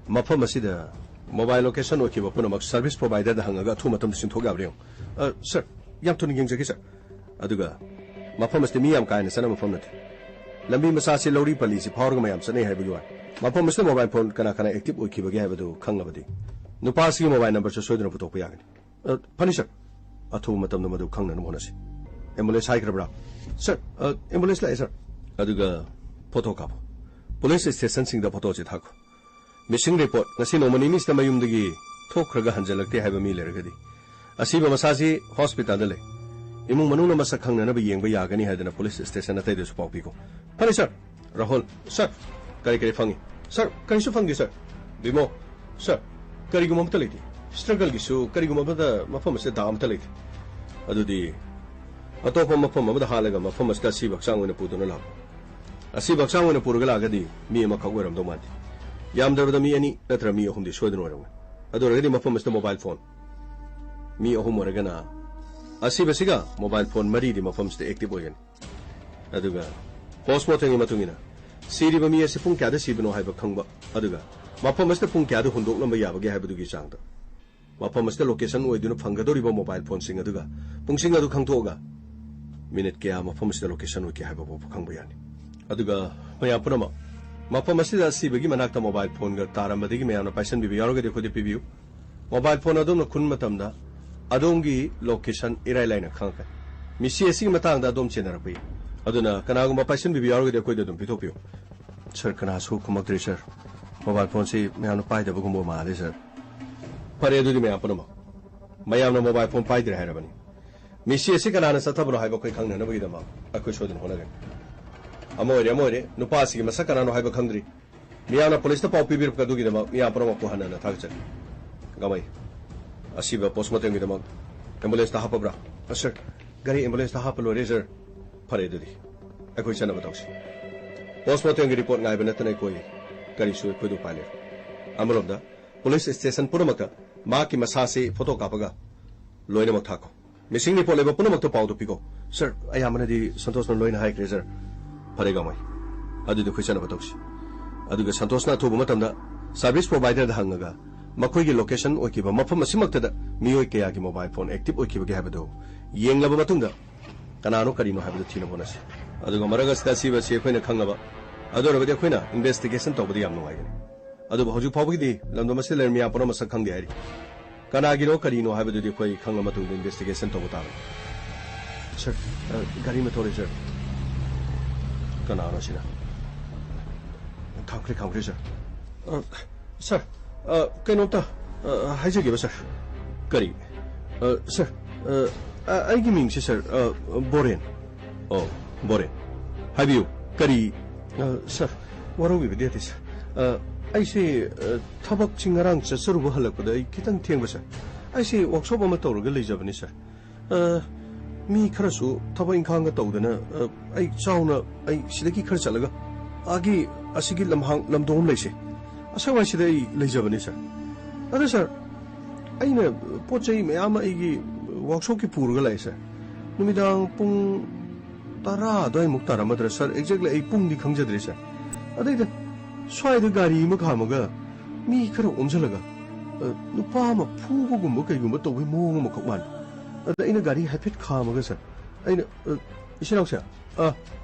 ꯃꯐꯝ ꯑꯁꯤꯗ ꯃꯣꯕꯥꯏꯜ ꯂꯣꯀꯦꯁꯟ ꯑꯣꯏꯈꯤꯕ ꯄꯨꯝꯅꯃꯛ ꯁꯔꯚꯤꯁ ꯄ꯭ꯔꯣꯚꯥꯏꯗꯔꯗ ꯍꯪꯉꯒ ꯑꯊꯨꯕ ꯃꯇꯝꯗ ꯆꯤꯡꯊꯣꯛ ꯌꯥꯕ꯭ꯔꯥ ꯌꯦꯡꯉꯨ꯫ ꯑ, ꯁꯥꯔ, ꯌꯥꯝ ꯊꯨꯅ ꯌꯦꯡꯖꯒꯦ, ꯁꯥꯔ꯫ ꯑꯗꯨꯒ ꯃꯐꯝ ꯑꯁꯤꯗ ꯃꯤ ꯌꯥꯝ ꯀꯥ ꯍꯦꯟꯅ ꯆꯠꯅꯕ ꯃꯐꯝ ꯅꯠꯇꯦ꯫ ꯂꯝꯕꯤ ꯃꯆꯥꯁꯤ ꯂꯧꯔꯤ ꯄꯜꯂꯤꯁꯤ ꯐꯥꯎꯔꯒ ꯃꯌꯥꯝ ꯆꯠꯅꯩ ꯍꯥꯏꯕꯒꯤ ꯋꯥꯅꯤ꯫ ꯃꯐꯝ ꯑꯁꯤꯗ ꯃꯣꯕꯥꯏꯜ ꯐꯣꯟ ꯀꯅꯥ ꯀꯅꯥ ꯑꯦꯛꯇꯤꯚ ꯑꯣꯏꯈꯤꯕꯒꯦ ꯍꯥꯏꯕꯗꯨ ꯈꯪꯂꯕꯗꯤ ꯅꯨꯄꯥ ꯑꯁꯤꯒꯤ mobile numberꯁꯨ ꯁꯣꯏꯗꯅ ꯄꯨꯊꯣꯛꯄ ꯌꯥꯒꯅꯤ꯫ ꯑ, ꯐꯅꯤ, sir꯫ ꯑꯊꯨꯕ ꯃꯇꯝꯗ ꯃꯗꯨ ꯈꯪꯅꯅꯕ ꯍꯣꯠꯅꯁꯤ꯫ Ambulance ꯍꯥꯏꯈ꯭ꯔꯕ꯭ꯔꯥ? Sir, ꯑ, ambulance ꯂꯥꯛꯑꯦ, sir꯫ ꯑꯗꯨꯒ photo ꯀꯥꯞꯄꯣ꯫ Police stationꯁꯤꯡꯗ photoꯁꯤ ꯊꯥꯈꯣ꯫ Missing report, ꯉꯁꯤ ꯅꯣꯡꯃ ꯅꯤꯅꯤꯁꯤꯗ ꯃꯌꯨꯝꯗꯒꯤ ꯊꯣꯛꯈ꯭ꯔꯒ ꯍꯟꯖꯜꯂꯛꯇꯦ ꯍꯥꯏꯕ ꯃꯤ ꯂꯩꯔꯒꯗꯤ, ꯑꯁꯤꯕ ꯃꯁꯥꯁꯤ hospitalꯗ ꯂꯩ, ꯏꯃꯨꯡ ꯃꯅꯨꯡꯅ ꯃꯁꯛ ꯈꯪꯅꯅꯕ ꯌꯦꯡꯕ ꯌꯥꯒꯅꯤ ꯍꯥꯏꯗꯅ police station ꯑꯇꯩꯗꯁꯨ ꯄꯥꯎ ꯄꯤꯈꯣ꯫ ꯐꯔꯦ, sir꯫ ꯔꯥꯍꯨꯜ, sir, ꯀꯔꯤ ꯀꯔꯤ ꯐꯪꯉꯤ? Sir, ꯀꯔꯤꯁꯨ ꯐꯪꯗꯦ, sir꯫ ꯕꯤꯃꯣ, sir, ꯀꯔꯤꯒꯨꯝꯕ ꯑꯃꯠꯇ ꯂꯩꯇꯦ꯫ Struggleꯒꯤꯁꯨ ꯀꯔꯤꯒꯨꯝꯕ ꯑꯃꯠꯇ ꯃꯐꯝ ꯑꯁꯤꯗ ꯗꯥꯛ ꯑꯃꯠꯇ ꯂꯩꯇꯦ꯫ ꯑꯗꯨꯗꯤ ꯑꯇꯣꯞꯄ ꯃꯐꯝ ꯑꯃꯗ ꯍꯥꯠꯂꯒ ꯃꯐꯝ ꯑꯁꯤꯗ ꯑꯁꯤꯕ ꯍꯛꯆꯥꯡ ꯑꯣꯏꯅ ꯄꯨꯗꯨꯅ ꯂꯥꯛꯄ꯫ ꯑꯁꯤꯕ ꯍꯛꯆꯥꯡ ꯑꯣꯏꯅ ꯄꯨꯔꯒ ꯂꯥꯛꯑꯒꯗꯤ ꯃꯤ ꯑꯃꯈꯛ ꯑꯣꯏꯔꯝꯗꯧ ꯃꯥꯟꯗꯦ꯫ ꯌꯥꯝꯗ꯭ꯔꯕꯗ ꯃꯤ ꯑꯅꯤ ꯅꯠꯇ꯭ꯔ ꯃꯤ ꯑꯍꯨꯝꯗꯤ ꯁꯣꯏꯗꯅ ꯑꯣꯏꯔꯝꯒꯅꯤ꯫ ꯑꯗꯨ ꯑꯣꯏꯔꯒꯗꯤ ꯃꯐꯝ ꯑꯁꯤꯗ mobile phone, ꯃꯤ ꯑꯍꯨꯝ ꯑꯣꯏꯔꯒꯅ ꯑꯁꯤꯕꯁꯤꯒ mobile phone ꯃꯔꯤꯗꯤ ꯃꯐꯝꯁꯤꯗ active ꯑꯣꯏꯒꯅꯤ꯫ ꯑꯗꯨꯒ postmortemꯒꯤ ꯃꯇꯨꯡ ꯏꯟꯅ ꯁꯤꯔꯤꯕ ꯃꯤ ꯑꯁꯤ ꯄꯨꯡ ꯀꯌꯥꯗ ꯁꯤꯕꯅꯣ ꯍꯥꯏꯕ ꯈꯪꯕ, ꯑꯗꯨꯒ ꯃꯐꯝ ꯑꯁꯤꯗ ꯄꯨꯡ ꯀꯌꯥꯗ ꯍꯨꯟꯗꯣꯛꯂꯝꯕ ꯌꯥꯕꯒꯦ ꯍꯥꯏꯕꯗꯨꯒꯤ ꯆꯥꯡꯗ ꯃꯐꯝ ꯑꯁꯤꯗ location ꯑꯣꯏꯗꯨꯅ ꯐꯪꯒꯗꯧꯔꯤꯕ mobile phoneꯁꯤꯡ ꯑꯗꯨꯒ ꯄꯨꯡꯁꯤꯡ ꯑꯗꯨ ꯈꯪꯗꯣꯛꯑꯒ minute ꯀꯌꯥ ꯃꯐꯝ ꯑꯁꯤꯗ location ꯑꯣꯏꯒꯦ ꯍꯥꯏꯕ ꯐꯥꯎꯕ ꯈꯪꯕ ꯌꯥꯅꯤ꯫ ꯑꯗꯨꯒ ꯃꯌꯥꯝ ꯄꯨꯝꯅꯃꯛ, ꯃꯐꯝ ꯑꯁꯤꯗ ꯑꯁꯤꯕꯒꯤ ꯃꯅꯥꯛꯇ mobile phoneꯒ ꯇꯥꯔꯝꯕꯗꯒꯤ ꯃꯌꯥꯝꯅ ꯄꯥꯏꯁꯟꯕꯤꯕ ꯌꯥꯎꯔꯒꯗꯤ ꯑꯩꯈꯣꯏꯗ ꯄꯤꯕꯤꯌꯨ꯫ Mobile phone ꯑꯗꯣꯝꯅ ꯈꯨꯟꯕ ꯃꯇꯝꯗ ꯑꯗꯣꯝꯒꯤ location ꯏꯔꯥꯏ ꯂꯥꯏꯅ ꯈꯪꯉꯛꯀꯅꯤ꯫ ꯃꯤꯁꯤ ꯑꯁꯤꯒꯤ ꯃꯇꯥꯡꯗ ꯑꯗꯣꯝ ꯆꯦꯟꯅꯔꯛꯄ ꯌꯥꯏ꯫ ꯑꯗꯨꯅ ꯀꯅꯥꯒꯨꯝꯕ ꯄꯥꯏꯁꯟꯕꯤꯕ ꯌꯥꯎꯔꯒꯗꯤ ꯑꯩꯈꯣꯏꯗ ꯑꯗꯨꯝ ꯄꯤꯊꯣꯛꯄꯤꯌꯨ꯫ Sir, ꯀꯅꯥꯁꯨ ꯈꯨꯝꯃꯛꯇ꯭ꯔꯤ, sir꯫ Mobile phoneꯁꯤ ꯃꯌꯥꯝꯅ ꯄꯥꯏꯗꯕꯒꯨꯝꯕ ꯃꯥꯜꯂꯦ, sir꯫ ꯐꯔꯦ, ꯑꯗꯨꯗꯤ ꯃꯌꯥꯝ ꯄꯨꯝꯅꯃꯛ, ꯃꯌꯥꯝꯅ mobile phone ꯄꯥꯏꯗ꯭ꯔꯦ ꯍꯥꯏꯔꯕꯅꯤ꯫ ꯃꯤꯁꯤ ꯑꯁꯤ ꯀꯅꯥꯅ ꯆꯠꯊꯕꯅꯣ ꯍꯥꯏꯕ ꯑꯩꯈꯣꯏ ꯈꯪꯅꯅꯕꯒꯤꯗꯃꯛ ꯑꯩꯈꯣꯏ ꯁꯣꯏꯗꯅ ꯍꯣꯠꯅꯒꯅꯤ꯫ ꯑꯃ ꯑꯣꯏꯔꯦ, ꯑꯃ ꯑꯣꯏꯔꯦ, ꯅꯨꯄꯥ ꯑꯁꯤꯒꯤ ꯃꯁꯛ ꯀꯅꯥꯅꯣ ꯍꯥꯏꯕ ꯈꯪꯗ꯭ꯔꯤ꯫ ꯃꯤꯌꯥꯝꯅ policeꯇ ꯄꯥꯎ ꯄꯤꯕꯤꯔꯛꯄ ꯑꯗꯨꯒꯤꯗꯃꯛ ꯃꯤꯌꯥꯝ ꯄꯨꯝꯅꯃꯛꯄꯨ ꯍꯟꯅ ꯍꯟꯅ ꯊꯥꯒꯠꯆꯔꯤ꯫ ꯒꯥꯃꯩ, ꯑꯁꯤꯕ postmortemꯒꯤꯗꯃꯛ ambulanceꯇ ꯍꯥꯞꯄꯕ꯭ꯔꯥ? ꯑ, sir, ꯒꯥꯔꯤ ambulanceꯇ ꯍꯥꯞꯄ ꯂꯣꯏꯔꯦ, sir꯫ ꯐꯔꯦ, ꯑꯗꯨꯗꯤ ꯑꯩꯈꯣꯏ ꯆꯠꯅꯕ ꯇꯧꯁꯤ꯫ Postmortemꯒꯤ report ꯉꯥꯏꯕ ꯅꯠꯇꯅ ꯑꯩꯈꯣꯏ ꯀꯔꯤꯁꯨ ꯑꯩꯈꯣꯏꯗ ꯎꯄꯥꯏ ꯂꯩꯔꯣꯏ꯫ ꯑꯃꯔꯣꯝꯗ police station ꯄꯨꯝꯅꯃꯛꯇ ꯃꯍꯥꯛꯀꯤ ꯃꯁꯥꯁꯤ photo ꯀꯥꯞꯄꯒ ꯂꯣꯏꯅꯃꯛ ꯊꯥꯈꯣ꯫ Missing report ꯂꯩꯕ ꯄꯨꯝꯅꯃꯛꯇ ꯄꯥꯎꯗꯨ ꯄꯤꯈꯣ꯫ Sir, ꯑꯌꯥꯝꯕꯅꯗꯤ ꯁꯟꯇꯣꯁꯅ ꯂꯣꯏꯅ ꯍꯥꯏꯈ꯭ꯔꯦ, sir꯫ ꯐꯔꯦ, ꯒꯥꯃꯩ, ꯑꯗꯨꯗꯤ ꯑꯩꯈꯣꯏ ꯆꯠꯅꯕ ꯇꯧꯁꯤ꯫ ꯑꯗꯨꯒ ꯁꯟꯇꯣꯁꯅ ꯑꯊꯨꯕ ꯃꯇꯝꯗ service providerꯗ ꯍꯪꯉꯒ ꯃꯈꯣꯏꯒꯤ location ꯑꯣꯏꯈꯤꯕ ꯃꯐꯝ ꯑꯁꯤꯃꯛꯇꯗ ꯃꯤꯑꯣꯏ ꯀꯌꯥꯒꯤ mobile phone active ꯑꯣꯏꯈꯤꯕꯒꯦ ꯍꯥꯏꯕꯗꯨ ꯌꯦꯡꯂꯕ ꯃꯇꯨꯡꯗ ꯀꯅꯥꯅꯣ ꯀꯔꯤꯅꯣ ꯍꯥꯏꯕꯗꯨ ꯊꯤꯅꯕ ꯍꯣꯠꯅꯁꯤ꯫ ꯑꯗꯨꯒ ꯃꯔꯛ ꯑꯁꯤꯗ ꯑꯁꯤꯕ ꯑꯁꯤ ꯑꯩꯈꯣꯏꯅ ꯈꯪꯂꯕ, ꯑꯗꯨ ꯑꯣꯏꯔꯕꯗꯤ ꯑꯩꯈꯣꯏꯅ investigation ꯇꯧꯕꯗ ꯌꯥꯝ ꯅꯨꯡꯉꯥꯏꯒꯅꯤ꯫ ꯑꯗꯨꯕꯨ ꯍꯧꯖꯤꯛ ꯐꯥꯎꯕꯒꯤꯗꯤ ꯂꯝꯗꯝ ꯑꯁꯤꯗ ꯂꯩꯔꯝꯃꯤ ꯃꯌꯥꯝ ꯄꯨꯝꯅꯃꯛ ꯃꯁꯛ ꯈꯪꯗꯦ ꯍꯥꯏꯔꯤ꯫ ꯀꯅꯥꯒꯤꯅꯣ ꯀꯔꯤꯅꯣ ꯍꯥꯏꯕꯗꯨꯗꯤ ꯑꯩꯈꯣꯏ ꯈꯪꯂ ꯃꯇꯨꯡꯗ ꯏꯟꯚꯦꯁꯇꯤꯒꯦꯁꯟ ꯇꯧꯕ ꯇꯥꯕꯅꯤ꯫ ꯁꯥꯔ, ꯑ, ꯒꯥꯔꯤ ꯑꯃ ꯊꯧꯔꯦ, ꯁꯥꯔ꯫ ꯀꯅꯥꯅꯣ ꯁꯤꯅ? ꯈꯥꯝꯈ꯭ꯔꯦ, ꯈꯥꯝꯈ꯭ꯔꯦ, ꯁꯥꯔ꯫ ꯑ, ꯁꯥꯔ, ꯑ, ꯀꯩꯅꯣꯝꯇ, ꯑ, ꯍꯥꯏꯖꯒꯦꯕ, ꯁꯥꯔ꯫ ꯀꯔꯤ? ꯑ, ꯁꯥꯔ, ꯑ, ꯑ, ꯑꯩꯒꯤ ꯃꯤꯡꯁꯦ, ꯁꯥꯔ, ꯑ, ꯕꯣꯔꯦꯟ꯫ ꯑꯣ, ꯕꯣꯔꯦꯟ꯫ ꯍꯥꯏꯕꯤꯌꯨ, ꯀꯔꯤ? ꯑ, ꯁꯥꯔ, ꯋꯥꯔꯧꯕꯤꯕꯗꯤ ꯌꯥꯗꯦ, ꯁꯥꯔ꯫ ꯑ, ꯑꯩꯁꯦ, ꯑ, ꯊꯕꯛꯁꯤ ꯉꯔꯥꯡ ꯆꯠꯆꯔꯨꯕ ꯍꯜꯂꯛꯄꯗ ꯑꯩ ꯈꯤꯇꯪ ꯊꯦꯡꯕ, ꯁꯥꯔ꯫ ꯑꯩꯁꯦ ꯋꯥꯛꯁꯣꯞ ꯑꯃ ꯇꯧꯔꯒ ꯂꯩꯖꯕꯅꯤ, ꯁꯥꯔ꯫ ꯑ, ꯃꯤ ꯈꯔꯁꯨ ꯊꯕꯛ ꯏꯪꯈꯥꯡꯒ ꯇꯧꯗꯅ, ꯑ, ꯑꯩ ꯆꯥꯎꯅ, ꯑꯩ ꯁꯤꯗꯒꯤ ꯈꯔ ꯆꯠꯂꯒ ꯑꯥꯒꯤ ꯑꯁꯤꯒꯤ ꯂꯝꯍꯥꯡ ꯂꯝꯗꯣꯡ ꯑꯃ ꯂꯩꯁꯦ, ꯑꯁ꯭ꯋꯥꯏꯁꯤꯗ ꯑꯩ ꯂꯩꯖꯕꯅꯤ, ꯁꯥꯔ꯫ ꯑꯗꯣ, ꯁꯥꯔ, ꯑꯩꯅ ꯄꯣꯠ ꯆꯩ ꯃꯌꯥꯝ ꯑꯃ ꯑꯩꯒꯤ ꯋꯥꯛꯁꯣꯞꯀꯤ ꯄꯨꯔꯒ ꯂꯥꯛꯑꯦ, ꯁꯥꯔ꯫ ꯅꯨꯃꯤꯗꯥꯡ ꯄꯨꯡ ꯇꯔꯥ ꯑꯗꯨꯋꯥꯏꯃꯨꯛ ꯇꯥꯔꯝꯃꯗ꯭ꯔꯥ, ꯁꯥꯔ, ꯑꯦꯛꯖꯦꯛꯂꯤ ꯑꯩ ꯄꯨꯡꯗꯤ ꯈꯪꯖꯗ꯭ꯔꯦ, ꯁꯥꯔ꯫ ꯑꯗꯩꯗ ꯁ꯭ꯋꯥꯏꯗ ꯒꯥꯔꯤ ꯑꯃ ꯈꯥꯝꯃꯒ ꯃꯤ ꯈꯔ ꯑꯣꯝꯁꯤꯜꯂꯒ, ꯑ, ꯅꯨꯄꯥ ꯑꯃ ꯐꯨꯕꯒꯨꯝꯕ ꯀꯩꯒꯨꯝꯕ ꯇꯧꯕꯒꯤ ꯃꯑꯣꯡ ꯑꯃꯈꯛ ꯃꯥꯜꯂꯤ꯫ ꯑꯗ ꯑꯩꯅ ꯒꯥꯔꯤ ꯍꯥꯏꯐꯦꯠ ꯈꯥꯝꯃꯒ, ꯁꯥꯔ, ꯑꯩꯅ, "ꯑ, ꯏꯆꯤꯟ ꯏꯅꯥꯎꯁꯦ, ꯑ,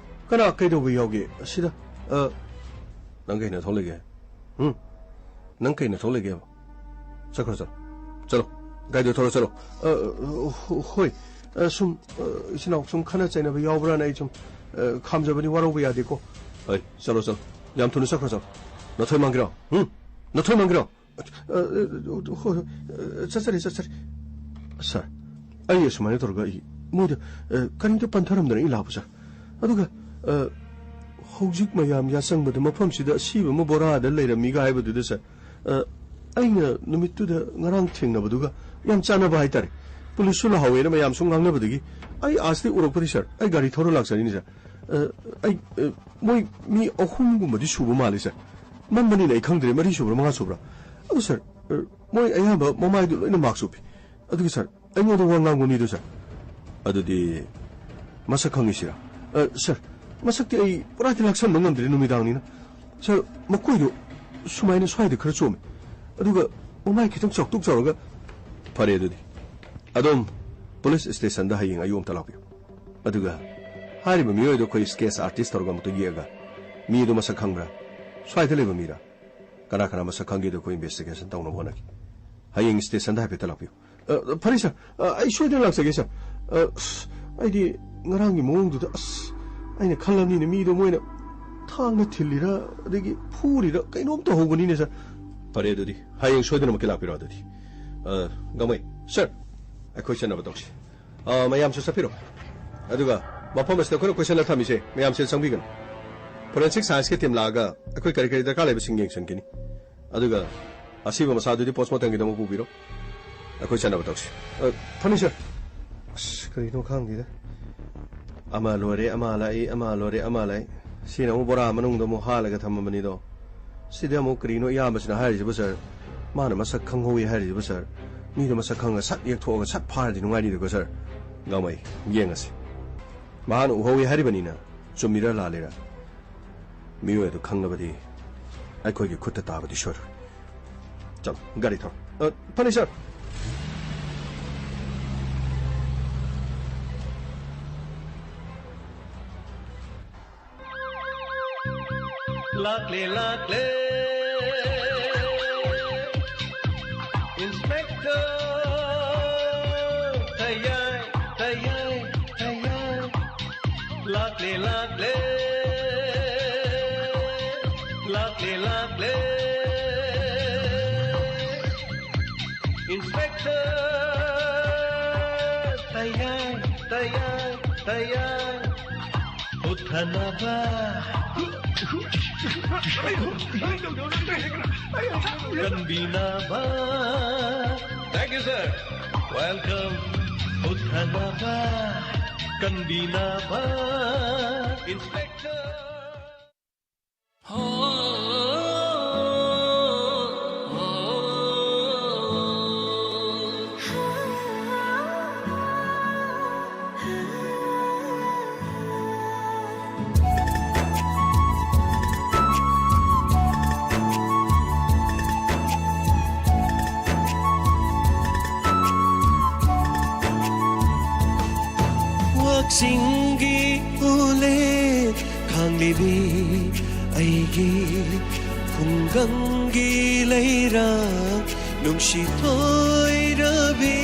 ꯀꯅꯥ ꯀꯩꯗꯧꯕ ꯌꯥꯎꯒꯦ ꯑꯁꯤꯗ? ꯑ, ꯅꯪ ꯀꯩꯅꯣ ꯊꯣꯛꯂꯛꯏꯒꯦ? ꯎꯝ? ꯅꯪ ꯀꯩꯅꯣ ꯊꯣꯛꯂꯛꯏꯒꯦꯕ? ꯆꯠꯈ꯭ꯔꯣ, ꯆꯠꯂꯣ꯫ ꯆꯠꯂꯣ꯫ ꯒꯥꯔꯤꯗꯣ ꯊꯧꯔꯣ, ꯆꯠꯂꯣ꯫ ꯑ, ꯑ, ꯍꯣ-, ꯍꯣꯏ꯫ ꯑ, ꯁꯨꯝ, ꯑ, ꯏꯆꯤꯟ ꯏꯅꯥꯎ ꯁꯨꯝ ꯈꯠꯅ ꯆꯩꯅꯕ ꯌꯥꯎꯕ꯭ꯔꯥꯅ ꯑꯩ ꯁꯨꯝ, ꯑ, ꯈꯥꯝꯖꯕꯅꯤ, ꯋꯥꯔꯧꯕ ꯌꯥꯗꯦꯀꯣ꯫ ꯍꯣꯏ, ꯆꯠꯂꯣ, ꯆꯠꯂꯣ꯫ ꯌꯥꯝ ꯊꯨꯅ ꯆꯠꯈ꯭ꯔꯣ, ꯆꯠꯂꯣ꯫ ꯅꯊꯣꯏ ꯃꯥꯡꯒꯤꯔꯣ? ꯎꯝ? ꯅꯊꯣꯏ ꯃꯥꯡꯒꯤꯔꯣ? ꯑ, ꯑ, ꯍꯣꯏ, ꯍꯣꯏ, ꯑ, ꯆꯠꯆꯔꯦ, ꯆꯠꯆꯔꯦ꯫ ꯁꯥꯔ, ꯑꯩ ꯑꯁꯨꯃꯥꯏꯅ ꯇꯧꯔꯒ ꯑꯩ ꯃꯣꯏꯗ, ꯑ, ꯀꯔꯤꯝꯇ ꯄꯟꯊꯔꯝꯗꯅ ꯑꯩ ꯂꯥꯛꯄ, ꯁꯥꯔ꯫ ꯑꯗꯨꯒ, ꯑ, ꯍꯧꯖꯤꯛ ꯃꯌꯥꯝ ꯌꯥꯆꯪꯕꯗ ꯃꯐꯝꯁꯤꯗ ꯑꯁꯤꯕ ꯑꯃ ꯕꯣꯔꯥꯗ ꯂꯩꯔꯝꯃꯤꯒ ꯍꯥꯏꯕꯗꯨꯗ, ꯁꯥꯔ, ꯑ, ꯑꯩꯅ ꯅꯨꯃꯤꯠꯇꯨꯗ ꯉꯔꯥꯡ ꯊꯦꯡꯅꯕꯗꯨꯒ ꯌꯥꯝ ꯆꯥꯟꯅꯕ ꯍꯥꯏꯇꯥꯔꯦ꯫ ꯄꯨꯂꯤꯁꯁꯨ ꯂꯥꯛꯍꯧꯋꯦꯅ ꯃꯌꯥꯝ ꯁꯨꯝ ꯉꯥꯡꯅꯕꯗꯒꯤ ꯑꯩ ꯑꯥꯁꯤꯗꯩ ꯎꯔꯛꯄꯗꯤ, ꯁꯥꯔ, ꯑꯩ ꯒꯥꯔꯤ ꯊꯧꯔ ꯂꯥꯛꯆꯔꯤꯅꯤ, ꯁꯥꯔ꯫ ꯑ, ꯑꯩ, ꯑ, ꯃꯣꯏ ꯃꯤ ꯑꯍꯨꯝꯒꯨꯝꯕꯗꯤ ꯁꯨꯕ ꯃꯥꯜꯂꯤ, ꯁꯥꯔ꯫ ꯃꯝꯕꯅꯤꯅ ꯑꯩ ꯈꯪꯗ꯭ꯔꯦ, ꯃꯔꯤ ꯁꯨꯕ꯭ꯔꯥ, ꯃꯉꯥ ꯁꯨꯕ꯭ꯔꯥ꯫ ꯑꯗꯨ, ꯁꯥꯔ, ꯑ, ꯃꯣꯏ ꯑꯌꯥꯝꯕ ꯃꯃꯥꯏꯗꯨ ꯂꯣꯏꯅ ꯃꯥꯛꯁ ꯎꯞꯄꯤ꯫ ꯑꯗꯨꯒ, ꯁꯥꯔ, ꯑꯩꯉꯣꯟꯗ ꯋꯥ ꯉꯥꯡꯕ ꯃꯤꯗꯣ, ꯁꯥꯔ, ꯑꯗꯨꯗꯤ ꯃꯁꯛ ꯈꯪꯉꯤꯁꯤꯔꯥ? ꯑ, ꯁꯥꯔ, ꯃꯁꯛꯇꯤ ꯑꯩ ꯄꯨꯔꯥꯗꯤ ꯂꯥꯛꯁꯟꯕ ꯉꯝꯗ꯭ꯔꯦ, ꯅꯨꯃꯤꯗꯥꯡꯅꯤꯅ꯫ ꯁꯥꯔ, ꯃꯀꯣꯏꯗꯣ ꯁꯨꯃꯥꯏꯅ ꯁ꯭ꯋꯥꯏꯗ ꯈꯔ ꯆꯣꯝꯃꯦ, ꯑꯗꯨꯒ ꯃꯃꯥꯏ ꯈꯤꯇꯪ ꯆꯥꯎꯇꯣꯛ ꯆꯥꯎꯔꯒ꯫ ꯐꯔꯦ ꯑꯗꯨꯗꯤ, ꯑꯗꯣꯝ ꯄꯨꯂꯤꯁ ꯁ꯭ꯇꯦꯁꯟꯗ ꯍꯌꯦꯡ ꯑꯌꯨꯛ ꯑꯝꯇ ꯂꯥꯛꯄꯤꯌꯨ꯫ ꯑꯗꯨꯒ ꯍꯥꯏꯔꯤꯕ ꯃꯤꯑꯣꯏꯗꯣ ꯑꯩꯈꯣꯏ ꯁ꯭ꯀꯦꯠꯆ ꯑꯥꯔꯇꯤꯁ ꯇꯧꯔꯒ ꯑꯃꯨꯛꯇ ꯌꯦꯛꯑꯒ, ꯃꯤ ꯑꯗꯨ ꯃꯁꯛ ꯈꯪꯕ꯭ꯔꯥ? ꯁ꯭ꯋꯥꯏꯗ ꯂꯩꯕ ꯃꯤꯔꯥ? ꯀꯅꯥ ꯀꯅꯥ ꯃꯁꯛ ꯈꯪꯒꯦꯗꯣ ꯑꯩꯈꯣꯏ ꯏꯟꯚꯦꯁꯇꯤꯒꯦꯁꯟ ꯇꯧꯅꯕ ꯍꯣꯠꯅꯒꯦ꯫ ꯍꯌꯦꯡ ꯁ꯭ꯇꯦꯁꯟꯗ ꯍꯥꯏꯐꯦꯠꯇ ꯂꯥꯛꯄꯤꯌꯨ꯫ ꯑ, ꯐꯔꯦ ꯁꯥꯔ, ꯑ, ꯑꯩ ꯁꯣꯏꯗꯅ ꯂꯥꯛꯆꯒꯦ ꯁꯥꯔ꯫ ꯑ, ꯑꯁ, ꯑꯩꯗꯤ ꯉꯔꯥꯡꯒꯤ ꯃꯑꯣꯡꯗꯨꯗ, ꯑꯁ, ꯑꯩꯅ ꯈꯜꯂꯕꯅꯤꯅꯦ, ꯃꯤꯗꯣ ꯃꯣꯏꯅ ꯊꯥꯡꯅ ꯊꯤꯜꯂꯤꯔ, ꯑꯗꯒꯤ ꯐꯨꯔꯤꯔ, ꯀꯩꯅꯣꯝ ꯇꯧꯍꯧꯕꯅꯤꯅꯦ ꯁꯥꯔ꯫ ꯐꯔꯦ ꯑꯗꯨꯗꯤ, ꯍꯌꯦꯡ ꯁꯣꯏꯗꯅꯃꯛꯀꯤ ꯂꯥꯛꯄꯤꯔꯣ ꯑꯗꯨꯗꯤ꯫ ꯑ, ꯒꯥꯡꯃꯩ, ꯁꯥꯔ, ꯑꯩꯈꯣꯏ ꯆꯠꯅꯕ ꯇꯧꯁꯤ꯫ ꯑ, ꯃꯌꯥꯝꯁꯨ ꯆꯠꯄꯤꯔꯣ꯫ ꯑꯗꯨꯒ ꯃꯐꯝ ꯑꯁꯤꯗ ꯑꯩꯈꯣꯏꯅ ꯀꯣꯏꯁꯜꯂ ꯊꯝꯃꯤꯁꯦ, ꯃꯌꯥꯝꯁꯦ ꯆꯪꯕꯤꯒꯅꯨ꯫ ꯐꯣꯔꯦꯟꯁꯤꯛ ꯁꯥꯏꯟꯁꯀꯤ ꯇꯤꯝ ꯂꯥꯛꯑꯒ ꯑꯩꯈꯣꯏ ꯀꯔꯤ ꯀꯔꯤ ꯗꯔꯀꯥꯔ ꯂꯩꯕꯁꯤꯡ ꯌꯦꯡꯁꯤꯟꯈꯤꯅꯤ꯫ ꯑꯗꯨꯒ ꯑꯁꯤꯕ ꯃꯁꯥꯗꯨꯗꯤ ꯄꯣꯁꯃꯣꯔꯇꯝꯒꯤꯗꯃꯛ ꯄꯨꯕꯤꯔꯣ꯫ ꯑꯩꯈꯣꯏ ꯆꯠꯅꯕ ꯇꯧꯁꯤ꯫ ꯑ, ꯐꯅꯤ, ꯁꯥꯔ꯫ ꯑꯁ, ꯀꯔꯤꯅꯣ ꯈꯪꯗꯦꯗ꯫ ꯑꯃ ꯂꯣꯏꯔꯦ, ꯑꯃ ꯂꯥꯛꯏ, ꯑꯃ ꯂꯣꯏꯔꯦ, ꯑꯃ ꯂꯥꯛꯏ꯫ ꯁꯤꯅ ꯑꯃꯨꯛ ꯕꯣꯔꯥ ꯃꯅꯨꯡꯗ ꯑꯃꯨꯛ ꯍꯥꯜꯂꯒ ꯊꯝꯃꯕꯅꯤꯗꯣ꯫ ꯁꯤꯗꯤ ꯑꯃꯨꯛ ꯀꯔꯤꯅꯣ ꯏꯌꯥꯝꯕꯁꯤꯅ ꯍꯥꯏꯔꯤꯁꯤꯕꯨ, ꯁꯥꯔ? ꯃꯥꯅ ꯃꯁꯛ ꯈꯪꯍꯧꯋꯤ ꯍꯥꯏꯔꯤꯁꯤꯕꯨ, ꯁꯥꯔ? ꯃꯤꯗꯣ ꯃꯁꯛ ꯈꯪꯉ ꯁꯠ ꯌꯦꯛꯊꯣꯛꯑꯒ ꯁꯠ ꯐꯥꯔꯗꯤ ꯅꯨꯡꯉꯥꯏꯅꯤꯗꯀꯣ, ꯁꯥꯔ? ꯒꯥꯡꯃꯩ, ꯌꯦꯡꯉꯁꯤ꯫ ꯃꯍꯥꯛꯅ ꯎꯍꯧꯋꯤ ꯍꯥꯏꯔꯤꯕꯅꯤꯅ, ꯆꯨꯝꯃꯤꯔ ꯂꯥꯜꯂꯤꯔ? ꯃꯤꯑꯣꯏ ꯑꯗꯨ ꯈꯪꯂꯕꯗꯤ ꯑꯩꯈꯣꯏꯒꯤ ꯈꯨꯠꯇ ꯇꯥꯕꯗꯤ ꯁꯣꯏꯔꯣꯏ꯫ ꯆꯠꯂꯣ, ꯒꯥꯔꯤ ꯊꯧꯔꯣ꯫ ꯑ, ꯐꯅꯤ, ꯁꯥꯔ꯫ ꯂꯥꯛꯂꯦ, ꯂꯥꯛꯂꯦ, ꯏꯟꯁꯄꯦꯛꯇꯔ ꯇꯌꯥꯏ, ꯇꯌꯥꯏ, ꯇꯌꯥꯏ꯫ ꯂꯥꯛꯂꯦ, ꯂꯥꯛꯂꯦ, ꯂꯥꯛꯂꯦ, ꯂꯥꯛꯂꯦ, ꯏꯟꯁꯄꯦꯛꯇꯔ ꯇꯌꯥꯏ, ꯇꯌꯥꯏ, ꯇꯌꯥꯏ꯫ ꯎꯠꯊꯅꯕ, ꯀꯟꯕꯤꯅꯕ꯫ Thank you, sir. Welcome. ꯎꯠꯊꯅꯕ, ꯀꯟꯕꯤꯅꯕ, ꯏꯟꯁꯄꯦꯛꯇꯔ꯫ ꯋꯥꯛꯆꯤꯡꯒꯤ ꯎꯂꯦ ꯈꯥꯡꯂꯤꯕꯤ ꯑꯩꯒꯤ ꯈꯨꯡꯒꯪ ꯈꯨꯡꯒꯪꯒꯤ ꯂꯩꯔꯥꯡ ꯅꯨꯡꯁꯤ ꯊꯣꯏꯔꯕꯤ,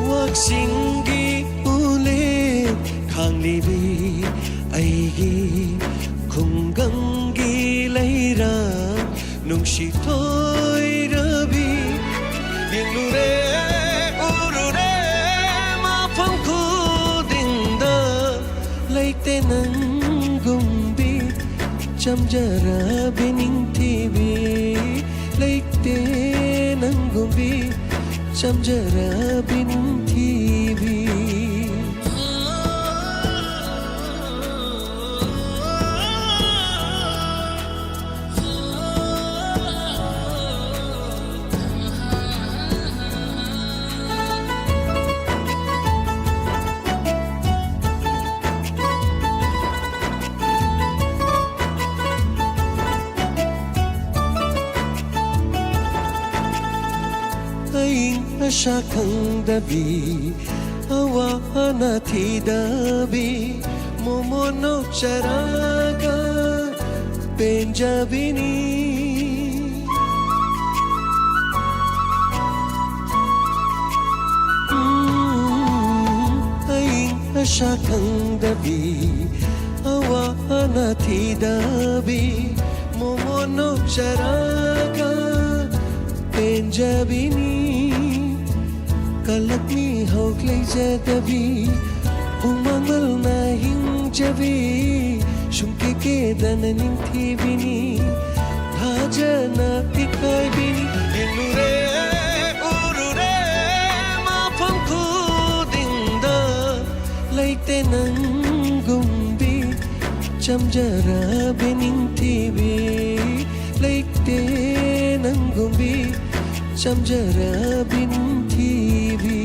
ꯋꯥꯛꯆꯤꯡꯒꯤ ꯎꯂꯦꯟ ꯈꯥꯡꯂꯤꯕꯤ ꯑꯩꯒꯤ ꯈꯨꯡꯒꯪꯒꯤ ꯂꯩꯔꯥꯡ ꯅꯨꯡꯁꯤ ꯊꯣꯏꯔꯕꯤ, ꯌꯦꯡꯂꯨꯔꯦ, ꯎꯔꯨꯔꯦ, ꯃꯐꯝ ꯈꯨꯗꯤꯡꯗ ꯂꯩꯇꯦ ꯅꯪꯒꯨꯝꯕꯤ ꯆꯝꯖꯔꯕꯤ ꯅꯤꯡꯊꯤꯕꯤ, ꯂꯩꯇꯦ ꯅꯪꯒꯨꯝꯕꯤ ꯆꯝꯖꯔꯕꯤ ꯅꯤꯡꯊꯤꯕꯤ꯫ ꯑꯏꯪ ꯑꯁꯥ ꯈꯪꯗꯕꯤ, ꯑꯋꯥ ꯑꯅꯥ ꯊꯤꯗꯕꯤ, ꯃꯣꯃꯣꯟ ꯅꯣꯛꯆꯔꯒ ꯄꯦꯟꯖꯕꯤꯅꯤ꯫ ꯎꯝ, ꯑꯏꯪ ꯑꯁꯥ ꯈꯪꯗꯕꯤ, ꯑꯋꯥ ꯑꯅꯥ ꯊꯤꯗꯕꯤ, ꯃꯣꯃꯣꯟ ꯅꯣꯛꯆꯔꯒ ꯄꯦꯟꯖꯕꯤꯅꯤ꯫ ꯀꯂꯛ ꯃꯤꯍꯧ ꯂꯩꯖꯗꯕꯤ, ꯍꯨꯃꯥꯡ ꯃꯜꯅ ꯍꯤꯡꯖꯕꯤ, ꯁꯨꯝ ꯀꯦꯀꯦꯗꯅ ꯅꯤꯡꯊꯤꯕꯤꯅꯤ, ꯊꯥꯖꯅ ꯏꯀꯥꯏꯕꯤꯅꯤ꯫ ꯌꯦꯡꯂꯨꯔꯦ, ꯎꯔꯨꯔꯦ, ꯃꯐꯝ ꯈꯨꯗꯤꯡꯗ ꯂꯩꯇꯦ ꯅꯪꯒꯨꯝꯕꯤ ꯆꯝꯖꯔꯕꯤ ꯅꯤꯡꯊꯤꯕꯤ, ꯂꯩꯇꯦ ꯅꯪꯒꯨꯝꯕꯤ ꯆꯝꯖꯔꯕꯤ ꯅꯤꯡꯊꯤꯕꯤ꯫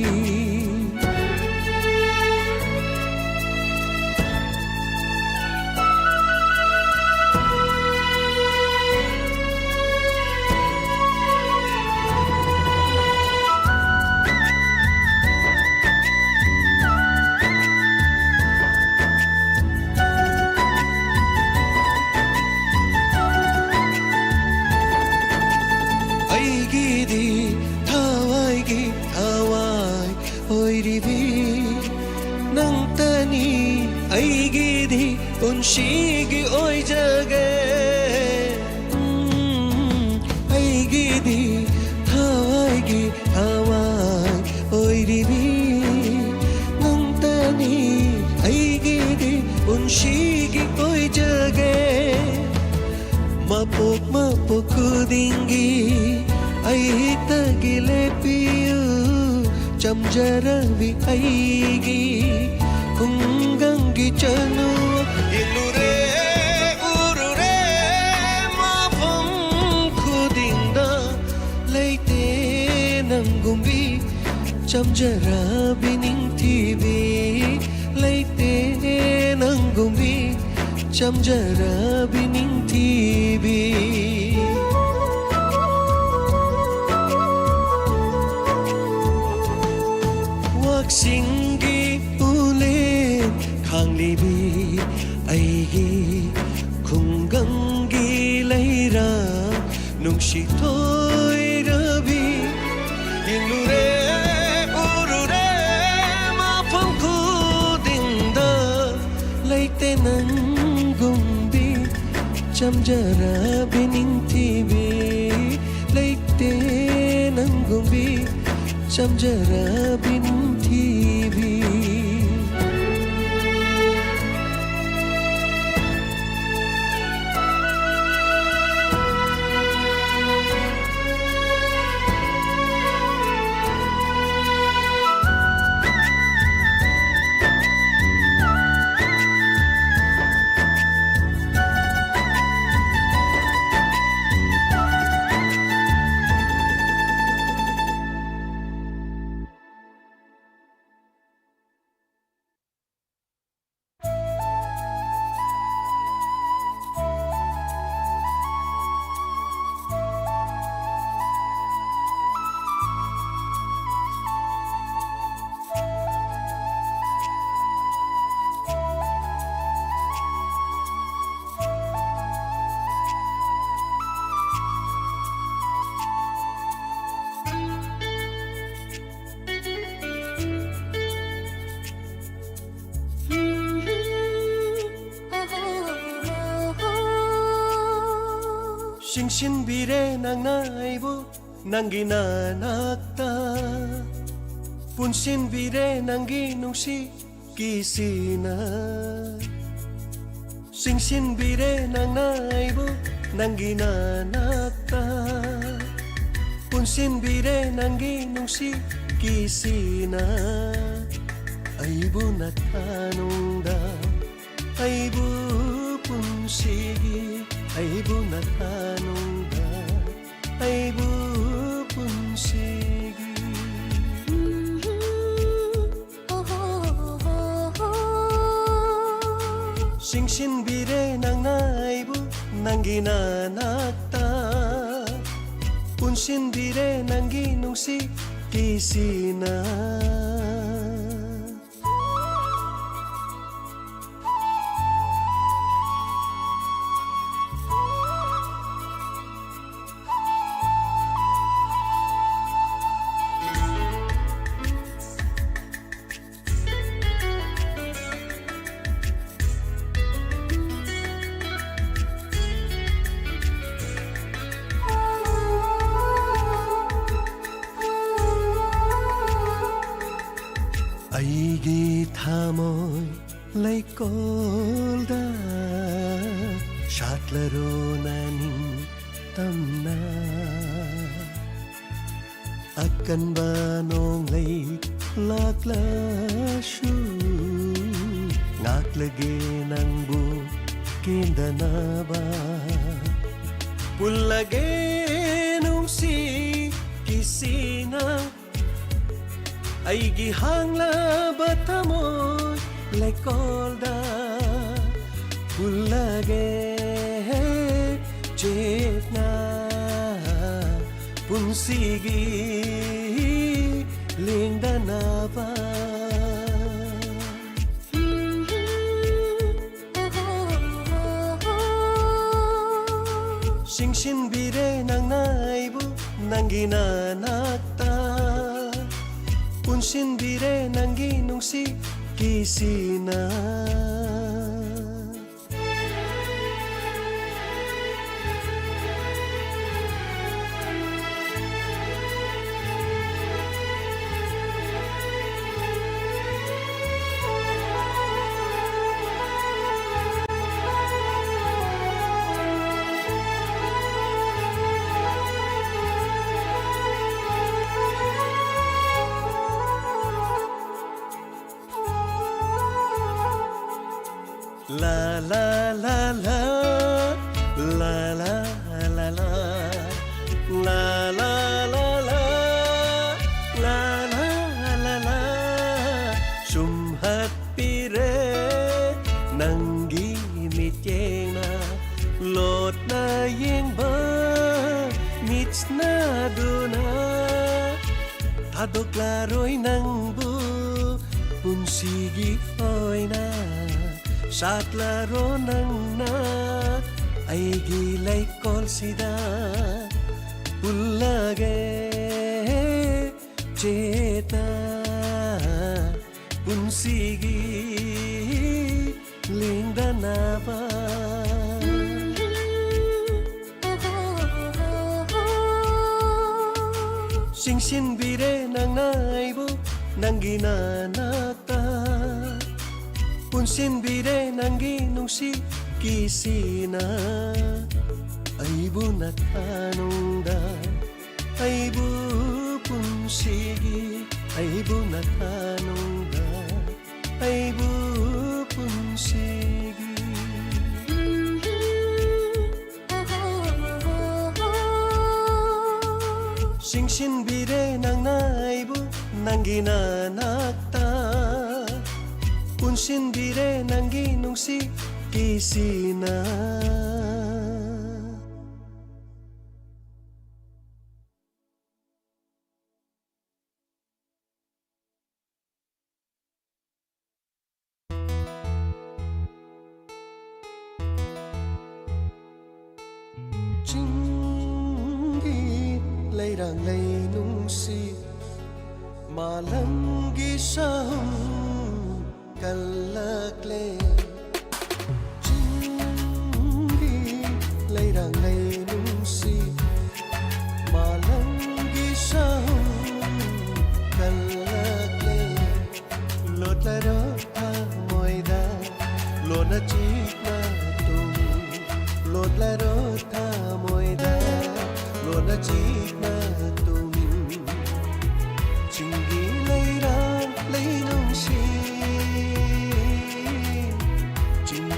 ꯑꯩꯒꯤꯗꯤ ꯄꯨꯟꯁꯤꯒꯤ ꯑꯣꯏꯖꯒꯦ꯫ ꯎꯝ, ꯑꯩꯒꯤꯗꯤ ꯊꯋꯥꯏꯒꯤ ꯊꯋꯥꯏ ꯑꯣꯏꯔꯤꯕꯤ ꯅꯪꯇꯅꯤ꯫ ꯑꯩꯒꯤꯗꯤ ꯄꯨꯟꯁꯤꯒꯤ ꯑꯣꯏꯖꯒꯦ꯫ ꯃꯄꯣꯛ ꯃꯄꯣꯛ ꯈꯨꯗꯤꯡꯒꯤ ꯑꯩꯇꯒꯤ ꯂꯦꯞꯄꯤꯌꯨ꯫ ꯆꯝꯖꯔꯕꯤ ꯑꯩꯒꯤ ꯈꯨꯡꯒꯪꯒꯤ ꯆꯅꯨ꯫ ꯌꯦꯡꯂꯨꯔꯦ, ꯎꯔꯨꯔꯦ, ꯃꯐꯝ ꯈꯨꯗꯤꯡꯗ ꯂꯩꯇꯦ ꯅꯪꯒꯨꯝꯕꯤ ꯆꯝꯖꯔꯕꯤ ꯅꯤꯡꯊꯤꯕꯤ꯫ ꯂꯩꯇꯦ ꯅꯪꯒꯨꯝꯕꯤ ꯆꯝꯖꯔꯕꯤ ꯅꯤꯡꯊꯤꯕꯤ꯫ ꯋꯥꯛꯁꯤꯡꯒꯤ ꯎꯂꯦꯟ ꯈꯥꯡꯂꯤꯕꯤ ꯑꯩꯒꯤ ꯈꯨꯡꯒꯪꯒꯤ ꯂꯩꯔꯥ ꯅꯨꯡꯁꯤ ꯊꯣꯏꯔꯕꯤ꯫ ꯌꯦꯡꯂꯨꯔꯦ, ꯎꯔꯨꯔꯦ, ꯃꯐꯝ ꯈꯨꯗꯤꯡꯗ ꯂꯩꯇꯦ ꯅꯪꯒꯨꯝꯕꯤ ꯆꯝꯖꯔꯕꯤ ꯅꯤꯡꯊꯤꯕꯤ꯫ ꯂꯩꯇꯦ ꯅꯪꯒꯨꯝꯕꯤ ꯆꯝꯖꯔꯕꯤ ꯅꯤꯡꯊꯤꯕꯤ꯫ ꯆꯤꯡꯁꯤꯟꯕꯤꯔꯦ ꯅꯪꯅ ꯑꯩꯕꯨ ꯅꯪꯒꯤ ꯅꯅꯥꯛꯇ, ꯄꯨꯟꯁꯤꯟꯕꯤꯔꯦ ꯅꯪꯒꯤ ꯅꯨꯡꯁꯤ ꯀꯤꯁꯤꯅ꯫ ꯆꯤꯡꯁꯤꯟꯕꯤꯔꯦ ꯅꯪꯅ ꯑꯩꯕꯨ ꯅꯪꯒꯤ ꯅꯅꯥꯛꯇ, ꯄꯨꯟꯁꯤꯟꯕꯤꯔꯦ ꯅꯪꯒꯤ ꯅꯨꯡꯁꯤ ꯀꯤꯁꯤꯅ꯫ ꯑꯩꯕꯨ ꯅꯊꯥꯅꯨꯡꯗ, ꯑꯩꯕꯨ ꯄꯨꯟꯁꯤꯒꯤ, ꯑꯩꯕꯨ ꯅꯊꯥꯅꯨꯡꯗ, ꯑꯩꯕꯨ ꯄꯨꯟꯁꯤꯒꯤ꯫ ꯆꯤꯡꯁꯤꯟꯕꯤꯔꯦ ꯅꯪꯅ ꯑꯩꯕꯨ ꯅꯪꯒꯤ ꯅꯅꯥꯛꯇ, ꯄꯨꯟꯁꯤꯟꯕꯤꯔꯦ ꯅꯪꯒꯤ ꯅꯨꯡꯁꯤ ꯀꯤꯁꯤꯅ꯫ ꯑꯩꯒꯤ ꯊꯃꯣꯏ ꯂꯩꯀꯣꯜꯗ ꯁꯥꯠꯂꯔꯣ ꯅꯅꯤꯡ ꯇꯝꯅ꯫ ꯑꯀꯟꯕ ꯅꯣꯡꯂꯩ ꯂꯥꯛꯂꯁꯨ ꯉꯥꯛꯂꯒꯦ ꯅꯪꯕꯨ ꯀꯦꯟꯗꯅꯕ꯫ ꯄꯨꯜꯂꯒꯦ ꯅꯨꯡꯁꯤ ꯀꯤꯁꯤꯅ ꯑꯩꯒꯤ ꯍꯥꯡꯂꯕ ꯊꯃꯣꯏ ꯂꯩꯀꯣꯜꯗ ꯄꯨꯜꯂꯒꯦ ꯆꯦꯠꯅ ꯄꯨꯟꯁꯤꯒꯤ ꯂꯦꯡꯗꯅꯕ꯫ ꯆꯤꯡꯁꯤꯟꯕꯤꯔꯦ ꯅꯪꯅ ꯑꯩꯕꯨ ꯅꯪꯒꯤ ꯅꯅꯥꯛꯇ, ꯄꯨꯟꯁꯤꯟꯕꯤꯔꯦ ꯅꯪꯒꯤ ꯅꯨꯡꯁꯤ ꯀꯤꯁꯤꯅ꯫ La la la la, la la la la, la la la la, la la la la. ꯁꯨꯝ ꯍꯥꯠꯄꯤꯔꯦ ꯅꯪꯒꯤ ꯃꯤꯠꯌꯦꯡꯅ, ꯂꯣꯠꯅ ꯌꯦꯡꯕ ꯃꯤꯠꯁꯤꯅ ꯊꯥꯗꯣꯛꯂꯔꯣꯏ ꯅꯪꯕꯨ ꯄꯨꯟꯁꯤꯒꯤ ꯑꯣꯏꯅ꯫ ꯁꯥꯠꯂꯔꯣ ꯅꯪꯅ ꯑꯩꯒꯤ ꯂꯩꯀꯣꯜꯁꯤꯗ, ꯄꯨꯜꯂꯒꯦ ꯆꯦꯠꯅ ꯄꯨꯟꯁꯤꯒꯤ ꯂꯦꯡꯗꯅꯕ꯫ ꯆꯤꯡꯁꯤꯟꯕꯤꯔꯦ ꯅꯪꯅ ꯑꯩꯕꯨ ꯅꯪꯒꯤ ꯅꯅꯥꯛꯇ, ꯄꯨꯟꯁꯤꯟꯕꯤꯔꯦ ꯅꯪꯒꯤ ꯅꯨꯡꯁꯤ ꯀꯤꯁꯤꯅ ꯑꯩꯕꯨ ꯅꯊꯥꯅꯨꯡꯗ꯫ ꯑꯩꯕꯨ ꯄꯨꯟꯁꯤꯒꯤ, ꯑꯩꯕꯨ ꯅꯊꯥꯅꯨꯡꯗ, ꯑꯩꯕꯨ ꯄꯨꯟꯁꯤꯒꯤ꯫ ꯆꯤꯡꯁꯤꯟꯕꯤꯔꯦ ꯅꯪꯅ ꯑꯩꯕꯨ ꯅꯪꯒꯤ ꯅꯅꯥꯛꯇ, ꯄꯨꯟꯁꯤꯟꯕꯤꯔꯦ ꯅꯪꯒꯤ ꯅꯨꯡꯁꯤ ꯀꯤꯁꯤꯅ꯫ ꯆꯤꯡꯒꯤ ꯂꯩꯔꯥꯡ ꯂꯩ ꯅꯨꯡꯁꯤ, ꯃꯥꯂꯪꯒꯤ ꯁꯥꯍꯨꯝ ꯀꯜꯂꯛꯂꯦ꯫ ꯆꯤꯡꯒꯤ ꯂꯩꯔꯥꯡ ꯂꯩ ꯅꯨꯡꯁꯤ, ꯃꯥꯂꯪꯒꯤ ꯁꯥꯍꯨꯝ ꯀꯜꯂꯛꯂꯦ꯫ ꯂꯣꯠꯂꯔꯣ ꯊꯃꯣꯏꯗ ꯂꯣꯟꯅ ꯆꯤꯛꯅ ꯇꯨꯝ, ꯂꯣꯠꯂꯔꯣ ꯊꯃꯣꯏꯗ ꯂꯣꯟꯅ ꯆꯤꯛꯅ ꯇꯨꯝ꯫ ꯆꯤꯡꯒꯤ ꯂꯩꯔꯥꯡ ꯂꯩ ꯅꯨꯡꯁꯤ, ꯆꯤꯡ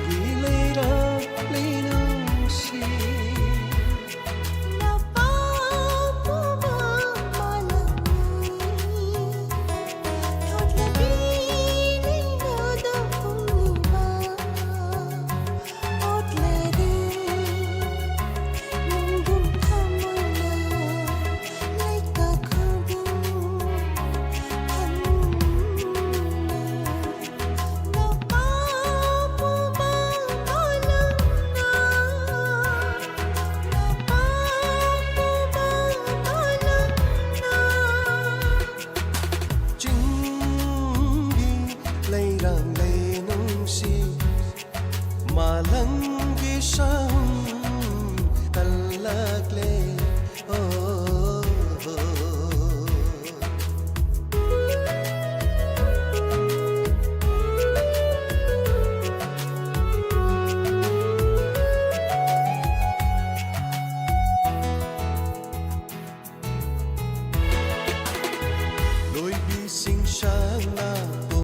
Clay.